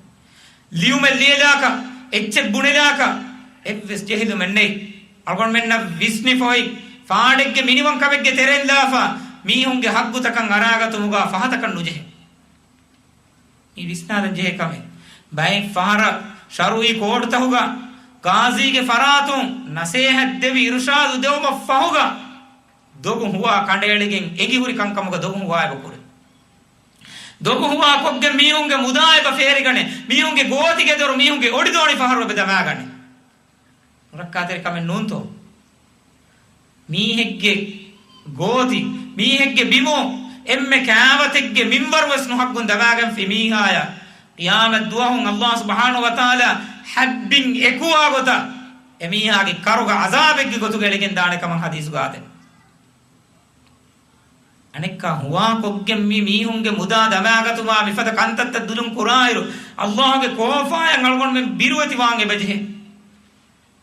ލިޔުމެއް ލިޔެލާކަށް، އެއްޗެއް ބުނެލާކަށް އެއްވެސް ޖެހިލުމެއް ނެތް. އަޅުގަނޑުމެންނަށް ވިސްނިފަ އޮތް ފާޑެއްގެ މިނިވަންކަމެއްގެ ތެރެއިން ލާފަ، މީހުންގެ ހައްގުތަކަށް އަރާގަތުމުގަ ފަހަތަކަށް ނުޖެހޭ. މީ ވިސްނާލަން ޖެހޭ ކަމެއް. ބައެއް ފަހަރަށް ޝަރުޢީ ކޯޓުތަކުގަ ޤާޟީގެ ފަރާތުން ނަސޭހަތް ދެވި އިރުޝާދު ދެވުމަށް ފަހުގަ، ދޮގު ހުވާ ކަނޑައެޅިގެން އެނގިހުރި ކަންކަމުގަ ދޮގު ހުވާ އެބަ ކުރޭ. ދޮގު ހުވާ ކޮށްގެން މީހުންގެ މުދާ އެބަ ފޭރިގަނެ، މީހުންގެ ގޯތިގެ ދޮރު، މީހުންގެ އޮޑިދޯނި ފަހަރު އެބަ ދަމާގަނެ. ނުރައްކާތެރި ކަމެއް ނޫންތޯ؟ މީހެއްގެ ގޯތި، މީހެއްގެ ބިމު، އެންމެ ކާވަތެއްގެ މިންވަރު ވެސް ނުހައްގުން ދަމާގެންފި މީހާޔަށް، ޤިޔާމަތް ދުވަހުން ﷲ ސުބްޙާނަހޫ ވަތަޢާލާ ހައްބިން އެކުވާ ގޮތަށް އެމީހާގެ ކަރުގަ ޢަޒާބެއްގެ ގޮތުގަ އެޅިގެން ދާނެ ކަމަށް ޙަދީޘުގަ އާދެ. އަނެއްކާ ހުވާ ކޮށްގެން މި މީހުންގެ މުދާ ދަމާގަތުމާ މިފަދަ ކަންތައްތައް ދުލުން ކުރާއިރު، ﷲ ގެ ކޯފާޔަށް އަޅުގަނޑުމެން ބިރުވެތިވާން އެބަޖެހޭ.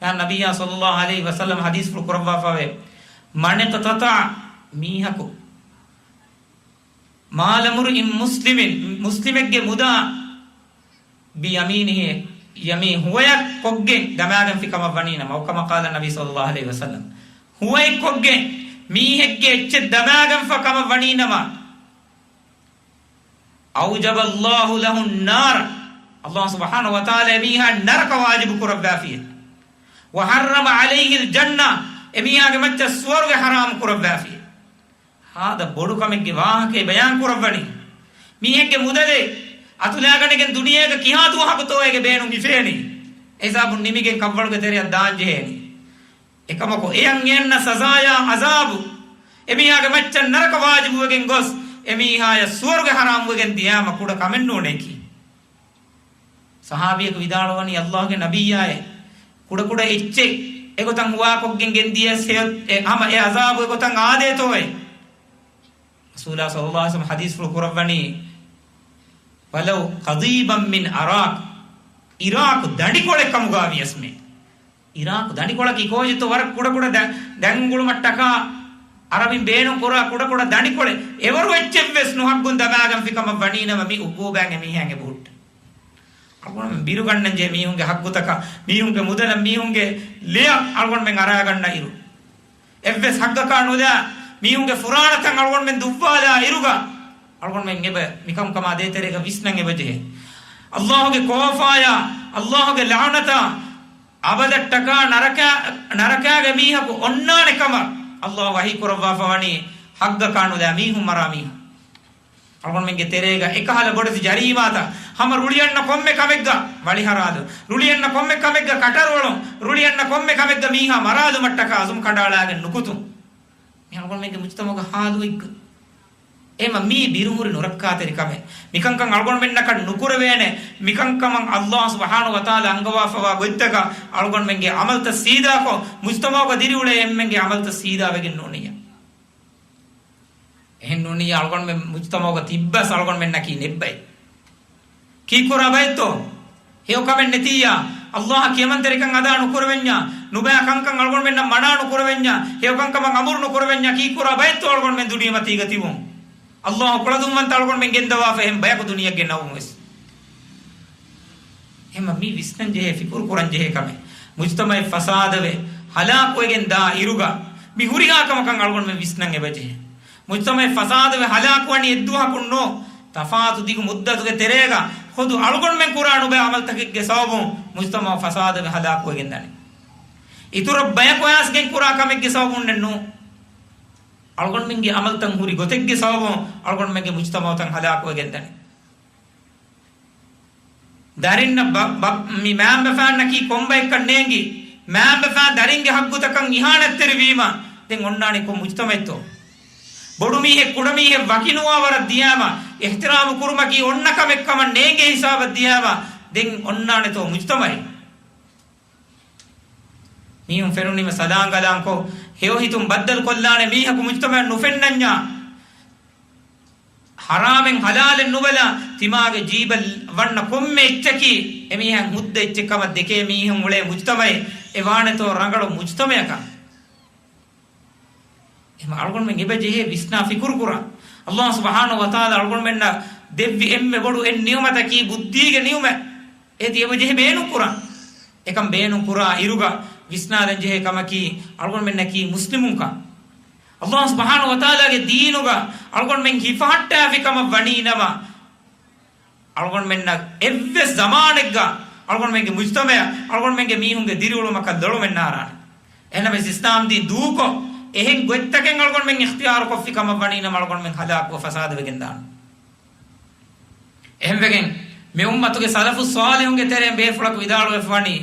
މާތް ނަބިއްޔާ ޞައްލައްލާހު ޢަލައިހި ވަސައްލަމަ ޙަދީޘްފުޅު ކުރައްވާފަވޭ، "من اقتطع" މީހަކު، "مال امرئ مسلم" މުސްލިމެއްގެ މުދާ، "بيمينه" ޔަމީން ހުވަޔަށް ކޮށްގެން ދަމާގެންފި ކަމަށް ވަނީނަމަ، أو كما قال النبي صلى الله عليه وسلم، ހުވައެއް ކޮށްގެން މީހެއްގެ އެއްޗެއް ދަމާގެންފަ ކަމަށް ވަނީނަމަ، "أوجب الله له النار" ﷲ ސުބްޙާނަހޫ ވަތަޢާލާ އެމީހާ ނަރަކަ ވާޖިބު ކުރައްވާފިއޭ. "وحرم عليه الجنة" އެމީހާގެ މައްޗަށް ސުވަރުގެ ހަރާމު ކުރައްވާފި. ހާދަ ބޮޑު ކަމެއްގެ ވާހަކައެއް ބަޔާން ކުރައްވަނީ. މީހެއްގެ މުދަލެއް އަތުލާގަނެގެން ދުނިޔޭގަ ކިހާ ދުވަހަކުތޯ އޭގެ ބޭނުން ހިފޭނީ. އެހިސާބުން ނިމިގެން ކަށްވަޅުގެ ތެރެއަށް ދާން ޖެހޭނީ. އެކަމަކު އެޔަށް އެންނަ ސަޒާޔާ އަޒާބު އެމީހާގެ މައްޗަށް ނަރަކަ ވާޖިބުވެގެން ގޮސް، އެމީހާޔަށް ސުވަރުގެ ހަރާމުވެގެން ދިޔާމަ ކުޑަ ކަމެއް ނޫނޭކީ. ސަހާބީއަކު ވިދާޅުވަނީ، ﷲގެ ނަބިއްޔާއޭ، ކުޑަކުޑަ އެއްޗެއް އެގޮތަށް ހުވާކޮށްގެން ގެންދިޔަސް ހެޔޮ-، އެ ހަމަ އެ އަޒާބު އެގޮތަށް އާދޭތޯއޭ؟ ރަސޫލާ ޞައްލައްލާހު ޢަލައިހި ވަސައްލަމަ ޙަދީޘްފުޅު ކުރައްވަނީ، ވަލައު ޤަޟީބަން މިން އަރާކް، އިރާކު ދަނޑިކޮޅެއް ކަމުގާ ވިޔަސްމެ. އިރާކު ދަނޑިކޮޅަކީ ކޯޗެއްތޯ؟ ވަރަށް ކުޑަކުޑަ ދަ-، ދަނގުޅުމަށްޓަކާ އަރަބިން ބޭނުން ކުރާ ކުޑަކުޑަ ދަނޑިކޮޅެއް. އެވަރު އެއްޗެއްވެސް ނުހައްގުން ދަމާގަންފި ކަމަށް ވަނީނަމަ މި އުގޫބާން އެމީހާއިން އެބަހުއްޓޭ. އަޅުގަނޑުމެން ބިރުގަންނަންޖެހޭ މީހުންގެ ހައްގުތަކަށް، މީހުންގެ މުދަލަށް މީހުންގެ ލެޔަށް އަޅުގަނޑުމެން އަރާގަންނަ އިރު. އެއްވެސް ހައްގަކާ ނުލާ މީހުންގެ ފުރާނަތައް އަޅުގަނޑުމެން ދުއްވާލާ އިރުގަ، އަޅުގަނޑުމެން އެބަ މިކަންކަމާ ދޭތެރޭގަ ވިސްނަން އެބަޖެހޭ. ﷲގެ ކޯފާޔާ، ﷲގެ ލަޢުނަތާ، އަބަދަށްޓަކާ ނަރަކާ، ނަރަކާގެ މީހަކު އޮންނާނެ ކަމަށް ﷲ ވަޙީ ކުރައްވާފަ ވަނީ، ހައްގަކާ ނުލާ މީހުން މަރާ މީހާ. އަޅުގަނޑުމެންގެ ތެރޭގަ އެކަހަލަ ބޮޑެތި ޖަރީމާތައް، ހަމަ ރުޅިއަންނަ ކޮންމެ ކަމެއްގަ ވަޅިހަރާލު، ރުޅިއަންނަ ކޮންމެ ކަމެއްގަ ކަޓަރުއަޅުން، ރުޅިއަންނަ ކޮންމެ ކަމެއްގަ މީހާ މަރާލުމަށްޓަކާ އަޒުމް ކަނޑައަޅާގެން ނުކުތުން. މި އަޅުގަނޑުމެންގެ މުޖްތަމަޢުގަ ހާލު އޮތްގަ. އެމަ މީ ބިރުހުރި ނުރައްކާތެރި ކަމެއް. މިކަންކަން އަޅުގަނޑުމެންނަކަށް ނުކުރެވޭނެ. މިކަންކަމަށް ﷲ ސުބްޙާނަހޫ ވަތަޢާލާ އަންގަވާފަވާ ގޮތްތަކަށް އަޅުގަނޑުމެންގެ ޢަމަލުތައް ސީދާކޮށް، މުޖްތަމަޢުގަ ދިރިއުޅޭ އެންމެންގެ ޢަމަލުތައް ސީދާވެގެން ނޫނިއްޔާ. އެހެން ނޫނިއްޔާ އަޅުގަނޑުމެން މުޖްތަމަޢުގަ ތިއްބަސް އަޅުގަނޑުމެންނަކީ ނެއްބައެއް. ކީއްކުރާ ބައެއްތޯ؟ ހެޔޮ ކަމެއް ނެތިއްޔާ، ﷲއަށް ކިޔަމަންތެރިކަން އަދާ ނުކުރެވެންޏާ، ނުބައި ކަންކަން އަޅުގަނޑުމެންނަށް މަނާ ނުކުރެވެންޏާ، ހެޔޮ ކަންކަމަށް އަމުރު ނުކުރެވެންޏާ، ކީއްކުރާ ބައެއްތޯ އަޅުގަނޑުމެން ދުނިޔެމަތީގަ ތިބުން؟ ﷲ ކުޅަދުންވަންތަ އަޅުގަނޑުމެން ގެންދަވާފަ އެހެން ބަޔަކު ދުނިޔެއަށް ގެންނަވަމުން ވެސް. އެމަ މީ ވިސްނަން ޖެހޭ، ފިކުރު ކުރަން ޖެހޭ ކަމެއް. މުޖްތަމަޢެއް ފަސާދަވެ، ހަލާކުވެގެން ދާ އިރުގަ، މި ހުރިހާ ކަމަކަށް އަޅުގަނޑުމެން ވިސްނަން އެބަޖެހޭ. މުޖްތަމަޢެއް ފަސާދަވެ، ހަލާކުވަނީ އެއްދުވަހަކުން ނޫން. ތަފާތު ދިގު މުއްދަތުގެ ތެރޭގަ، ޚުދު އަޅުގަނޑުމެން ކުރާ ނުބައި ޢަމަލުތަކެއްގެ ސަބަބުން މުޖްތަމަޢު ފަސާދަވެ ހަލާކުވެގެން ދަނީ. އިތުރަށް ބަޔަކު އަޔަސްގެން ކުރާ ކަމެއްގެ ސަބަބުންނެއް ނޫން. އަޅުގަނޑުމެންގެ ޢަމަލުތައް ހުރި ގޮތެއްގެ ސަބަބުން އަޅުގަނޑުމެންގެ މުޖްތަމަޢުތައް ހަލާކުވެގެން ދަނީ. ދަރިންނަށް ބަ-، ބަ-، މި މައިންބަފާންނަކީ ކޮންބައެއްކަން ނޭނގި، މައިންބަފާން ދަރިންގެ ހައްގުތަކަށް އިހާނަތްތެރިވީމަ، ދެން އޮންނާނީ ކޮން މުޖްތަމަޢެއްތޯ؟ ބޮޑުމީހެއް ކުޑަމީހެއް ވަކިނުވާ ވަރަށް ދިޔާމަ، އިޙްތިރާމު ކުރުމަކީ އޮންނަ ކަމެއް ކަމަށް ނޭނގޭ ހިސާބަށް ދިޔާމަ، ދެން އޮންނާނެތޯ މުޖްތަމަޢެއް؟ މީހުން ފެނުނީމަ ސަލާނގަލާންކޮށް، ހެޔޮހިތުން ބައްދަލުކޮށްލާނެ މީހަކު މުޖްތަމަޢަށް ނުފެންނަންޏާ، ޙަރާމެއް ޙަލާލެއް ނުބަލާ، ތިމާގެ ޖީބަށް ވަންނަ ކޮންމެ އެއްޗަކީ، އެމީހާ ހުއްދަ އެއްޗެއް ކަމަށް ދެކޭ މީހުން އުޅޭ މުޖްތަމަޢެއް، އެ ވާނެތޯ ރަނގަޅު މުޖްތަމަޢަކަށް. އެހެން އަޅުގަނޑުމެން އެބަ ޖެހޭ ވިސްނާ ފިކުރު ކުރާ. ﷲ ސުބްޙާނަހޫ ވަތަޢާލާ އަޅުގަނޑުމެންނަށް ދެއްވި އެންމެ ބޮޑު އެއް ނިޢުމަތަކީ ބުއްދީގެ ނިޢުމަތް. އޭތި އެބަ ޖެހޭ ބޭނުން ކުރާ. އެކަން ބޭނުން ކުރާ އިރުގަ ވިސްނާލަން ޖެހޭ ކަމަކީ އަޅުގަނޑުމެންނަކީ މުސްލިމުންކަން. ﷲ ސުބްޙާނަހޫ ވަތަޢާލާގެ ދީނުގަ އަޅުގަނޑުމެން ހިފަހައްޓާފި ކަމަށް ވަނީ ނަމަ، އަޅުގަނޑުމެންނަށް އެއްވެސް ޒަމާނެއްގަ އަޅުގަނޑުމެންގެ މުޖްތަމަޢަށް އަޅުގަނޑުމެންގެ މީހުންގެ ދިރިއުޅުމަކަށް ލޮޅުމެއް ނާރާނެ. އެހެނަމަސް އިސްލާމްދީން ދޫކޮށް، އެހެން ގޮތްތަކެއް އަޅުގަނޑުމެން އިޚްތިޔާރުކޮށްފި ކަމަށް ވަނީ ނަމަ އަޅުގަނޑުމެން ހަލާކުވެ ފަސާދަވެގެން ދާނެ. އެހެންވެގެން މި އުއްމަތުގެ ސަލަފު ޞާލިޙުންގެ ތެރެއިން ބޭފުޅަކު ވިދާޅުވެފަ ވަނީ،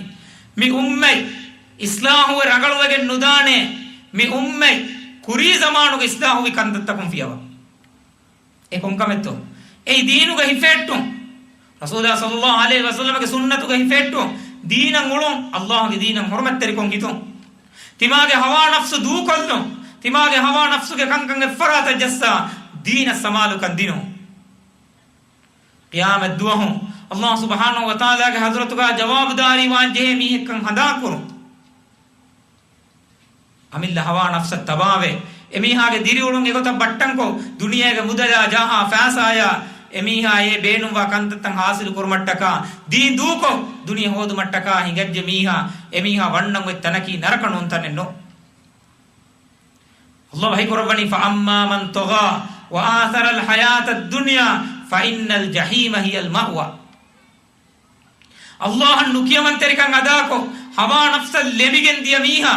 މި އުއްމަތް އިޞްލާޙުވެ ރަނގަޅުވެގެން ނުދާނެ، މި އުއްމަތް ކުރީ ޒަމާނުގެ އިޞްލާޙުވި ކަންތައްތަކުން ފިޔަވާ. އެ ކޮންކަމެއްތޯ؟ އެއީ ދީނުގަ ހިފެހެއްޓުން. ރަސޫލާ ޞައްލައްލާހު ޢަލައިހި ވަސައްލަމަގެ ސުންނަތުގަ ހިފެހެއްޓުން. ދީނަށް އުޅުން، ﷲގެ ދީނަށް ޙުރުމަތްތެރިކޮށް ހިތުން. ތިމާގެ ހަވާ ނަފްސު ދޫކޮށްލުން. ތިމާގެ ހަވާ ނަފްސުގެ ކަންކަން އެއްފަރާތަށް ޖައްސާ، ދީނަށް ސަމާލުކަން ދިނުން. ޤިޔާމަތް ދުވަހު ﷲ ސުބްޙާނަހޫ ވަތަޢާލާގެ ޙަޟްރަތުގަ ޖަވާބުދާރީ ވާން ޖެހޭ މީހެއްކަން ހަނދާންކުރުން. އަމިއްލަ ހަވާ ނަފްސަށް ތަބާވެ، އެމީހާގެ ދިރިއުޅުން އެގޮތަށް ބައްޓަންކޮށް، ދުނިޔޭގެ މުދަލާ ޖާހާ ފައިސާޔާ އެމީހާ އެ ބޭނުންވާ ކަންތައްތައް ޙާޞިލު ކުރުމަށްޓަކާ ދީން ދޫކޮށް، ދުނިޔެ ހޯދުމަށްޓަކާ ހިނގައްޖެ މީހާ، އެމީހާ ވަންނަން އޮތް ތަނަކީ ނަރަކަ ނޫން ތަނެއް ނޫން. ﷲ ވަޙީ ކުރައްވަނީ، فَأَمَّا مَنْ طَغَىٰ وَآثَرَ الْحَيَاةَ الدُّنْيَا فَإِنَّ الْجَحِيمَ هِيَ الْمَأْوَىٰ. ﷲ އަށް ނުކިޔަމަންތެރިކަން އަދާކޮށް، ހަވާ ނަފްސަށް ލެމިގެން ދިޔަ މީހާ،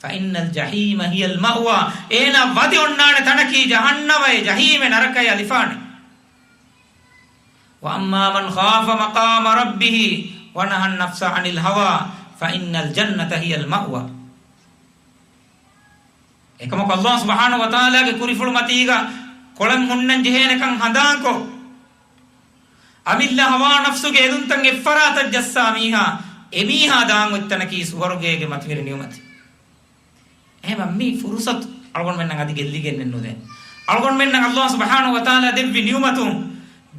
فإن الجحيم هي المأوى. އޭނާ ވަދެ އޮންނާނެ ތަނަކީ ޖަހަންނަމައޭ، ޖަހީމެ ނަރަކައޭ އަލިފާނެ. وأما من خاف مقام ربه ونهى النفس عن الهوى فإن الجنة هي المأوى. އެކަމަކު ﷲ ސުބްޙާނަހޫ ވަތަޢާލާގެ ކުރިފުޅު މަތީގަ ކޮޅަށް ހުންނަން ޖެހޭނެކަން ހަނދާންކޮށް، އަމިއްލަ ހަވާ ނަފްސުގެ އެދުންތައް އެއްފަރާތަށް ޖައްސާ މީހާ، އެމީހާ ދާން އޮތްތަނަކީ ސުވަރުގޭގެ މަތިވެރި ނިޢުމަތެއް. އެހެންވީމަ މި ފުރުޞަތު އަޅުގަނޑުމެންނަށް އަދި ގެއްލިގެންނެއް ނުދޭ. އަޅުގަނޑުމެންނަށް ﷲ ސުބްޙާނަހޫ ވަތަޢާލާ ދެއްވި ނިޢުމަތުން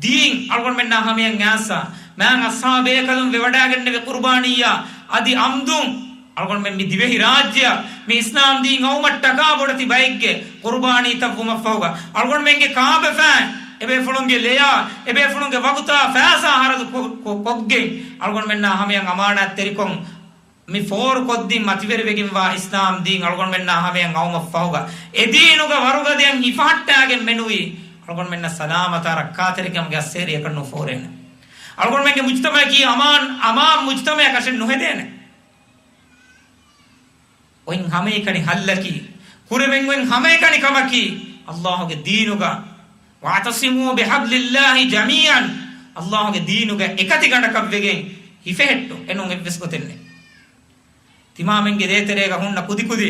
ދީން އަޅުގަނޑުމެންނާ ހަމަޔަށް އައިސް، މާތް އަޞްޙާބު ބޭކަލުން ވެވަޑައިގެންނެވި ޤުރުބާނީއާ އަދި އަމްދުން އަޅުގަނޑުމެން މި ދިވެހި ރާއްޖެއަށް މި އިސްލާމް ދީން އައުމަށްޓަކާ ބޮޑެތި ބައެއްގެ ޤުރުބާނީތައް ވުމަށްފަހުގަ، އަޅުގަނޑުމެންގެ ކާބަފައިން އެބޭފުޅުންގެ ލެޔާ، އެބޭފުޅުންގެ ވަގުތާ ފައިސާ ހަރަދު ކޮ-، ކޮ-، ކޮށްގެން އަޅުގަނޑުމެންނާ ހަމަޔަށް އަމާނާތްތެރިކޮށް، މި ފޯރުކޮށްދިން މަތިވެރިވެގެންވާ އިސްލާމް ދީން އަޅުގަނޑުމެންނާ ހަމަޔަށް އައުމަށްފަހުގަ، އެދީނުގަ ވަރުގަދަޔަށް ހިފަހައްޓާގެން މެނުވީ އަޅުގަނޑުމެންނަށް ސަލާމަތާ ރައްކާތެރިކަމުގެ އައްސޭރިއަކަށް ނުފޯރޭނެ. އަޅުގަނޑުމެންގެ މުޖްތަމަޢަކީ އަމާން، އަމާން މުޖްތަމަޢަކަށެއް ނުހެދޭނެ. އޮތް ހަމައެކަނި ހައްލަކީ، ކުރެވެން އޮތް ހަމައެކަނި ކަމަކީ، ﷲގެ ދީނުގަ، واعتصموا بحبل الله جميعا، ﷲގެ ދީނުގަ އެކަތިގަނޑަކަށްވެގެން ހިފެހެއްޓުން، އެނޫން އެއްވެސް ގޮތެއް ނެތް. ތިމާމެންގެ ދޭތެރޭގަ ހުންނަ ކުދިކުދި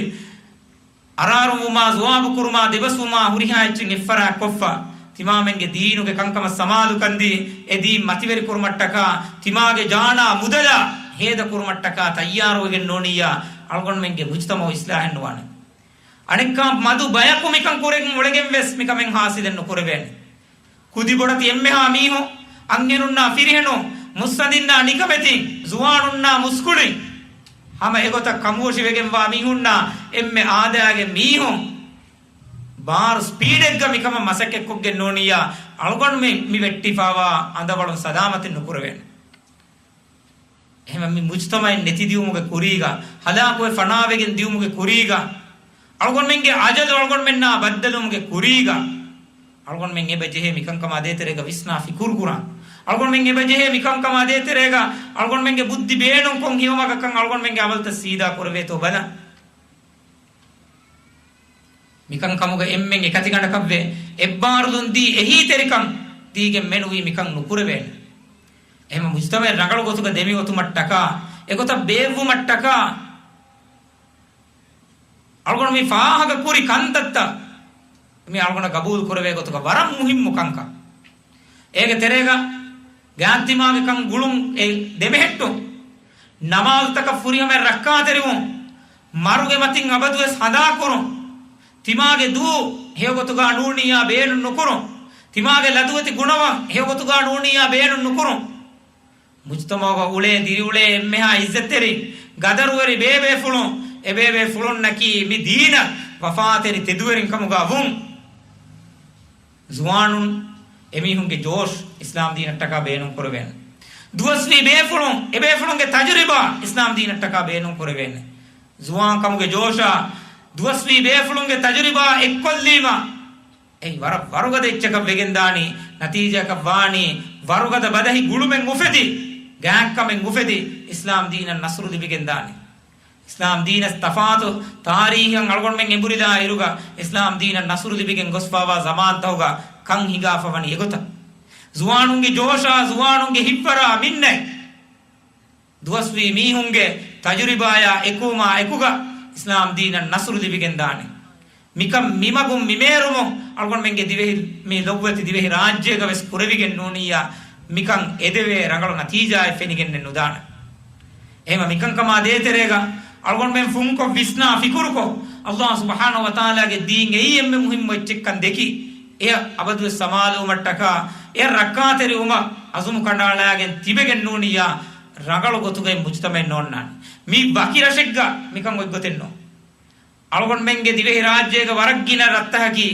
އަރާރުވުމާ، ޖަވާބުކުރުމާ، ދެބަސްވުމާ ހުރިހާ އެއްޗެއް އެއްފަރާތްކޮށްފަ، ތިމާމެންގެ ދީނުގެ ކަންކަމަށް ސަމާލުކަންދީ، އެ ދީން މަތިވެރިކުރުމަށްޓަކާ، ތިމާގެ ޖާނާ މުދަލާ ހޭދަކުރުމަށްޓަކާ ތައްޔާރުވެގެން ނޫނިއްޔާ، އަޅުގަނޑުމެންގެ މުޖްތަމަޢު އިސްލާހެއް ނުވާނެ. އަނެއްކާ މަދު ބަޔަކު މިކަން ކުރެން އުޅެގެން ވެސް މިކަމެއް ހާސިލެއް ނުކުރެވޭނެ. ކުދިބޮޑެތި އެންމެހާ މީހުން، އަންހެނުންނާ ފިރިހެނުން، މުއްސަނދިންނާ ނިކަމެތިން، ޒުވާނުންނާ މުސްކުޅިން، ހަމަ އެގޮތަށް ކަމުވޮށިވެގެންވާ މީހުންނާ އެންމެ އާދައިގެ މީހުން ބާރު ސްޕީޑެއްގަ މިކަމަށް މަސައްކަތްކޮށްގެން ނޫނިއްޔާ، އަޅުގަނޑުމެން މި ވެއްޓިފާވާ އަނދަވަޅުން ސަލާމަތެއް ނުކުރެވޭނެ. އެހެންވެ، މި މުޖްތަމަޢެއް ނެތިދިއުމުގެ ކުރީގަ، ހަލާކުވެ ފަނާވެގެން ދިއުމުގެ ކުރީގަ، އަޅުގަނޑުމެންގެ އަޖަލު އަޅުގަނޑުމެންނާ ބައްދަލުވުމުގެ ކުރީގަ، އަޅުގަނޑުމެން އެބަ ޖެހޭ މިކަންކަމާ ދޭތެރޭގަ ވިސްނާ ފިކުރު ކުރާން. އަޅުގަނޑުމެން އެބަ ޖެހޭ މިކަންކަމާ ދޭތެރޭގަ އަޅުގަނޑުމެންގެ ބުއްދި ބޭނުންކޮށް ހެޔޮމަގަކަން އަޅުގަނޑުމެންގެ އަމަލުތައް ސީދާ ކުރެވޭތޯ ބަލަން. މިކަންކަމުގަ އެންމެން އެކަތިގަނޑަކަށްވެ، އެއްބާރުލުން ދީ އެހީތެރިކަން ދީގެން މެނުވީ މިކަން ނުކުރެވޭނެ. އެހެން މުޖްތަމަޢެއް ރަނގަޅު ގޮތުގަ ދެމިއޮތުމަށްޓަކާ، އެގޮތަށް ބޭއްވުމަށްޓަކާ، އަޅުގަނޑު މި ފާހަގަ ކުރި ކަންތައްތައް މި އަޅުގަނޑަށް ގަބޫލު ކުރެވޭ ގޮތުގަ ވަރަށް މުހިއްމު ކަންކަން. އޭގެ ތެރޭގަ ގާތްތިމާގެ ކަން ގުޅުން އެ ދެމެހެއްޓުން، ނަމާދުތަކަށް ފުރިހަމައަށް ރައްކާތެރިވުން، މަރުގެ މަތިން އަބަދުވެސް ހަނދާކުރުން، ތިމާގެ ދޫ ހެޔޮގޮތުގާ ނޫނިއްޔާ ބޭނުން ނުކުރުން، ތިމާގެ ލަދުވެތި ގުނަވަން ހެޔޮގޮތުގާ ނޫނިއްޔާ ބޭނުން ނުކުރުން. މުޖްތަމަޢުގަ އުޅޭ ދިރިއުޅޭ އެންމެހާ ޢިއްޒަތްތެރި، ގަދަރުވެރި ބޭބޭފުޅުން، އެބޭބޭފުޅުންނަކީ މި ދީނަށް ވަފާތެރި ތެދުވެރިން ކަމުގަ ވުން. ޒުވާނުން އެމީހުންގެ ޖޯޝް އިސްލާމް ދީނަށްޓަކާ ބޭނުން ކުރެވޭނެ. ދުވަސްވީ ބޭފުޅުން އެބޭފުޅުންގެ ތަޖުރިބާ އިސްލާމް ދީނަށްޓަކާ ބޭނުން ކުރެވޭނެ. ޒުވާންކަމުގެ ޖޯޝާ ދުވަސްވީ ބޭފުޅުންގެ ތަޖުރިބާ އެއްކޮށްލީމަ، އެއީ ވަރަށް ވަރުގަދަ އެއްޗަކަށް ވެގެންދާނީ، ނަތީޖާއަކަށް ވާނީ، ވަރުގަދަ ބަދަހި ގުޅުމެއް އުފެދި، ގާތްކަމެއް އުފެދި، އިސްލާމް ދީނަށް ނަޞްރު ލިބިގެންދާނީ. އިސްލާމް ދީނަށް ތަފާތު ތާރީޚަށް އަޅުގަނޑުމެން އެނބުރިލާ އިރުގަ، އިސްލާމް ދީނަށް ނަޞްރު ލިބިގެން ގޮސްފާވާ ޒަމާންތަކުގަ ކަން ހިނގާފަ ވަނީ އެގޮތަށް. ޒުވާނުންގެ ޖޯޝާ، ޒުވާނުންގެ ހިތްވަރާ މިންނައި ދުވަސްވީ މީހުންގެ ތަޖުރިބާޔާ އެކުވުމާ އެކުގަ އިސްލާމް ދީނަށް ނަޞްރު ލިބިގެންދާނެ. މިކަން މިމަގުން މިމޭރުމުން އަޅުގަނޑުމެންގެ ދިވެހި، މި ލޮބުވެތި ދިވެހި ރާއްޖޭގަ ވެސް ކުރެވިގެން ނޫނިއްޔާ، މިކަން އެދެވޭ ރަނގަޅު ނަތީޖާއެއް ފެނިގެންނެއް ނުދާނެ. އެހެންވެ މިކަންކަމާ ދޭތެރޭގަ އަޅުގަނޑުމެން ފުންކޮށް ވިސްނާ ފިކުރުކޮށް، ﷲ ސުބްޙާނަހޫ ވަތަޢާލާގެ ދީން އެއީ އެންމެ މުހިއްމު އެއްޗެއްކަން ދެކި، އެއަށް އަބަދުވެސް ސަމާލުވުމަށްޓަކާ، އެއަށް ރައްކާތެރިވުމަށް އަޒުމު ކަނޑައަޅާގެން ތިބެގެން ނޫނިއްޔާ، ރަނގަޅު ގޮތުގައި މުޖްތަމަޢެއް ނޯންނާނެ. މި ވަކި ރަށެއްގަ މިކަން އޮތްގޮތެއް ނޫން. އަޅުގަނޑުމެންގެ ދިވެހިރާއްޖޭގަ ވަރަށް ގިނަ ރަށްތަކަކީ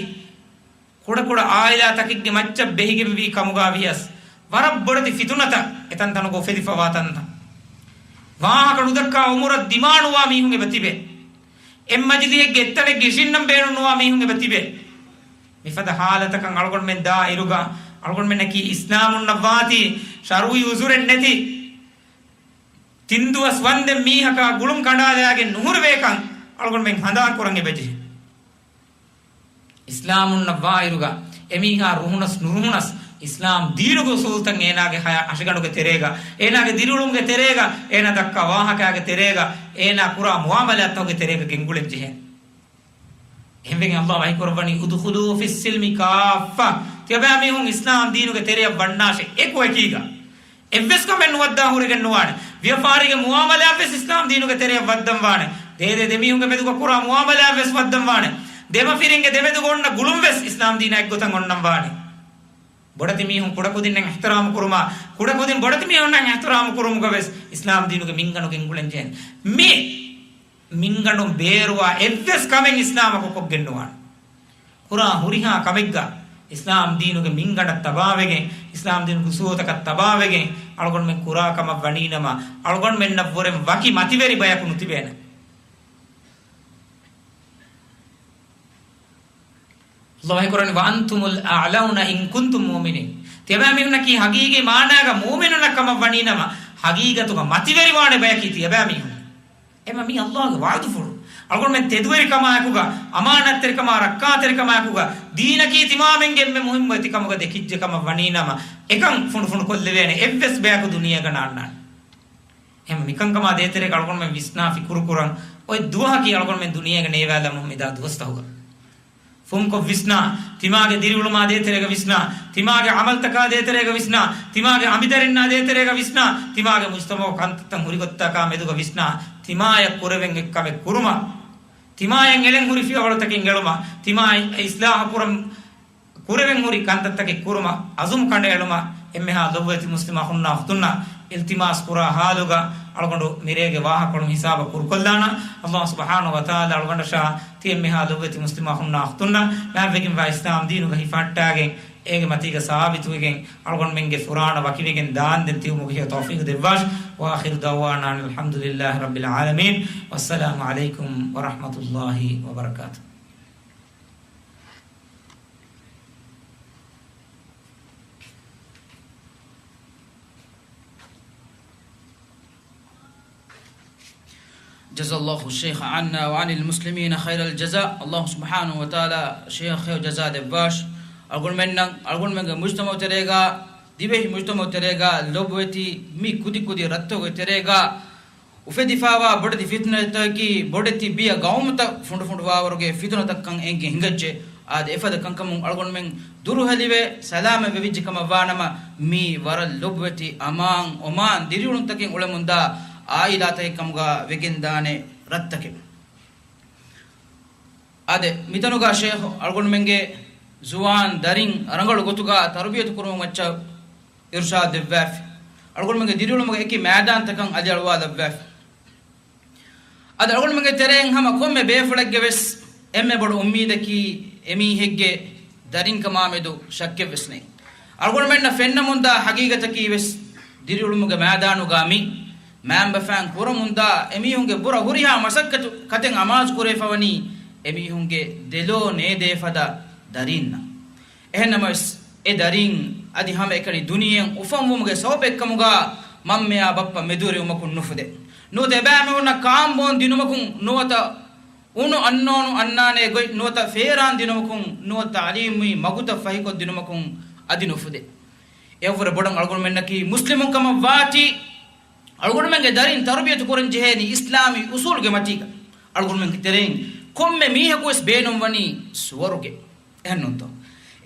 ކުޑަކުޑަ އާއިލާތަކެއްގެ މައްޗަށް ބެހިގެންވީ ކަމުގަ ވިޔަސް، ވަރަށް ބޮޑެތި ފިތުނަތައް އެތަންތަނުގަ އުފެދިފަވާ ތަންތަން. ވާހަކަ ނުދައްކާ އުމުރަށް ދިމާނުވާ މީހުން އެބަ ތިބޭ. އެއްމަޖިލީހެއްގެ އެއްތަނެއްގަ އިށިންނަން ބޭނުންނުވާ މީހުން އެބަ ތިބޭ. މިފަދަ ހާލަތަކަށް އަޅުގަނޑުމެން ދާ އިރުގަ، އަޅުގަނޑުމެންނަކީ އިސްލާމުންނަށް ވާތީ ޝަރުޢީ ޢުޛުރެއް ނެތި، ތިން ދުވަސް ވަންދެން މީހަކާ ގުޅުން ކަނޑާލާގެން ނުހުރެވޭކަން އަޅުގަނޑުމެން ހަނދާން ކުރަން އެބަޖެހޭ. އިސްލާމުންނަށް ވާއިރުގަ އެމީހާ ރުހުނަސް ނުރުހުނަސް، އިސްލާމް ދީނުގެ އުސޫލުތައް އޭނާގެ ހަޔާ އަށިގަނޑުގެ ތެރޭގަ، އޭނާގެ ދިރިއުޅުމުގެ ތެރޭގަ، އޭނާ ދައްކާ ވާހަކާގެ ތެރޭގަ، އޭނާ ކުރާ މުއާމަލާތްތަކުގެ ތެރޭގަ ގެންގުޅެން ޖެހޭ. އެހެންވެގެން އައްލާހު ވަޙީކުރައްވަނީ، "އުދުޚުލޫ ފިއްސިލްމި ކާއްފަ." ތިޔަބައިމީހުން އިސްލާމް ދީނުގެ ތެރެއަށް ވަންނާށޭ އެކުއެކީގަ. އެއްވެސް ކަމެއް ނުވައްދާ ހުރެގެން ނުވާނެ. ވިޔަފާރިގެ މުއާމަލާތްވެސް އިސްލާމް ދީނުގެ ތެރެއަށް ވައްދަން ވާނެ. ދޭދޭ ދެމީހުންގެ މެދުގަ ކުރާ މުއާމަލާތްވެސް ވައްދަން ވާނެ. ދެމަފިރިންގެ ދެމެދުގަ އޮންނަ ގުޅުންވެސް އިސްލާމް ދީނާ އެއްގޮތަށް އޮންނަން ވާނެ. ބޮޑެތި މީހުން ކުޑަކުދިންނަށް އިޙްތިރާމު ކުރުމާ، ކުޑަކުދިން ބޮޑެތި މީހުންނަށް އިޙްތިރާމު ކުރުމުގަވެސް އިސްލާމް ދީނުގެ މިންގަނޑު ގެންގުޅެން ޖެހޭނެ. މި މިންގަނޑުން ބޭރުވާ އެއްވެސް ކަމެއް އިސްލާމަކު ކޮށްގެން ނުވާނެ. ކުރާ ހުރިހާ ކަމެއްގަ އިސްލާމް ދީނުގެ މިންގަނޑަށް ތަބާވެގެން، އިސްލާމް ދީނުގެ އުސޫލުތަކަށް ތަބާވެގެން އަޅުގަނޑުމެން ކުރާ ކަމަށް ވަނީނަމަ، އަޅުގަނޑުމެންނަށްވުރެން ވަކި މަތިވެރި ބަޔަކު ނުތިބޭނެ. ﷲ ކުރަނީ، "وأنتم الأعلون إن كنتم مؤمنين." ތިޔަބައިމީހުންނަކީ ހަގީގީ މާނާގަ މުއުމިނުންނަށް ކަމަށް ވަނީނަމަ، ހަގީގަތުގަ މަތިވެރިވާނެ ބަޔަކީ ތިޔަބައިމީހުން. އެމަ މީ ﷲ ގެ ވަޢުދުފުޅު. އަޅުގަނޑުމެން ތެދުވެރިކަމާއެކުގަ، އަމާނާތްތެރިކަމާ، ރައްކާތެރިކަމާއެކުގަ، ދީނަކީ ތިމާމެންގެ އެންމެ މުހިއްމު އެތިކަމުގަ ދެކިއްޖެ ކަމަށް ވަނީނަމަ، އެކަން ފުނޑުފުނޑު ކޮށްލެވޭނެ އެއްވެސް ބަޔަކު ދުނިޔޭގަ ނާންނާނެ. އެހެން މިކަންކަމާ ދޭތެރޭގަ އަޅުގަނޑުމެން ވިސްނާ ފިކުރުކުރަން. އޮތް ދުވަހަކީ އަޅުގަނޑުމެން ދުނިޔޭގަ ނޭވާލަމުން މިދާ ދުވަސްތަކުގަ. ފުންކޮށް ވިސްނާ، ތިމާގެ ދިރިއުޅުމާ ދޭތެރޭގަ ވިސްނާ، ތިމާގެ ޢަމަލްތަކާ ދޭތެރޭގަ ވިސްނާ، ތިމާގެ އަނބިދަރިންނާ ދޭތެރޭގަ ވިސްނާ، ތިމާގެ މުޖްތަމަޢު ކަންތައްތައް ހުރި ގޮތްތަކާ މެދުގަ ވިސްނާ، ތިމާޔަށް ކުރެވެން އެއްކަމެއް ކުރުމަށް، ތިމާޔަށް އެޅެން ހުރި ފިޔަވަޅުތަކެއް އެޅުމަށް، ތިމާ އިސްލާޙު ކުރަން ކުރެވެން ހުރި ކަންތައްތަކެއް ކުރުމަށް އަޒުމް ކަނޑައެޅުމަށް އެންމެހާ ލޮބުވެތި މުސްލިމް އަޚުންނާ އުޚްތުންނަށް އިލްތިމާސް ކުރާ ޙާލުގަ އަޅުގަނޑު މިރޭގެ ވާހަކަކޮޅުން ހިސާބަށް ކުރުކޮށްލާނަން. ﷲ ސުބްޙާނަހޫ ވަތަޢާލާ އަޅުގަނޑަށާ ތި އެންމެހާ ލޮބުވެތި މުސްލިމް އަޚުންނާ އުޚްތުންނަށް މާތްވެގެންވާ އިސްލާމް ދީނުގަ ހިފަހައްޓާގެން، އޭގެ މަތީގަ ސާބިތުވެގެން، އަޅުގަނޑުމެންގެ ފުރާނަ ވަކިވެގެން ދާންދެން ތިބުމުގެ ތައުފީޤު ދެއްވާށި. وآخر دعوانا أن الحمد لله رب العالمين. والسلام عليكم ورحمة الله وبركاته. جزا الله الشيخ عنا وعن المسلمين خير الجزاء. ﷲ ސުބްޙާނަހޫ ވަތަޢާލާ ޝޭޚް ޚައިރު ޖަޒާ ދެއްވާށި. އަޅުގަނޑުމެންނަށް، އަޅުގަނޑުމެންގެ މުޖްތަމަޢު ތެރޭގަ، ދިވެހި މުޖްތަމަޢު ތެރޭގަ ލޮބުވެތި މި ކުދި ކުދި ރަށްތަކުގެ ތެރޭގަ އުފެދިފާވާ ބޮޑެތި ފިތުނަތަކަކީ، ބޮޑެތި ބިޔަ ގައުމުތައް ފުނޑުފުނޑުވާވަރުގެ ފިތުނަތައްކަން އެނގި ހިނގައްޖެ. އާދެ، އެފަދަ ކަންކަމުން އަޅުގަނޑުމެން ދުރުހެލިވެ، ސަލާމަތް ވެވިއްޖެ ކަމަށް ވާނަމަ، މީ ވަރަށް ލޮބުވެތި އަމާން އޮމާން ދިރިއުޅުންތަކެއް އުޅެމުންދާ އާއިލާތަކެއް ކަމުގަ ވެގެންދާނެ ރަށްތަކެއް. އާދެ، މިތަނުގަ ޝޭޚް އަޅުގަނޑުމެންގެ ޒުވާން ދަރިން ރަނގަޅު ގޮތުގަ ތަރުބިޔަތު ކުރުމަށް މައްޗަށް އިރުޝާދު ދެއްވާފި. އަޅުގަނޑުމެންގެ ދިރިއުޅުމުގެ އެކި މައިދާންތަކަށް އަލިއަޅުވާލައްވާފި. އަދި އަޅުގަނޑުމެންގެ ތެރެއިން ހަމަ ކޮންމެ ބޭފުޅެއްގެ ވެސް އެންމެ ބޮޑު އުއްމީދަކީ، އެމީހެއްގެ ދަރިންކަމާމެދު ޝައްކެއް ވެސް ނެތް. އަޅުގަނޑުމެންނަށް ފެންނަމުންދާ ހަގީގަތަކީ ވެސް، ދިރިއުޅުމުގެ މައިދާނުގަ މި މައިންބަފައިން ކުރަމުންދާ އެމީހުންގެ ބުރަ ހުރިހާ މަސައްކަތު ކަތެއް އަމާޒު ކުރެވިފަވަނީ އެމީހުންގެ ދެލޯ ނޭދޭ ފަދަ ދަރީންނަށް. އެހެންނަމަވެސް، އެ ދަރީން އަދި ހަމައެކަނި ދުނިޔެއަށް އުފަންވުމުގެ ސަބަބެއްކަމުގަ މަންމަޔާ ބައްޕަ މެދުވެރިވުމަކުން ނުފުދޭ. ނުވަތަ އެބައިމީހުންނަށް ކާންބޯން ދިނުމަކުން، ނުވަތަ އުނު އަންނޯނު އަންނާނޭ ގޮތް، ނުވަތަ ފޭރާން ދިނުމަކުން، ނުވަތަ ތަޢުލީމީ މަގުތައް ފަހިކޮށްދިނުމަކުން އަދި ނުފުދޭ. އެއަށްވުރެ ބޮޑަށް އަޅުގަނޑުމެންނަކީ މުސްލިމުން ކަމަށް ވާތީ، އަޅުގަނޑުމެންގެ ދަރިން ތަރުބިޔަތު ކުރަން ޖެހޭނީ އިސްލާމީ އުސޫލުގެ މަތީގަ. އަޅުގަނޑުމެންގެ ތެރެއިން ކޮންމެ މީހަކުވެސް ބޭނުންވަނީ ސުވަރުގެ. އެހެންނޫންތޯ؟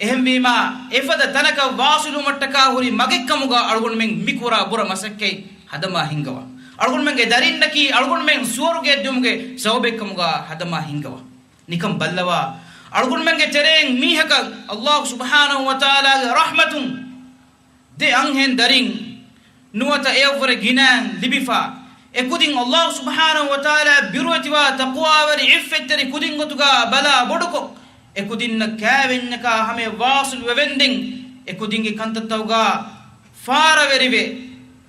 އެހެންވީމާ، އެފަދަ ތަނަކަށް ވާސިލުވުމަށްޓަކާ ހުރި މަގެއްކަމުގަ އަޅުގަނޑުމެން މިކުރާ ބުރަ މަސައްކަތް ހަދަމާ ހިންގަވާ. އަޅުގަނޑުމެންގެ ދަރިންނަކީ އަޅުގަނޑުމެން ސުވަރުގެއަށް ދިއުމުގެ ސަބަބެއްކަމުގަ ހަދަމާ ހިންގަވާ. ނިކަން ބައްލަވާ، އަޅުގަނޑުމެންގެ ތެރެއިން މީހަކަށް ﷲ ސުބްޙާނަހޫ ވަތަޢާލާގެ ރަޙްމަތުން ދެ އަންހެން ދަރިން ނުވަތަ އެއަށްވުރެ ގިނައިން ލިބިފާ، އެކުދިން ﷲ ސުބްޙާނަހޫ ވަތަޢާލާ ބިރުވެތިވާ ތަޤްވާވެރި ޢިއްފަތްތެރި ކުދިން ގޮތުގަ ބަލާ ބޮޑުކޮށް، އެކުދިންނަށް ކާވެންޏަކާ ހަމަޔަށް ވާސިލު ވެވެންދެން، އެކުދިންގެ ކަންތައްތަކުގަ ފާރަވެރިވެ،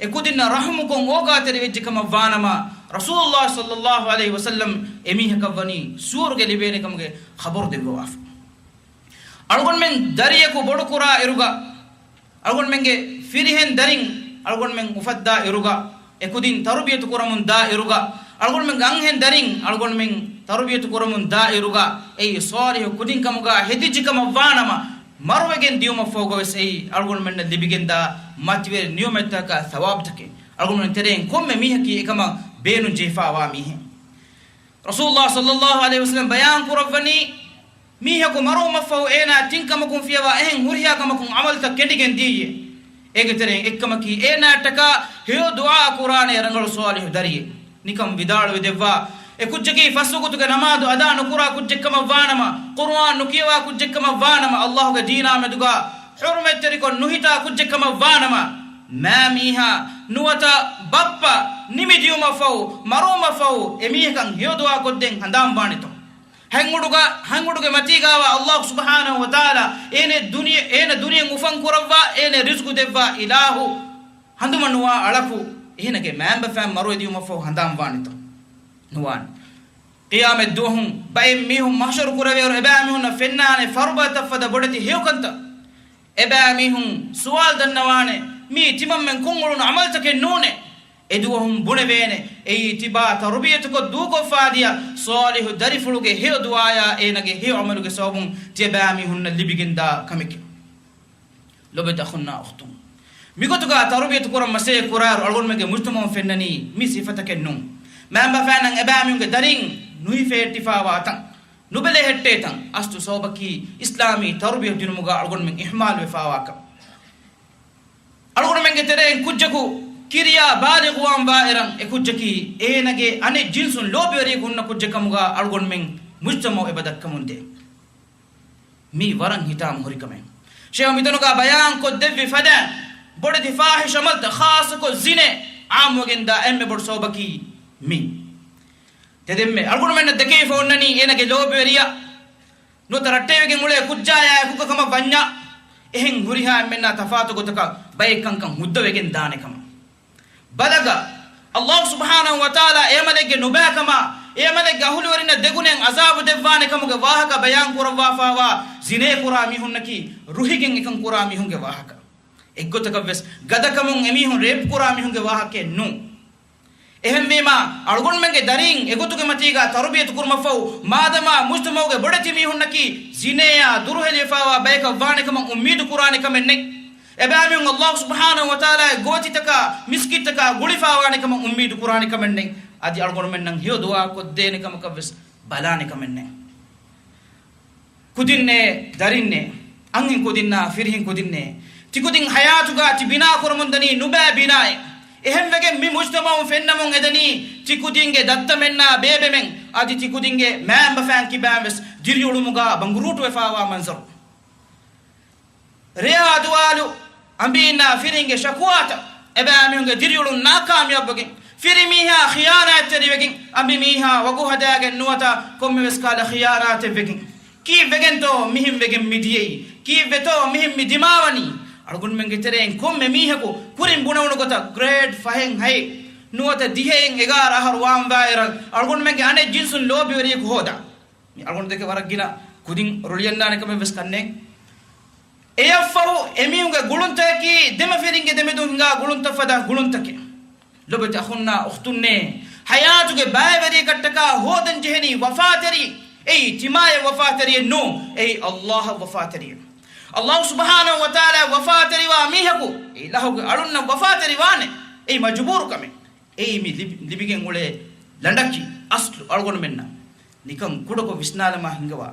އެކުދިންނަށް ރަޙުމުކޮށް އޯގާތެރިވެއްޖެ ކަމަށް ވާނަމަ، ރަސޫލުﷲ ޞައްލަﷲު ޢަލައިހި ވަސައްލަމް އެމީހަކަށްވަނީ ސުވަރުގެ ލިބޭނެ ކަމުގެ ޚަބަރު ދެއްވަވާފަ. އަޅުގަނޑުމެން ދަރިޔަކު ބޮޑުކުރާ އިރުގަ، އަޅުގަނޑުމެންގެ ފިރިހެން ދަރިން އަޅުގަނޑުމެން އުފައްދާ އިރުގަ، އެކުދިން ތަރުބިޔަތު ކުރަމުން ދާ އިރުގަ، އަޅުގަނޑުމެންގެ އަންހެން ދަރިން އަޅުގަނޑުމެން ތަރުބިޔަތު ކުރަމުން ދާއިރުގަ އެއީ ޞާލިޙު ކުދިން ކަމުގަ ހެދިއްޖެ ކަމަށް ވާނަމަ، މަރުވެގެން ދިޔުމަށްފަހުގަވެސް އެއީ އަޅުގަނޑުމެންނަށް ލިބިގެންދާ މަތިވެރި ނިޢުމަތްތަކާ ޘަވާބުތަކެއް. އަޅުގަނޑުމެން ތެރެއިން ކޮންމެ މީހަކީ އެކަމަށް ބޭނުން ޖެހިފާވާ މީހެއް. ރަސޫލުﷲ ޞައްލަﷲ ޢަލައިހި ވަސައްލަމް ބަޔާން ކުރައްވަނީ، މީހަކު މަރުވުމަށްފަހު އޭނާ ތިން ކަމަކުން ފިޔަވާ އެހެން ހުރިހާ ކަމަކުން ޢަމަލުތައް ކެނޑިގެން ދިޔައީ. އޭގެ ތެރެއިން އެއްކަމަކީ އޭނާއަށްޓަކާ ހެޔޮ ދުޢާ ކުރާނެ ރަނގަޅު ޞާލިޙު ދަރިއެއް. ނިކަން ވިދާޅުވެ ދެއްވާ، އެ ކުއްޖަކީ ފަސްވަގުތުގެ ނަމާދު އަދާ ނުކުރާ ކުއްޖެއްކަމަށް ވާނަމަ، ޤުރުއާން ނުކިޔަވާ ކުއްޖެއްކަމަށް ވާނަމަ، ﷲގެ ދީނާ މެދުގަ ޙުރުމަތްތެރިކޮށް ނުހިތާ ކުއްޖެއްކަމަށް ވާނަމަ، މާ މީހާ ނުވަތަ ބައްޕަ ނިމިދިޔުމަށްފަހު، މަރުވުމަށްފަހު އެމީހަކަށް ހެޔޮ ދުޢާ ކޮށްދޭން ހަނދާން ވާނެތޯ؟ ހަތް އުޑުގަ، ހަތް އުޑުގެ މަތީގަވާ ﷲ ސުބްޙާނަހޫ ވަތަޢާލާ އޭނެ ދުނިޔެ، އޭނަ ދުނިޔެއަށް އުފަން ކުރައްވާ، އޭނެ ރިޒްޤު ދެއްވާ އިލާހު ހަނދުމަ ނުވާ އަޅަކު، އޭނަގެ މައިންބަފައިން މަރުވެ ދިޔުމަށްފަހު ހަނދާން ވާނެތޯ؟ ނުވާނެ. ޤިޔާމަތް ދުވަހު ބައެއް މީހުން މަޙްޝަރު ކުރެވޭއިރު އެބައިމީހުންނަށް ފެންނާނެ ފަރުބަދަތައް ފަދަ ބޮޑެތި ހެޔޮކަންތައް. އެބައިމީހުން ސުވާލު ދަންނަވާނެ، މީ ތިމަންމެން ކޮށްއުޅުނު ޢަމަލުތަކެއް ނޫނޭ. އެދުވަހުން ބުނެވޭނެ، އެއީ ތިބާ ތަރުބިޔަތުކޮށް ދޫކޮށްފާދިޔަ ޞާލިޙު ދަރިފުޅުގެ ހެޔޮ ދުޢާޔާ އޭނަގެ ހެޔޮ ޢަމަލުގެ ސަބަބުން ތިޔަބައިމީހުންނަށް ލިބިގެންދާ ކަމެކޭ. ލޮބުވެތި އަޚުންނާ އުޚްތުން. މިގޮތުގަ ތަރުބިޔަތު ކުރަން މަސައްކަތް ކުރާއިރު އަޅުގަނޑުމެންގެ މުޖްތަމަޢުން ފެންނަނީ މި ސިފަތަކެއް ނޫން. މައިންބަފައިންނަށް އެބައިމީހުންގެ ދަރިން ނުހިފެހެއްޓިފާވާތަން، ނުބެލެހެއްޓޭތަން، އަސްލު ސަބަބަކީ އިސްލާމީ ތަރުބިޔަތު ދިނުމުގަ އަޅުގަނޑުމެން އިހްމާލުވެފާވާކަން. އަޅުގަނޑުމެންގެ ތެރެއިން ކުއްޖަކު ކިރިޔާ ބާލިޣުވާން ވާއިރަށް އެ ކުއްޖަކީ އޭނަގެ އަނެއް ޖިންސުން ލޯބިވެރިޔަކު ހުންނަ ކުއްޖެއް ކަމުގަ އަޅުގަނޑުމެން މުޖްތަމަޢު އެބަ ދައްކަމުންދޭ. މީ ވަރަށް ހިތާމަ ހުރި ކަމެއް. ޝޭޚް މިތަނުގަ ބަޔާން ކޮށްދެއްވި ފަދައިން، ބޮޑެތި ފާޙިޝް ޢަމަލްތައް، ޚާއްޞަކޮށް ޒިނޭ ޢާއްމުވެގެންދާ އެންމެ ބޮޑު ސަބަބަކީ މީ. ތެދެންމެ އަޅުގަނޑުމެންނަށް ދެކެވިފަ އޮންނަނީ އޭނަގެ ލޯބިވެރިޔާ ނުވަތަ ރައްޓެހިވެގެން އުޅޭ ކުއްޖާޔާ އެކުގަ ކަމަށް ވަންޏާ، އެހެން ހުރިހާ އެންމެންނާ ތަފާތު ގޮތަކަށް ބައެއް ކަންކަން ހުއްދަވެގެން ދާނެ ކަމަށް. ބަލަގަ، ﷲ ސުބްޙާނަހޫ ވަތަޢާލާ އެ ޢަމަލެއްގެ ނުބައިކަމާ، އެ ޢަމަލެއްގެ އަހުލުވެރިންނަށް ދެގުނައިން ޢަޒާބު ދެއްވާނެ ކަމުގެ ވާހަކަ ބަޔާން ކުރައްވާފާވާ ޒިނޭ ކުރާ މީހުންނަކީ ރުހިގެން އެކަން ކުރާ މީހުންގެ ވާހަކަ. އެއްގޮތަކަށްވެސް ގަދަކަމުން އެމީހުން ރޭޕް ކުރާ މީހުންގެ ވާހަކައެއް ނޫން. އެހެންވީމާ، އަޅުގަނޑުމެންގެ ދަރީން އެގޮތުގެ މަތީގަ ތަރުބިޔަތު ކުރުމަށްފަހު، މާދަމާ މުޖްތަމަޢުގެ ބޮޑެތި މީހުންނަކީ ޒިނޭއާ ދުރުހެލިވެފާވާ ބަޔަކަށް ވާނެކަމަށް އުއްމީދު ކުރާނެ ކަމެއް ނެތް. އެބައިމީހުން ﷲ ސުބްޙާނަހޫ ވަތަޢާލާގެ ގޯތިތަކާ، މިސްކިތްތަކާ ގުޅިފާވާނެކަމަށް އުއްމީދު ކުރާނެ ކަމެއް ނެތް. އަދި އަޅުގަނޑުމެންނަށް ހެޔޮ ދުޢާ ކޮށްދޭނެ ކަމަކަށްވެސް ބަލާނެ ކަމެއް ނެތް. ކުދިންނޭ، ދަރިންނޭ، އަންހެން ކުދިންނާ ފިރިހެން ކުދިންނޭ، ތިކުދިން ޙަޔާތުގަ ތި ބިނާ ކުރަމުންދަނީ ނުބައި ބިނާއެއް. އެހެންވެގެން މި މުޖްތަމަޢުން ފެންނަމުން އެދަނީ ތިކުދިންގެ ދައްތަމެންނާ ބޭބެމެން، އަދި ތިކުދިންގެ މައިންބަފައިން ކިބައިން ވެސް ދިރިއުޅުމުގަ ބަނގުރޫޓުވެފާވާ މަންޒަރު. ރެޔާ ދުވާލު އަނބީންނާ ފިރިންގެ ޝަކުވާތައް، އެބައިމީހުންގެ ދިރިއުޅުން ނާކާމިޔާބުވެގެން، ފިރިމީހާ ޚިޔާނާތްތެރިވެގެން، އަނބިމީހާ ވަގުހަދާގެން ނުވަތަ ކޮންމެވެސް ކަހަލަ ޚިޔާނާތެއްވެގެން، ކީއްވެގެންތޯ މިހެން ވެގެން މިދިޔައީ؟ ކީއްވެތޯ މިހެން މި ދިމާވަނީ؟ އަޅުގަނޑުމެންގެ ތެރެއިން ކޮންމެ މީހަކު ކުރިން ބުނެވުނު ގޮތަށް ގްރޭޑް ފަހެއް ހައެއް ނުވަތަ ދިހައެއް އެގާރަ އަހަރު ވާންވާއިރަށް އަޅުގަނޑުމެންގެ އަނެއް ޖިންސުން ލޯބިވެރިޔަކު ހޯދާ. މި އަޅުގަނޑު ދެކެ ވަރަށް ގިނަ ކުދިން ރުޅިއަންނާނެ ކަމެއް ވެސް ކަންނޭނގެ. އެއަށްފަހު އެމީހުންގެ ގުޅުންތަކަކީ ދެމަފިރިންގެ ދެމެދުން ހިނގާ ގުޅުންތައް ފަދަ ގުޅުންތަކެއް. ލޮބުވެތި އަޚުންނާ އުޚްތުންނޭ، ޙަޔާތުގެ ބައިވެރިޔަކަށްޓަކާ ހޯދަން ޖެހެނީ ވަފާތެރި. އެއީ ތިމާޔަށް ވަފާތެރިއެއް ނޫން، އެއީ ﷲ އަށް ވަފާތެރިއެއް. ﷲ ސުބްޙާނަހޫ ވަތަޢާލާ ވަފާތެރިވާ މީހަކު އިލާހުގެ އަޅުންނަށް ވަފާތެރިވާނެ. އެއީ މަޖުބޫރު ކަމެއް. އެއީ މި ލިބި-، ލިބިގެން އުޅޭ ލަނޑަކީ އަސްލު އަޅުގަނޑުމެންނަށް ނިކަން ކުޑަކޮށް ވިސްނާލަމާ ހިނގަވާ.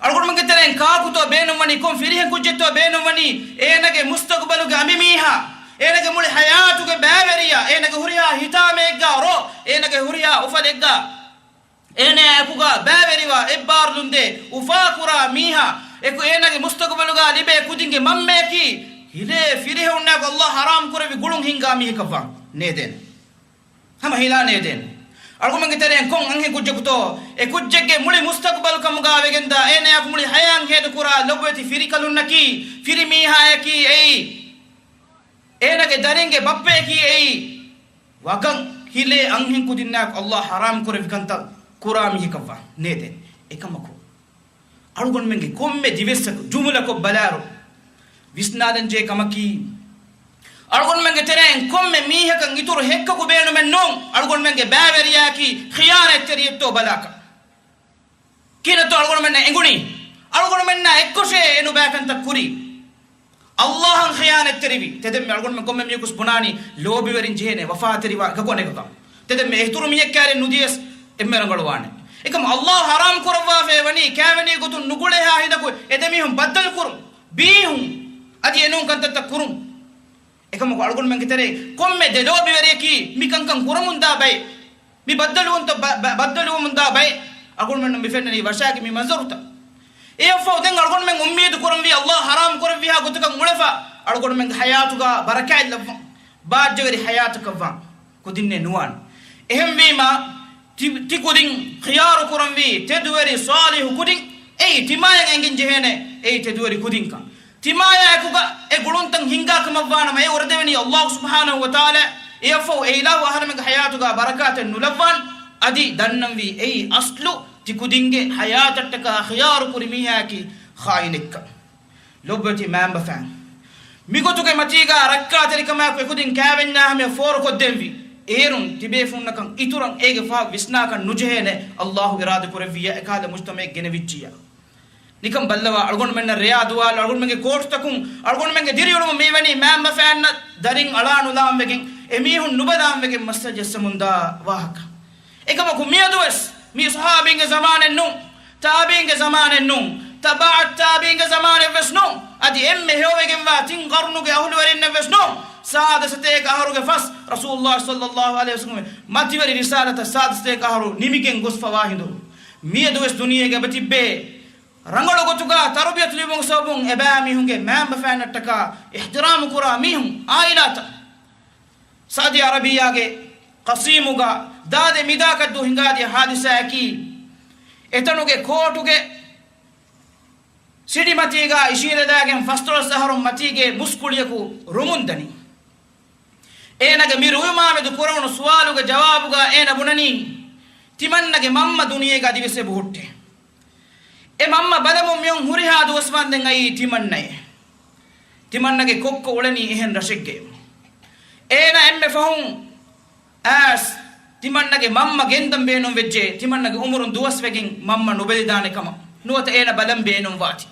އަޅުގަނޑުމެންގެ ތެރެއިން ކާކުތޯ ބޭނުންވަނީ، ކޮން ފިރިހެން ކުއްޖެއްތޯ ބޭނުންވަނީ، އޭނަގެ މުސްތަގުބަލުގެ އަނބިމީހާ، އޭނަގެ މުޅި ޙަޔާތުގެ ބައިވެރިޔާ، އޭނަގެ ހުރިހާ ހިތާމައެއްގާ ރޯ، އޭނަގެ ހުރިހާ އުފަލެއްގާ، އޭނަޔާ އެކުގާ ބައިވެރިވާ އެއްބާރުލުންދޭ އުފާކުރާ މީހާ އެކު އޭނަގެ މުސްތަގުބަލުގާ ލިބޭ ކުދިންގެ މަންމަޔަކީ، ހިލޭ ފިރިހެނުންނާއެކު ﷲ ޙަރާމް ކުރެއްވި ގުޅުން ހިންގާ މީހަކަށްވާން ނޭދޭނެ. ހަމަ ހިލާ ނޭދޭނެ. އަޅުގަނޑުމެންގެ ތެރެއިން ކޮން އަންހެން ކުއްޖަކުތޯ އެ ކުއްޖެއްގެ މުޅި މުސްތަގުބަލު ކަމުގާ ވެގެންދާ އޭނަޔާ މުޅި ޙަޔާތް ހޭދަކުރާ ލޮބުވެތި ފިރިކަލުންނަކީ، ފިރިމީހާޔަކީ އެއީ، އޭނަގެ ދަރިންގެ ބައްޕަޔަކީ އެއީ، ވަގަށް ހިލޭ އަންހެން ކުދިންނާއެކު ﷲ ޙަރާމް ކުރެއްވި ކަންތައް ކުރާ މީހަކަށްވާން ނޭދޭނެ. އެކަމަކު، އަޅުގަނޑުމެންގެ ކޮންމެ ދިވެއްސަކު ޖުމުލަކޮށް ބަލާއިރު، ވިސްނާލަންޖެހޭ ކަމަކީ، އަޅުގަނޑުމެންގެ ތެރެއިން ކޮންމެ މީހަކަށް އިތުރު ހެއްކަކު ބޭނުމެއް ނޫން، އަޅުގަނޑުމެންގެ ބައިވެރިޔާއަކީ ޚިޔާނަތްތެރިއެއްތޯ ބަލާކަށް. ކިހިނެއްތޯ އަޅުގަނޑުމެންނަށް އެނގުނީ؟ އަޅުގަނޑުމެންނާ އެއްކޮށޭ އެ ނުބައިކަންތައް ކުރީ. އައްލާހަށް ޚިޔާނަތްތެރިވި. ތެދެންމެ އަޅުގަނޑުމެން ކޮންމެ މީހަކުސް ބުނާނީ ލޯބިވެރިން ޖެހޭނެ، ވަފާތެރިވާ އެކަކު އަނެކަކަށް. ތެދެންމެ އެހެން އިތުރު މީހެއް ކައިރިން ނުދިޔަސް އެންމެ ރަނގަޅުވާނެ. އެކަމަ އައްލާހު ޙަރާމް ކުރައްވާފައި ވަނީ ކައިވެނި ގޮތުން ނުގުޅޭހާ ހިނދަކު އެދެމީހުން ބައްދަލުކުރުން. ބީހުން. އަދި އެނޫން ކަންތައްތައް ކުރުން. އެކަމަކު އަޅުގަނޑުމެންގެ ތެރޭ ކޮންމެ ދެލޯބިވެރިޔަކީ މި ކަންކަން ކުރަމުންދާ ބައެއް. މި ބައްދަލުވަންތަ-، ބަ-، ބަ-، ބައްދަލުވަމުންދާ ބައެއް. އަޅުގަނޑުމެންނަށް މި ފެންނަނީ ވަށާގެ މި މަންޒަރުތައް. އެއަށްފަހު ދެން އަޅުގަނޑުމެން އުއްމީދު ކުރަންވީ އައްލާހު ޙަރާމް ކުރެއްވިހާ ގޮތަކަށް އުޅެފަ، އަޅުގަނޑުމެންގެ ޙަޔާތުގަ ބަރަކާތް ލައްވަން، ބާއްޖަވެރި ޙަޔާތަކަށްވާން. ކުދިންނޭ ނުވާނެ. އެހެންވީމަ، ތި-، ތި ކުދިން ޚިޔާރު ކުރަންވީ ތެދުވެރި ޞާލިޙު ކުދިން. އެއީ ތިމާޔަށް އެނގިން ޖެހޭނެ، އެއީ ތެދުވެރި ކުދިންކަން. ތިމާޔާ އެކުގަ އެ ގުޅުންތައް ހިންގާ ކަމަށްވާނަމަ، އެ އުރެދެވެނީ އައްލާހު ސުބްޙާނަހު ވަތަޢާލާ. އެއަށްފަހު އެ އިލާހު އަހަރެމެންގެ ޙަޔާތުގަ ބަރަކާތެއް ނުލައްވާން. އަދި ދަންނަންވީ އެއީ އަސްލު ތި ކުދިންގެ ޙަޔާތަށްޓަކާ ޚިޔާރު ކުރި މީހާއަކީ ޚާއިނެއްކަން. ލޮބުވެތި މައިންބަފައިން، މިގޮތުގެ މަތީގަ ރައްކާތެރިކަމާއެކު އެކުދިން ކައިވެންޏާ ހަމަޔަށް ފޯރުކޮށްދެންވީ. އޭރުން ތިބޭފުންނަކަށް އިތުރަށް އޭގެ ފަހަށް ވިސްނާކަށް ނުޖެހޭނެ، އައްލާހު އިރާދަކުރެއްވިއްޔާ އެކަހަލަ މުޖްތަމަޢެއް ގެނެވިއްޖިއްޔާ. ނިކަން ބައްލަވާ، އަޅުގަނޑުމެންނަށް ރެޔާ ދުވާލު، އަޅުގަނޑުމެންގެ ކޯޓުތަކުން، އަޅުގަނޑުމެންގެ ދިރިއުޅުމުން މިވަނީ މައިންބަފައިންނަށް ދަރިން އަޅާނުލާންވެގެން، އެމީހުން ނުބަލާންވެގެން މައްސަލަ ޖައްސަމުންދާ ވާހަކަ. އެކަމަކު މިއަދުވެސް މީ ޞަޙާބީންގެ ޒަމާނެއް ނޫން، ތާބީންގެ ޒަމާނެއް ނޫން، ތަބަޢައް ތާބީންގެ ޒަމާނެއްވެސް ނޫން، އަދި އެންމެ ހެޔޮވެގެންވާ ތިން ޤަރުނުގެ އަހުލުވެރިންނެއްވެސް ނޫން. ސާދަ ސަތޭކަ އަހަރުގެ ފަސް ރަސޫލުﷲ ޞައްލަﷲ ޢަލައިހި ވަސައްލަމަ މަތިވެރި ރިސާލަތަށް ސާދަ ސަތޭކަ އަހަރު ނިމިގެން ގޮސްފަވާ ހިނދު، މިއަދުވެސް ދުނިޔޭގަ އެބަތިއްބޭ. ރަނގަޅު ގޮތުގަ ތަރުބިޔަތު ލިބުމުގެ ސަބަބުން އެބައިމީހުންގެ މައިންބަފައިންނަށްޓަކާ އިޙްތިރާމު ކުރާ މީހުން، އާއިލާތައް. ސައުދީ އަރަބިއްޔާގެ ޤަޞީމުގަ ދާދެ މިދާކަށްދު ހިނގާދިޔަ ޙާދިސާއަކީ، އެތަނުގެ ކޯޓުގެ ސިޑިމަތީގަ އިށީނދެލާގެން ފަސްދޮޅަސް އަހަރުން މަތީގެ މުސްކުޅިޔަކު ރުމުންދަނީ. އޭނާގެ މި ރުއިމާމެދު ކުރެވުނު ސުވާލުގެ ޖަވާބުގަ އޭނަ ބުނަނީ، ތިމަންނަގެ މަންމަ ދުނިޔޭގަ އަދިވެސް އެބަހުއްޓޭ. އެ މަންމަ ބަލަމުން މިއޮން ހުރިހާ ދުވަސްވަންދެން އައީ ތިމަންނައޭ. ތިމަންނަގެ ކޮއްކޮ އުޅެނީ އެހެން ރަށެއްގައި. އޭނަ އެންމެ ފަހުން އައިސް ތިމަންނަގެ މަންމަ ގެންދަން ބޭނުން ވެއްޖެ، ތިމަންނަގެ އުމުރުން ދުވަސްވެގެން މަންމަ ނުބެލިދާނެ ކަމަށް. ނުވަތަ އޭނަ ބަލަން ބޭނުން ވާތީ.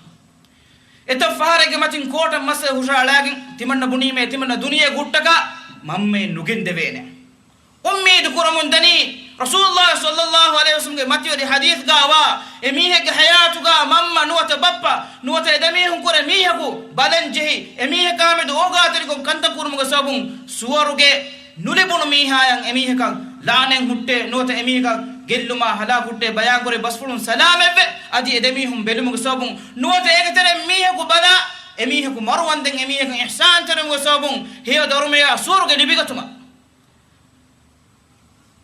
އެތައް ފަހަރެއްގެ މަތިން ކޯޓަށް މައްސަލަ ހުށަހަޅާގެން ތިމަންނަ ބުނީމޭ ތިމަންނަ ދުނިޔޭގެ ހުއްޓަކާ މަންމައެއް ނުގެންދެވޭނެ. އުއްމީދު ކުރަމުން ދަނީ، ރަސޫލުﷲ ޞައްލަﷲ ޢަލައިހި ވަސައްލަމްގެ މަތިވެރި ޙަދީޘްގަ ވާ، އެ މީހެއްގެ ޙަޔާތުގަ މަންމަ ނުވަތަ ބައްޕަ ނުވަތަ އެ ދެމީހުން ކުރެ މީހަކު ބަލަން ޖެހި، އެ މީހަކާމެދު އޯގާތެރިކޮށް ކަންތައް ކުރުމުގެ ސަބަބުން ސުވަރުގެ ނުލިބުނު މީހާޔަށް އެ މީހަކަށް ލަޢުނަތް ހުއްޓޭ، ނުވަތަ އެ މީހަކަށް ގެއްލުމާ ހަލާކު ހުއްޓޭ، ބަޔާންކުރި ބަސްފުޅުން ސަލާމަތްވެ، އަދި އެ ދެމީހުން ބެލުމުގެ ސަބަބުން ނުވަތަ އޭގެ ތެރެއިން މީހަކު ބަލާ، އެ މީހަކު މަރުވަންދެން އެ މީހަކަށް އިޙްސާންތެރިވުމުގެ ސަބަބުން ހެޔޮ ދަރުމަޔާ ސުވަރުގެ ލިބިގަތުމަށް.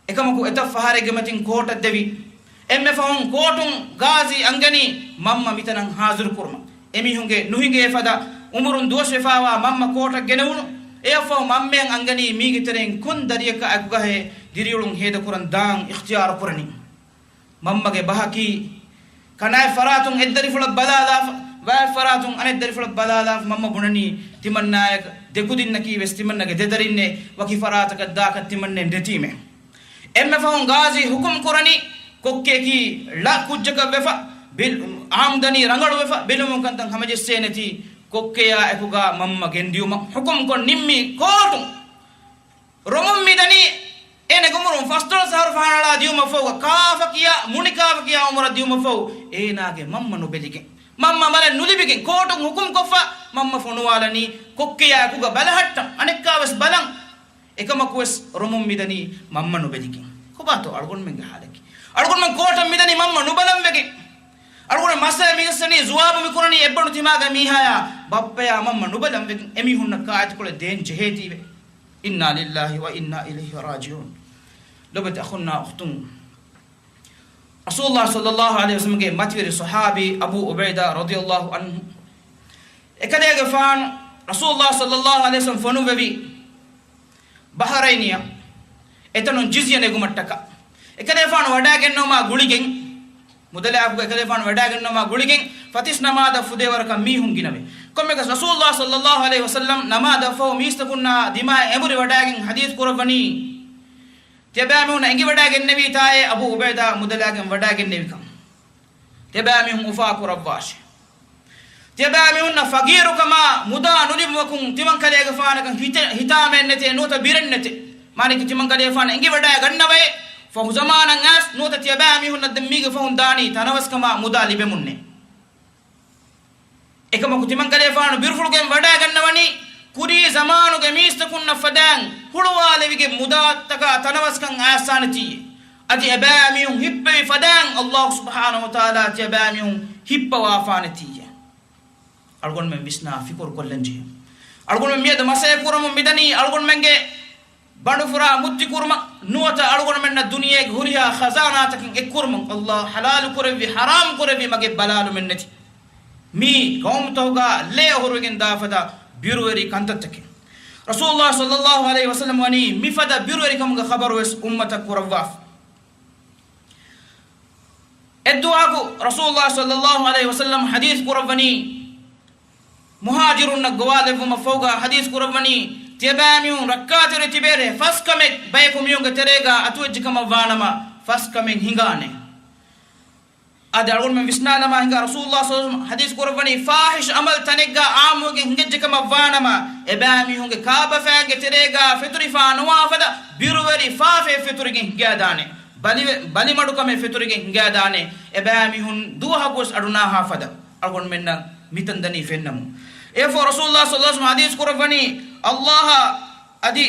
އެކަމަކު އެތައް ފަހަރެއްގެ މަތިން ކޯޓަށް ދެވި. އެންމެ ފަހުން ކޯޓުން ގާޒީ އަންގަނީ މަންމަ މިތަނަށް ހާޒިރު ކުރުމަށް. އެމީހުންގެ ނުހިނގޭ ފަދަ އުމުރުން ދުވަސްވެފައިވާ މަންމަ ކޯޓަށް ގެނެވުނު. އެއަށްފަހު މަންމައަށް އަންގަނީ މީގެ ތެރެއިން ކޮން ދަރިއަކާ އެކުގަހޭ ދިރިއުޅުން ހޭދަކުރަން ދާން އިޚްތިޔާރު ކުރަނީ. މަންމަގެ ބަހަކީ ކަނާތް ފަރާތުން އެއްދަރިފުޅަށް ބަލާލާފަ، ވާތް ފަރާތުން އަނެއް ދަރިފުޅަށް ބަލާލާފަ، މަންމަ ބުނަނީ ތިމަންނާޔަށް ދެކުދިންނަކީ ވެސް ތިމަންނަގެ ދެދަރިންނޭ، ވަކި ފަރާތަކަށް ދާކަށް ތިމަންނެން ދެތީމޭ. އެންމެ ފަހުން ގާޒީ ހުކުމް ކުރަނީ ކޮއްކެއަކީ ޅަ ކުއްޖަކަށް ވެފަ، ބިލް، އާމްދަނީ ރަނގަޅު ވެފަ، ބިލުމުން ކަންތައް ހަމަޖެއްސޭނެތީ ކޮއްކެޔާ އެކުގަ މަންމަ ގެންދިޔުމަށް ހުކުމް ކޮށް ނިންމީ ކޯޓުން. ރޮމުން މިދަނީ އޭނަގެ އުމުރުން ފަސްދޮޅަސް އަހަރު ފަހަނަޅާ ދިޔުމަށްފަހު، ކާފަ ކިޔާ، މުނި ކާފަ ކިޔާ އުމުރަށް ދިޔުމަށްފަހު، އޭނާގެ މަންމަ ނުބެލިގެން، މަންމަ ބަލަން ނުލިބިގެން، ކޯޓުން ހުކުމް ކޮށްފަ، މަންމަ ފޮނުވާލަނީ ކޮއްކެޔާ އެކުގަ ބަލަހައްޓަން، އަނެއްކާވެސް ބަލަން. އެކަމަކުވެސް ރޮމުން މިދަނީ މަންމަ ނުބެލިގެން. ކޮބާތޯ އަޅުގަނޑުމެންގެ ހާލަކީ؟ އަޅުގަނޑުމެން ކޯޓަށް މިދަނީ މަންމަ ނުބަލަން ވެގެން. އަޅުގަނޑު މައްސަލަ މިގަސްސަނީ ޒުވާބު މިކުރަނީ އެއްބަނޑު ތިމާގެ މީހާޔާ ބައްޕަޔާ މަންމަ ނުބަލަން ވެގެން އެމީހުންނަށް ކާއެތިކޮޅެއް ދޭން ޖެހޭތީވެ. އިންނާ ލިއްލާހި ވަ އިންނާ އިލައިހި ރާޖިޢޫން. ލޮބުވެތި އަޚުންނާ އުޚްތުން. ރަސޫލުﷲ ޞައްލަﷲ ޢަލައިހި ވަސައްލަމްގެ މަތިވެރި ޞަޙާބީ އަބޫ ޢުބައިދާ ރަޟިޔަﷲ ޢަންހު. އެކަލޭގެފާނު ރަސޫލުﷲ ޞައްލަﷲ ޢަލައިހި ވަސައްލަމް ފޮނުއްވެވި ބަޙްރައިނިއަށް އެތަނުން ޖިޒްޔަ ނެގުމަށްޓަކާ. އެކަލޭފާނު ވަޑައިގެންނަވުމާ ގުޅިގެން، މުދަލާއެކުގަ އެކަލޭފާނު ވަޑައިގެންނަވުމާ ގުޅިގެން، ފަތިސް ނަމާދަށް ފުދޭވަރަކަށް މީހުން ގިނަވެ. ކޮންމެއަކަސް ރަސޫލުﷲ ޞައްލަﷲ ޢަލައިހި ވަސައްލަމް ނަމާދަށްފަހު މީސްތަކުންނާ ދިމާއަށް އެނބުރި ވަޑައިގެން ޙަދީޘް ކުރައްވަނީ، ތިޔަބައިމީހުންނަށް އެނގިވަޑައިގެންނެވީތާއޭ އަބޫ ޢުބައިދާ މުދަލާގެން ވަޑައިގެންނެވިކަން. ތިޔަބައިމީހުން އުފާކުރައްވާށޭ. ތިޔަބައިމީހުންނަށް ފަގީރުކަމާ މުދާ ނުލިބުމަކުން ތިމަންކަލޭގެފާނަކަށް ހިތެ-، ހިތާމައެއްނެތޭ، ނުވަތަ ބިރެއްނެތޭ. މާނައަކީ ތިމަންކަލޭގެފާނަށް އެނގިވަޑައިގަންނަވައޭ، ފަހު ޒަމާނަށް އައިސް ނުވަތަ ތިޔަބައިމީހުންނަށް ދެން މީގެ ފަހުން ދާނީ ތަނަވަސްކަމާ މުދާ ލިބެމުންނޭ. އެކަމަކު ތިމަންކަލޭގެފާނު ބިރުފުޅުގެން ވަޑައިގަންނަވަނީ، ކުރީ ޒަމާނުގެ މީސްތަކުންނަށް ފަދައިން ހުޅުވާލެވިގެން މުދާތަކާ ތަނަވަސްކަން އައިސާނެތީ. އަދި އެބައިމީހުން ހިއްޕެވި ފަދައިން އައްލާހު ސުބްޙާނަހު ވަތަޢާލާ ތިޔަބައިމީހުން ހިއްޕަވާފާނެތީއޭ. އަޅުގަނޑުމެން ވިސްނާ ފިކުރު ކޮށްލަން ޖެހޭ. އަޅުގަނޑުމެން މިއަދު މަސައްކަތް ކުރަމުން މިދަނީ އަޅުގަނޑުމެންގެ ބަނޑުފުރާ މުއްތިކުރުމަށް ނުވަތަ އަޅުގަނޑުމެންނަށް ދުނިޔޭގެ ހުރިހާ ޚަޒާނާތަކެއް އެއްކުރުމަށް. އައްލާހު ޙަލާލު ކުރެއްވި ޙަރާމް ކުރެއްވި މަގެއް ބަލާލުމެއް ނެތި މި ޤައުމުތަކުގަ ލޭ އޮހޮރުވެގެން ދާ ފަދަ ބިރުވެރި ކަންތައްތަކެއް. ރަސޫލުﷲ ޞައްލަﷲު ޢަލައިހި ވަސައްލަމަ ވަނީ މިފަދަ ބިރުވެރިކަމުގެ ޚަބަރުވެސް އުއްމަތަށް ކުރައްވާފަ. އެއްދުވަހަކު ރަސޫލުﷲ ޞައްލަﷲު ޢަލައިހި ވަސައްލަމަ ޙަދީޘް ކުރައްވަނީ، މުހާޖިރުންނަށް ގޮވާލެއްވުމަށް ފަހުގަ ޙަދީޘް ކުރައްވަނީ، ތިޔަބައިމީހުން ރައްކާތެރި ތިބޭރޭ ފަސް ކަމެއް ބަޔަކު މީހުންގެ ތެރޭގަ އަތުވެއްޖެކަމަށް ވާނަމަ، ފަސް ކަމެއް ހިނގާނެ. އަދި އަޅުގަނޑުމެން ވިސްނާލަމާ ހިނގާ، ރަސޫލުﷲ ޞައްލަﷲު ޢަލައިހި ވަސައްލަމަ ޙަދީޘް ކުރައްވަނީ، ފާޙިޝް ޢަމަލު ތަނެއްގަ ޢާއްމުވެގެން ހިނގައްޖެކަމަށް ވާނަމަ، އެބައިމީހުންގެ ކާބަފައިންގެ ތެރޭގަ ފެތުރިފާ ނުވާ ފަދަ ބިރުވެރި ފާފައެއް ފެތުރިގެން ހިނގާދާނެ. ބަލިވެ-، ބަލިމަޑުކަމެއް ފެތުރިގެން ހިނގާދާނެ. އެބައިމީހުން ދުވަހަކުވެސް އަޑުނާހާ ފަދަ. އަޅުގަނޑުމެންނަށް މިތަން ދަނީ ފެންނަމުން. އެއަށްފަހު ރަސޫލުﷲ ޞައްލަﷲު ޢަލައިހި ވަސައްލަމަ ޙަދީޘް ކުރައްވަނީ، އައްލާހަށް އަދި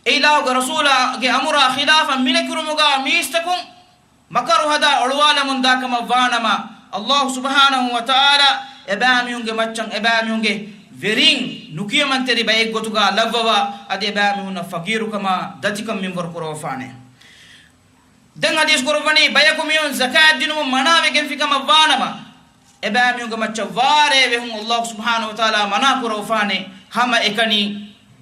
އެ އިލާހުގެ ރަސޫލާގެ އަމުރާ ޚިލާފަށް މިނެކިރުމުގަ މީސްތަކުން މަކަރު ހަދާ އޮޅުވާލަމުން ދާކަމަށް ވާނަމަ، އައްލާހު ސުބްޙާނަހު ވަތަޢާލާ އެބައިމީހުންގެ މައްޗަށް އެބައިމީހުންގެ ވެރީން ނުކިޔަމަންތެރި ބައެއްގޮތުގަ ލައްވަވާ، އަދި އެބައިމީހުންނަށް ފަގީރުކަމާ ދަތިކަން މިންވަރު ކުރައްވާފާނެ. ދެން ޙަދީޘް ކުރައްވަނީ، ބަޔަކު މީހުން ޒަކާތް ދިނުމުން މަނާވެގެންފިކަމަށް ވާނަމަ، އެބައިމީހުންގެ މައްޗަށް ވާރޭ ވެހުން އައްލާހު ސުބްޙާނަހު ވަތަޢާލާ މަނާ ކުރައްވާފާނެ، ހަމަ އެކަނި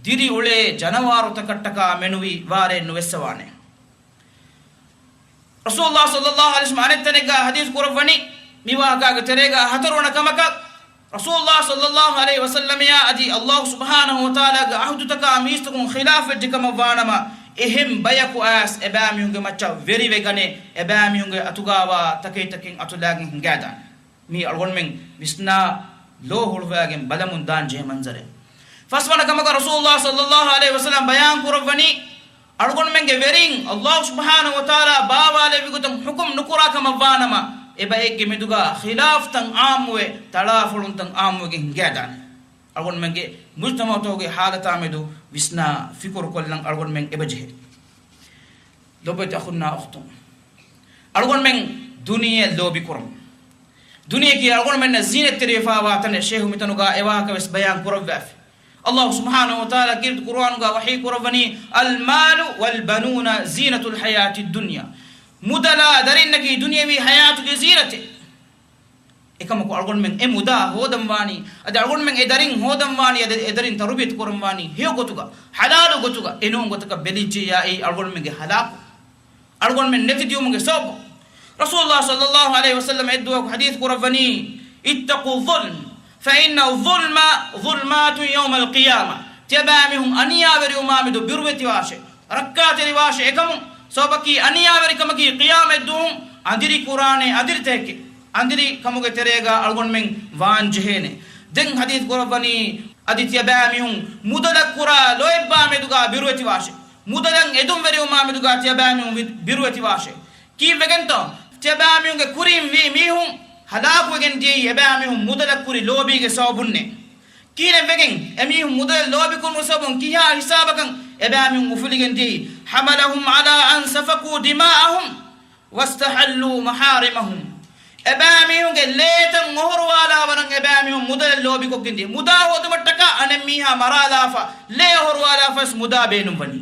ދިރިއުޅޭ ޖަނަވާރުތަކަށްޓަކާ މެނުވީ ވާރޭ ނުވެއްސަވާނެ. ރަސޫލުﷲ ޞައްލަﷲު ޢަލައިހި ވަސައްލަމަ އަނެއް ތަނެއްގަ ޙަދީޘް ކުރައްވަނީ، މި ވާހަކާގެ ތެރޭގަ ހަތަރުވަނަ ކަމަކަށް، ރަސޫލުﷲ ޞައްލަﷲު ޢަލައިހި ވަސައްލަމަޔާ އަދި އައްލާހު ސުބްޙާނަހު ވަތަޢާލާގެ ޢަހުދުތަކާ މީސްތަކުން ޚިލާފްވެއްޖެކަމަށް ވާނަމަ، އެހެން ބަޔަކު އައިސް އެބައިމީހުންގެ މައްޗަށް ވެރިވެގަނެ، އެބައިމީހުންގެ އަތުގައިވާ ތަކެތިތަކެއް އަތުލާގެން ހިނގާދާނެ. މީ އަޅުގަނޑުމެން ވިސްނާ ލޯ ހުޅުވައިގެން ބަލަމުން ދާން ޖެހޭ މަންޒަރެއް. ފަސްވަނަ ކަމަކަށް ރަސޫލުﷲ ޞައްލަﷲު ޢަލައިހި ވަސައްލަމަ ބަޔާން ކުރައްވަނީ، އަޅުގަނޑުމެންގެ ވެރީން އައްލާހު ސުބްޙާނަހު ވަތަޢާލާ ބާވާލެއްވި ގޮތަށް ޙުކުމް ނުކުރާ ކަމަށް ވާނަމަ، އެބައެއްގެ މެދުގަ ޚިލާފްތައް ޢާއްމުވެ، ތަޅާފޮޅުންތައް ޢާއްމުވެގެން ހިނގާދާނެ. އަޅުގަނޑުމެންގެ މުޖްތަމަޢުތަކުގެ ޙާލަތާ މެދު ވިސްނާ ފިކުރު ކޮށްލަން އަޅުގަނޑުމެން އެބަޖެހޭ. ލޮބުވެތި އަޚުންނާ އުޚްތުން، އަޅުގަނޑުމެން ދުނިޔެ ލޯބިކުރަމު. ދުނިޔެއަކީ އަޅުގަނޑުމެންނަށް ޒީނަތްތެރިވެފައިވާ ތަނެއް. ޝޭހު މިތަނުގަ އެވާހަކަވެސް ބަޔާން ކުރައްވާފި. އައްލާހު ސުބްޙާނަހު ވަތަޢާލާ ކީރިތި ޤުރުއާނުގަ ވަޙީ ކުރައްވަނީ، الْمَالُ وَالْبَنُونَ زِينَةُ الْحَيَاةِ الدُّنْيَا. މުދަލާ ދަރިންނަކީ ދުނިޔަވީ ޙަޔާތުގެ ޒީނަތެއް. އެކަމަކު އަޅުގަނޑުމެން އެ މުދާ ހޯދަން ވާނީ، އަދި އަޅުގަނޑުމެން އެ ދަރިން ހޯދަން ވާނީ، އަދި އެ ދަރިން ތަރުބިޔަތު ކުރަން ވާނީ ހެޔޮ ގޮތުގަ، ޙަލާލު ގޮތުގަ، އެނޫން ގޮތަކަށް ބެލިއްޖެޔާ އެއީ އަޅުގަނޑުމެންގެ ހަލާކު. އަޅުގަނޑުމެން ނެތިދިޔުމުގެ ސަބަބު. ރަސޫލުﷲ ޞައްލަﷲު ޢަލައިހި ވަސައްލަމަ އެއްދުވަހަކު ޙަދީޘް ކުރައްވަނީ، اتَّقُوا الظُّلْمَ فَإِنَّ الظُّلْمَ ظُلُمَاتٌ يَوْمَ الْقِيَامَةِ. ތިޔަބައިމީހުން އަނިޔާވެރިވުމާމެދު ބިރުވެތިވާށޭ. ރައްކާތެރިވާށޭ. އެކަމުން ސަބަބަކީ އަނިޔާވެރިކަމަކީ ޤިޔާމަތްދުވަހު އަނދިރި ކުރާނެ އަނދިރިތަކެކޭ. އަނދިރި ކަމުގެ ތެރޭގަ އަޅުގަނޑުމެން ވާން ޖެހޭނެ. ދެން ޙަދީޘް ކުރައްވަނީ، އަދި ތިޔަބައިމީހުން މުދަލަށް ކުރާ ލޯތްބާމެދުގަ ބިރުވެތިވާށޭ. މުދަލަށް އެދުންވެރިވުމާމެދުގަ ތިޔަބައިމީހުން ވި-، ބިރުވެތިވާށޭ. ކީއްވެގެންތޯ؟ ތިޔަބައިމީހުންގެ ކުރިން ވީ މީހުން ހަލާކުވެގެން ދިޔައީ އެބައިމީހުން މުދަލަށް ކުރި ލޯބީގެ ސަބަބުންނޭ. ކިހިނެއްވެގެން؟ އެމީހުން މުދަލަށް ލޯބިކުރުމުގެ ސަބަބުން ކިހާ ހިސާބަކަށް އެބައިމީހުން އުފުލިގެން ދިޔައީ؟ حَمَلَهُمْ عَلَىٰ أَنْ سَفَكُوا دِمَاءَهُمْ وَاسْتَحَلُّوا مَحَارِمَهُمْ. އެބައިމީހުންގެ ލޭތައް އޮހޮރުވާލާވަރަށް އެބައިމީހުން މުދަލަށް ލޯބިކޮށްގެން ދިޔަ. މުދާ ހޯދުމަށްޓަކާ އަނެއްމީހާ މަރާލާފަ، ލޭ އޮހޮރުވާލާފަވެސް މުދާ ބޭނުންވަނީ.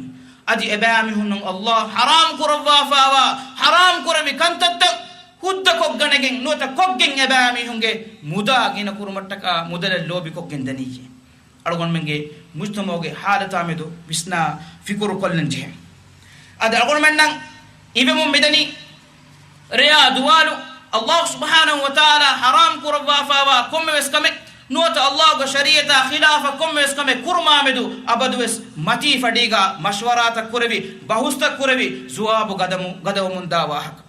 އަދި އެބައިމީހުންނަށް އައްލާހު ޙަރާމް ކުރައްވާފައިވާ، ޙަރާމް ކުރެއްވި ކަންތައްތައް ހުއްދަކޮށްގަނެގެން ނުވަތަ ކޮށްގެން އެބައިމީހުންގެ މުދާ ގިނަކުރުމަށްޓަކާ މުދަލަށް ލޯބިކޮށްގެން ދަނީއޭ. އަޅުގަނޑުމެންގެ މުޖްތަމަޢުގެ ޙާލަތާމެދު ވިސްނާ ފިކުރު ކޮށްލަން ޖެހޭ. އަދި އަޅުގަނޑުމެންނަށް އިވެމުން މިދަނީ ރެޔާ ދުވާލު، އައްލާހު ސުބްޙާނަހު ވަތަޢާލާ ޙަރާމް ކުރައްވާފައިވާ ކޮންމެވެސް ކަމެއް ނުވަތަ އައްލާހުގެ ޝަރީޢަތާ ޚިލާފަށް ކޮންމެވެސް ކަމެއް ކުރުމާމެދު އަބަދުވެސް މަތީ ފަޑީގަ މަޝްވަރާތައް ކުރެވި، ބަހުސްތައް ކުރެވި، ޖުވާބު ގަދަމު-، ގަދަވަމުންދާ ވާހަކަ.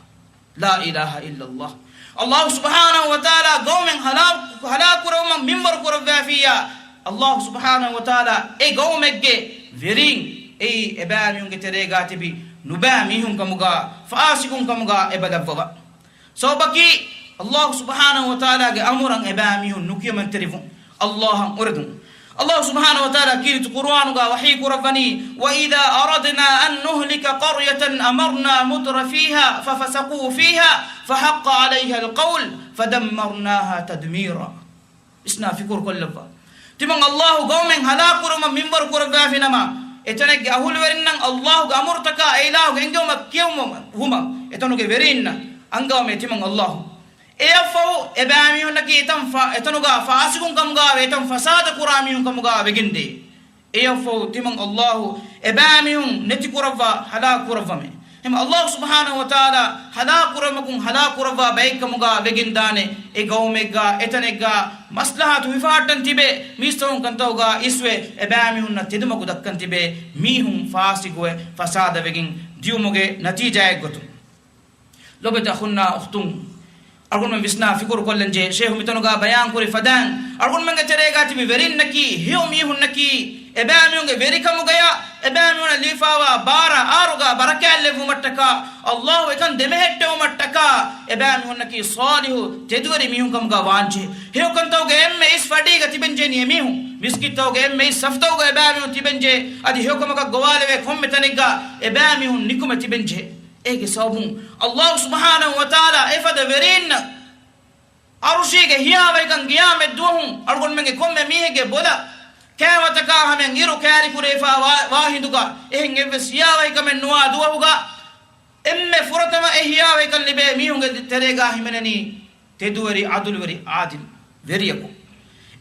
ލާ އިލާހަ އިއްލައްލާހު. އައްލާހު ސުބްޙާނަހު ވަތަޢާލާ ގައުމެއް ހަލާ-، ހަލާކުކުރެވުމަށް މިންވަރު ކުރައްވާފިއްޔާ، އައްލާހު ސުބްޙާނަހު ވަތަޢާލާ އެ ގައުމެއްގެ ވެރީން އެއީ އެބައިމީހުންގެ ތެރޭގާ ތިބި ނުބައި މީހުން ކަމުގާ، ފާސިޤުން ކަމުގާ އެބަ ލައްވަވާ. ސަބަބަކީ، އައްލާހު ސުބްޙާނަހު ވަތަޢާލާގެ އަމުރަށް އެބައިމީހުން ނުކިޔަމަންތެރިވުން، އައްލާހަށް އުރެދުން. އައްލާހު ސުބްޙާނަހު ވަތަޢާލާ ކީރިތި ޤުރުއާނުގާ ވަޙީ ކުރައްވަނީ، وَإِذَا أَرَدْنَا أَن نُّهْلِكَ قَرْيَةً أَمَرْنَا مُتْرَفِيهَا فَفَسَقُوا فِيهَا فَحَقَّ عَلَيْهَا الْقَوْلُ فَدَمَّرْنَاهَا تَدْمِيرًا. ވިސްނާ ފިކުރު ކޮށްލައްވާ. ތިމަން އައްލާހު ގައުމެއް ހަލާކުކުރުމަށް މިންވަރު ކުރައްވާފިނަމަ، އެތަނެއްގެ އަހުލުވެރިންނަށް އައްލާހުގެ އަމުރުތަކާ އެ އިލާހުގެ އެންގެވުމަށް ކިޔެވުމަށް ވުމަށް އެތަނުގެ ވެރީންނަށް އަންގަވަމޭ ތިމަން އައްލާހު. އެއަށްފަހު އެބައިމީހުންނަކީ އެތަން ފާ-، އެތަނުގާ ފާސިޤުން ކަމުގާވެ އެތަން ފަސާދަ ކުރާ މީހުން ކަމުގާ ވެގެންދޭ. އެއަށްފަހު ތިމަން އައްލާހު އެބައިމީހުން ނެތިކުރައްވާ ހަލާކުކުރައްވަމޭ. އެހެން އައްލާހު ސުބްޙާނަހު ވަތަޢާލާ ހަލާކުކުރުމަކުން ހަލާކުކުރައްވާ ބައެއްކަމުގާ ވެގެންދާނެ. އެ ގައުމެއްގާ އެތަނެއްގާ މަސްލަހަތު ހިފަހައްޓަން ތިބޭ މީސްތަކުން ކަންތައްގާ އިސްވެ އެބައިމީހުންނަށް ތެދުމަގު ދައްކަން ތިބޭ މީހުން ފާސިޤުވެ ފަސާދަވެގެން ދިޔުމުގެ ނަތީޖާއެއްގޮތުން. ލޮބުވެތި އަޚުންނާ އުޚްތުން، އަޅުގަނޑުމެން ވިސްނާ ފިކުރު ކޮށްލަންޖެހޭ، ޝޭޚު މިތަނުގާ ބަޔާންކުރި ފަދައިން، އަޅުގަނޑުމެންގެ ތެރޭގާ ތިބި ވެރިންނަކީ، ހެޔޮ މީހުންނަކީ، އެބައިމީހުންގެ ވެރިކަމުގަޔާ، އެބައިމީހުންނަށް ލިބިފާވާ ބާރަށް އާރުގާ ބަރަކާތްލެއްވުމަށްޓަކާ، އައްލާހު އެކަން ދެމެހެއްޓެވުމަށްޓަކާ، އެބައިމީހުންނަކީ ޞާލިޙު ތެދުވެރި މީހުން ކަމުގާ ވާންޖެހޭ. ހެޔޮކަންތަކުގެ އެންމެ އިސް ފަޑީގަ ތިބެންޖެހެނީ އެމީހުން. މިސްކިތްތަކުގެ އެންމެ އިސް ސަފްތަކުގަ އެބައިމީހުން ތިބެންޖެހޭ. އަދި ހެޔޮކަމަކަށް ގޮވާލެވޭ ކޮންމެ ތަނެއްގަ އެބައިމީހުން ނިކުމެ ތިބެންޖެހޭ. އޭގެ ސަބަބުން އައްލާހު ސުބްޙާނަހު ވަތަޢާލާ އެފަދަ ވެރީންނަށް ޢަރުޝީގެ ހިޔާވަހިކަން ޤިޔާމަތް ދުވަހުން އަޅުގަނޑުމެންގެ ކޮންމެ މީހެއްގެ ބޮލަށް ކާވަތަކާ ހަމައިން އިރު ކާރިކުރެވިފާ ވާ، ވާ ހިނދުގަ އެހެން އެއްވެސް ހިޔާވަހިކަމެއް ނުވާ ދުވަހުގަ އެންމެ ފުރަތަމަ އެ ހިޔާވަހިކަން ލިބޭ މީހުންގެ ތެރޭގަ ހިމެނެނީ ތެދުވެރި، ޢަދުލުވެރި، ޢާދިލު ވެރިޔަކު.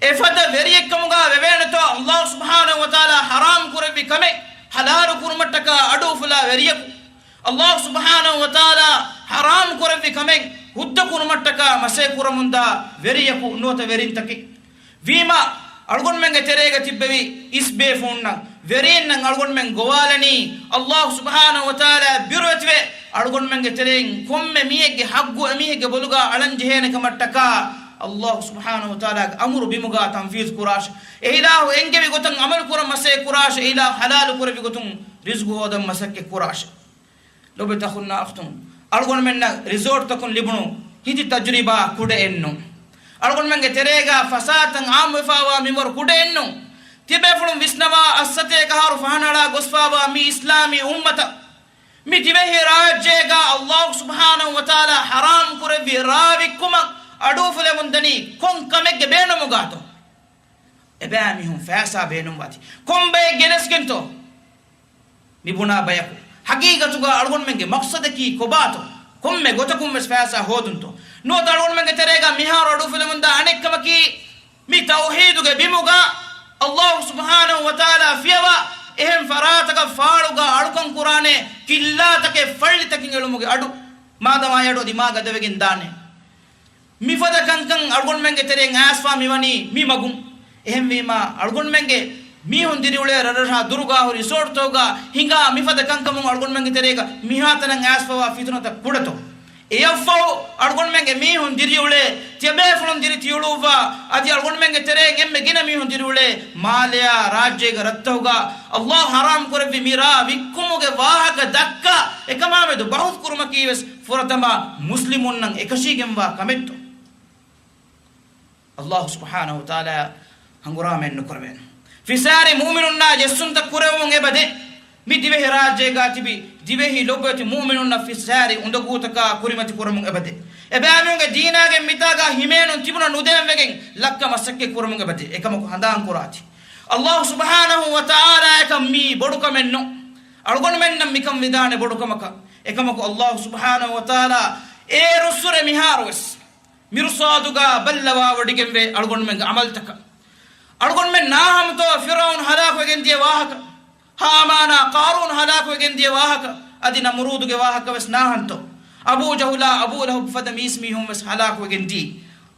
އެފަދަ ވެރިއެއްކަމުގަ ވެވޭނެތޯ އައްލާހު ސުބްޙާނަހު ވަތަޢާލާ ޙަރާމް ކުރެއްވި ކަމެއް ޙަލާލު ކުރުމަށްޓަކާ އަޑުއުފުލާ ވެރިޔަކު. އައްލާހު ސުބްޙާނަހު ވަތަޢާލާ ޙަރާމް ކުރެއްވި ކަމެއް ހުއްދަ ކުރުމަށްޓަކާ މަސައްކަތް ކުރަމުންދާ ވެރިޔަކު ނުވަތަ ވެރިންތަކެއް. ވީމާ، އަޅުގަނޑުމެންގެ ތެރޭގަ ތިއްބެވި އިސްބޭފުޅުންނަށް، ވެރީންނަށް އަޅުގަނޑުމެން ގޮވާލަނީ، އައްލާހު ސުބްޙާނަހު ވަތަޢާލާ ބިރުވެތިވެ، އަޅުގަނޑުމެންގެ ތެރެއިން ކޮންމެ މީހެއްގެ ޙައްޤު އެމީހެއްގެ ބޮލުގަ އަޅަން ޖެހޭނެ ކަމަށްޓަކާ، އައްލާހު ސުބްޙާނަހު ވަތަޢާލާގެ އަމުރު ބިމުގަ ތަންފީޒު ކުރާށޭ. އެ އިލާހު އެންގެވި ގޮތަށް ޢަމަލު ކުރަން މަސައްކަތް ކުރާށޭ. އެ އިލާހު ޙަލާލު ކުރެއްވި ގޮތުން ރިޒްޤު ހޯދަން މަސައްކަތް ކުރާށޭ. ލޮބުވެތި އަޚުންނާ އުޚްތުން، އަޅުގަނޑުމެންނަށް ރިސޯޓްތަކުން ލިބުނު ހިތި ތަޖުރިބާ ކުޑައެއްނު. އަޅުގަނޑުމެންގެ ތެރޭގަ ފަސާދަތައް ޢާއްމުވެފައިވާ މިންވަރު ކުޑައެއްނު. ތިބޭފުޅުން ވިސްނަވާ، އަށްސަތޭކަ އަހަރު ފަހަނައަޅާ ގޮސްފައިވާ މި އިސްލާމީ އުއްމަތަށް މި ދިވެހި ރާއްޖޭގަ އައްލާހު ސުބްޙާނަހު ވަތަޢާލާ ޙަރާމް ކުރެއްވި ރާ ވިއްކުމަށް އަޑުއުފުލެމުންދަނީ ކޮން ކަމެއްގެ ބޭނުމުގާތޯ؟ އެބައިމީހުން ފައިސާ ބޭނުންވާތީ ކޮން ބައެއް ގެނެސްގެންތޯ؟ މި ބުނާ ބަޔަކު ޙަޤީޤަތުގަ އަޅުގަނޑުމެންގެ މަޤްޞަދަކީ ކޮބާތޯ؟ ކޮންމެ ގޮތަކުން ވެސް ފައިސާ ހޯދުންތޯ؟ ނުވަތަ އަޅުގަނޑުމެންގެ ތެރޭގަ މިހާރު އަޑުއުފުލެމުންދާ އަނެއްކަމަކީ، މި ތައުޙީދުގެ ބިމުގަ އައްލާހު ސުބްޙާނަހު ވަތަޢާލާ ފިޔަވާ އެހެން ފަރާތަކަށް ފާޅުގަ އަޅުކަން ކުރާނެ ކިއްލާތަކެއް ފައްޅިތަކެއް އެޅުމުގެ އަޑު. މާދަމާ އެ އަޑު އަދި މާ ގަދަވެގެން ދާނެ. މިފަދަ ކަންކަން އަޅުގަނޑުމެންގެ ތެރެއިން އައިސްފާ މިވަނީ މި މަގުން. އެހެންވީމާ، އަޅުގަނޑުމެންގެ މީހުން ދިރިއުޅޭ ރަށްރަށާ ދުރުގާ ހުރި ރިސޯޓްތަކުގަ ހިނގާ މިފަދަ ކަންކަމުން އަޅުގަނޑުމެންގެ ތެރޭގަ މިހާތަނަށް އައިސްފަވާ ފިތުނަތައް ކުޑަތޯ؟ އެއަށްފަހު އަޅުގަނޑުމެންގެ މީހުން ދިރިއުޅޭ، ތިޔަބޭފުޅުން ދިރި ތިއުޅުއްވާ، އަދި އަޅުގަނޑުމެންގެ ތެރެއިން އެންމެ ގިނަ މީހުން ދިރިއުޅޭ މާލެއާ ރާއްޖޭގެ ރަށްތަކުގަ އައްލާހު ޙަރާމް ކުރެއްވި މި ރާ ވިއްކުމުގެ ވާހަކަ ދައްކާ އެކަމާމެދު ބަހުސް ކުރުމަކީ ވެސް ފުރަތަމަ މުސްލިމުންނަށް އެކަށީގެންވާ ކަމެއްތޯ؟ އައްލާހު ސުބްޙާނަހު ވަތަޢާލާ ހަނގުރާމައެއް ނުކުރެވޭނެ. ފިސާރި މުއުމިނުންނާ ޖެއްސުންތައް ކުރެވެމުން އެބަދޭ. މި ދިވެހި ރާއްޖޭގާ ތިބި ދިވެހި ލޮބުވެތި މުއުމިނުންނަށް ފިސާރި އުނދަގޫތަކާ ކުރިމަތި ކުރަމުން އެބަދޭ. އެބައިމީހުންގެ ދީނާގެ މިތާގާ ހިމޭނުން ތިބުނަ ނުދޭން ވެގެން ލައްކަ މަސައްކަތް ކުރަމުން އެބަދޭ. އެކަމަކު ހަނދާން ކުރާތި، އައްލާހު ސުބްޙާނަހު ވަތަޢާލާއަކަށް މީ ބޮޑު ކަމެއް ނޫން. އަޅުގަނޑުމެންނަށް މިކަން ވެދާނެ ބޮޑު ކަމަކަށް. އެކަމަކު އައްލާހު ސުބްޙާނަހު ވަތަޢާލާ އޭރުއްސުރެ މިހާރުވެސް މިރުޞާދުގާ ބައްލަވާވޮޑިގެންވޭ އަޅުގަނޑުމެންގެ ޢަމަލުތަކަށް. އަޅުގަނޑުމެން ނާހަމްތޯ ފިރުޢައުނު ހަލާކުވެގެން ދިޔަ ވާހަކަ، ހާމާނާ ޤާރޫނު ހަލާކުވެގެން ދިޔަ ވާހަކަ، އަދި ނަމުރޫދުގެ ވާހަކަ ވެސް ނާހަންތޯ؟ އަބޫ ޖަހުލާ، އަބޫ ލަހަބް ފަދަ މީސްމީހުން ވެސް ހަލާކުވެގެން ދިޔަ.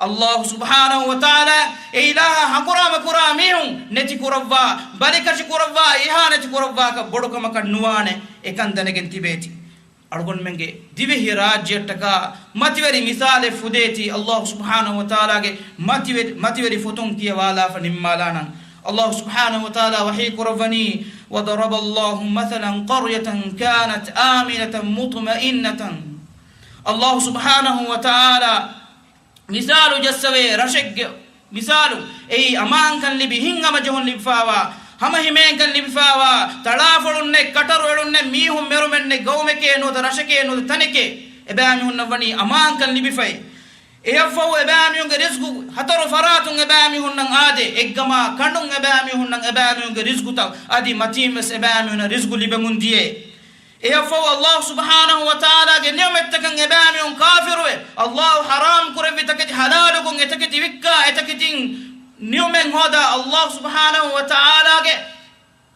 އައްލާހު ސުބްޙާނަހު ވަތަޢާލާ އެ އިލާހާ ހަނގުރާމަ ކުރާ މީހުން ނެތި ކުރައްވާ، ބަލިކަށި ކުރައްވާ، އިހާނެތި ކުރައްވާކަށް ބޮޑު ކަމަކަށް ނުވާނެ، އެކަން ދަނެގެން ތިބޭތި. އަޅުގަނޑުމެންގެ ދިވެހި ރާއްޖެއަށްޓަކާ މަތިވެރި މިސާލެއް ފުދޭތީ، އައްލާހު ސުބްޙާނަހު ވަތަޢާލާގެ މަތިވެ-، މަތިވެރި ފޮތުން ކިޔަވާލާފަ ނިންމާލާނަން. އައްލާހު ސުބްޙާނަހު ވަތަޢާލާ ވަޙީ ކުރައްވަނީ، وَضَرَبَ اللَّهُ مَثَلًا قَرْيَةً كَانَتْ آمِنَةً مُطْمَئِنَّةً. އައްލާހު ސުބްޙާނަހު ވަތަޢާލާ މިސާލު ޖައްސަވޭ ރަށެއްގެ މިސާލު، އެއީ އަމާންކަން ލިބި ހިތްހަމަޖެހުން ލިބިފާވާ، ހަމަހިމޭންކަން ލިބިފާވާ، ތަޅާފޮޅުންނެއް، ކަޓަރުއެޅުންނެއް، މީހުން މެރުމެއްނެއް، ގައުމެކޭ ނުވަތަ ރަށެކޭ ނުވަތަ ތަނެކޭ، އެބައިމީހުންނަށް ވަނީ އަމާންކަން ލިބިފައި. އެއަށްފަހު އެބައިމީހުންގެ ރިޒްގު ހަތަރު ފަރާތުން އެބައިމީހުންނަށް އާދޭ، އެއްގަމާ ކަނޑުން އެބައިމީހުންނަށް އެބައިމީހުންގެ ރިޒްގުތައް އަދި މަތީންވެސް އެބައިމީހުންނަށް ރިޒްގު ލިބެމުން ދިޔައޭ. އެއަށްފަހު އައްލާހު ސުބްޙާނަހު ވަތަޢާލާގެ ނިޢުމަތްތަކަށް އެބައިމީހުން ކާފިރުވެ، އައްލާހު ޙަރާމް ކުރެއްވި ތަކެތި ޙަލާލުކޮށް، އެތަކެތި ވިއްކާ، އެތަކެތިން ނިޢުމަތް ހޯދާ، އައްލާހު ސުބްޙާނަހު ވަތަޢާލާގެ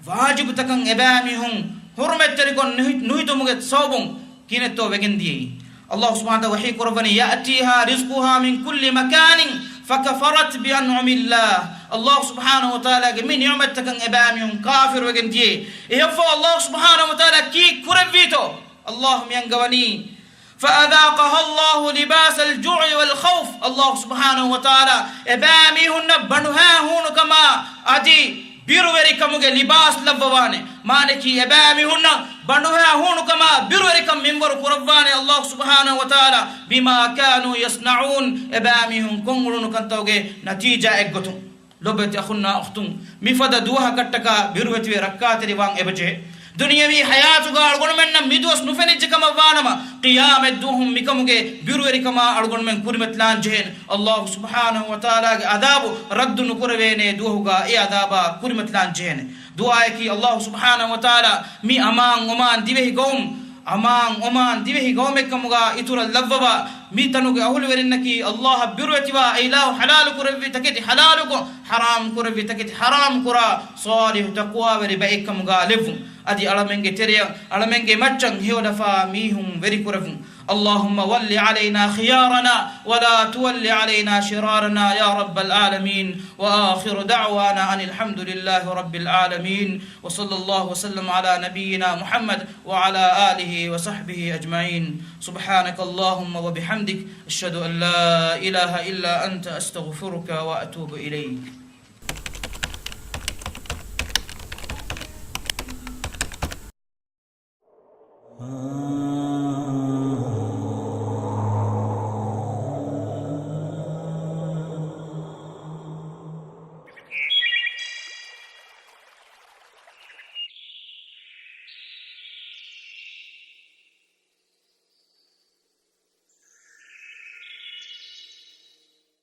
ވާޖިބުތަކަށް އެބައިމީހުން ޙުރުމަތްތެރިކޮށް ނުހި-، ނުހިތުމުގެ ސަބަބުން ކިހިނެއްތޯ ވެގެން ދިޔައީ. އައްލާހު ސުބްޙާނަހު ވަތަޢާލާ ވަޙީ ކުރައްވަނީ، يَأْتِيهَا رِزْقُهَا مِنْ كُلِّ مَكَانٍ فَكَفَرَتْ بِأَنْعُمِ اللَّهِ. އައްލާހު ސުބްޙާނަހު ވަތަޢާލާގެ މި ނިޢުމަތްތަކަށް އެބައިމީހުން ކާފިރުވެގެން ދިޔައީ. އެއަށްފަހު އައްލާހު ސުބްޙާނަހު ވަތަޢާލާ ކީއް ކުރެއްވީތޯ؟ އައްލާހު މި އަންގަވަނީ، فَأَذَاقَهَا اللَّهُ لِبَاسَ الْجُوعِ وَالْخَوْفِ. އައްލާހު ސުބްޙާނަހު ވަތަޢާލާ އެބައިމީހުންނަށް ބަނޑުހައި ހޫނުކަމާ އަދި ބިރުވެރިކަމުގެ ލިބާސް ލައްވަވާނެ. މާނައަކީ އެބައިމީހުންނަށް ބަނޑުހައި ހޫނުކަމާ ބިރުވެރިކަން މިންވަރު ކުރައްވާނެ އައްލާހު ސުބްޙާނަހު ވަތަޢާލާ، بِمَا كَانُوا يَصْنَعُونَ، އެބައިމީހުން ކޮށްއުޅުނު ކަންތަކުގެ ނަތީޖާއެއްގޮތުން. ލޮބުވެތި އަޚުންނާ އުޚްތުން، މިފަދަ ދުވަހަކަށްޓަކާ ބިރުވެތިވެ ރައްކާތެރިވާން އެބަޖެހޭ. ދުނިޔަވީ ޙަޔާތުގަ އަޅުގަނޑުމެންނަށް މިދުވަސް ނުފެނިއްޖެ ކަމަށް ވާނަމަ، ޤިޔާމަތްދުވަހުން މިކަމުގެ ބިރުވެރިކަމާ އަޅުގަނޑުމެން ކުރިމަތިލާން ޖެހޭނެ. އައްލާހު ސުބްޙާނަހު ވަތަޢާލާގެ ޢަޛާބު ރައްދު ނުކުރެވޭނެ ދުވަހުގަ އެ ޢަޛާބާ ކުރިމަތިލާން ޖެހޭނެ. ދުޢާއަކީ އައްލާހު ސުބްޙާނަހު ވަތަޢާލާ މި އަމާން އޮމާން ދިވެހި ގައުމު، އަމާން އޮމާން ދިވެހި ގައުމެއްކަމުގަ އިތުރަށް ލައްވަވާ، މި ތަނުގެ އަހުލުވެރިންނަކީ އައްލާހަށް ބިރުވެތިވާ، އެ އިލާހު ޙަލާލުކޮށް އެއްވި ތަކެތި ޙަލާލުކޮށް، ޙަރާމް ކުރެއްވި ތަކެތި ޙަރާމް ކުރާ، ޞާލިޙު ތަޤްވާވެރި ބައެއްކަމުގަ ލެއްވުން. އަދި އަޅަމެންގެ ތެރެއަށް އަޅަމެންގެ މައްޗަށް ހެޔޮލަފާ މީހުން ވެރިކުރެއްވުން. اللهم ول علينا خيارنا ولا تول علينا شرارنا يا رب العالمين. وآخر دعوانا أن الحمد لله رب العالمين. وصلى الله وسلم على نبينا محمد وعلى آله وصحبه أجمعين. سبحانك اللهم وبحمدك، أشهد أن لا إله إلا أنت، أستغفرك وأتوب إليك.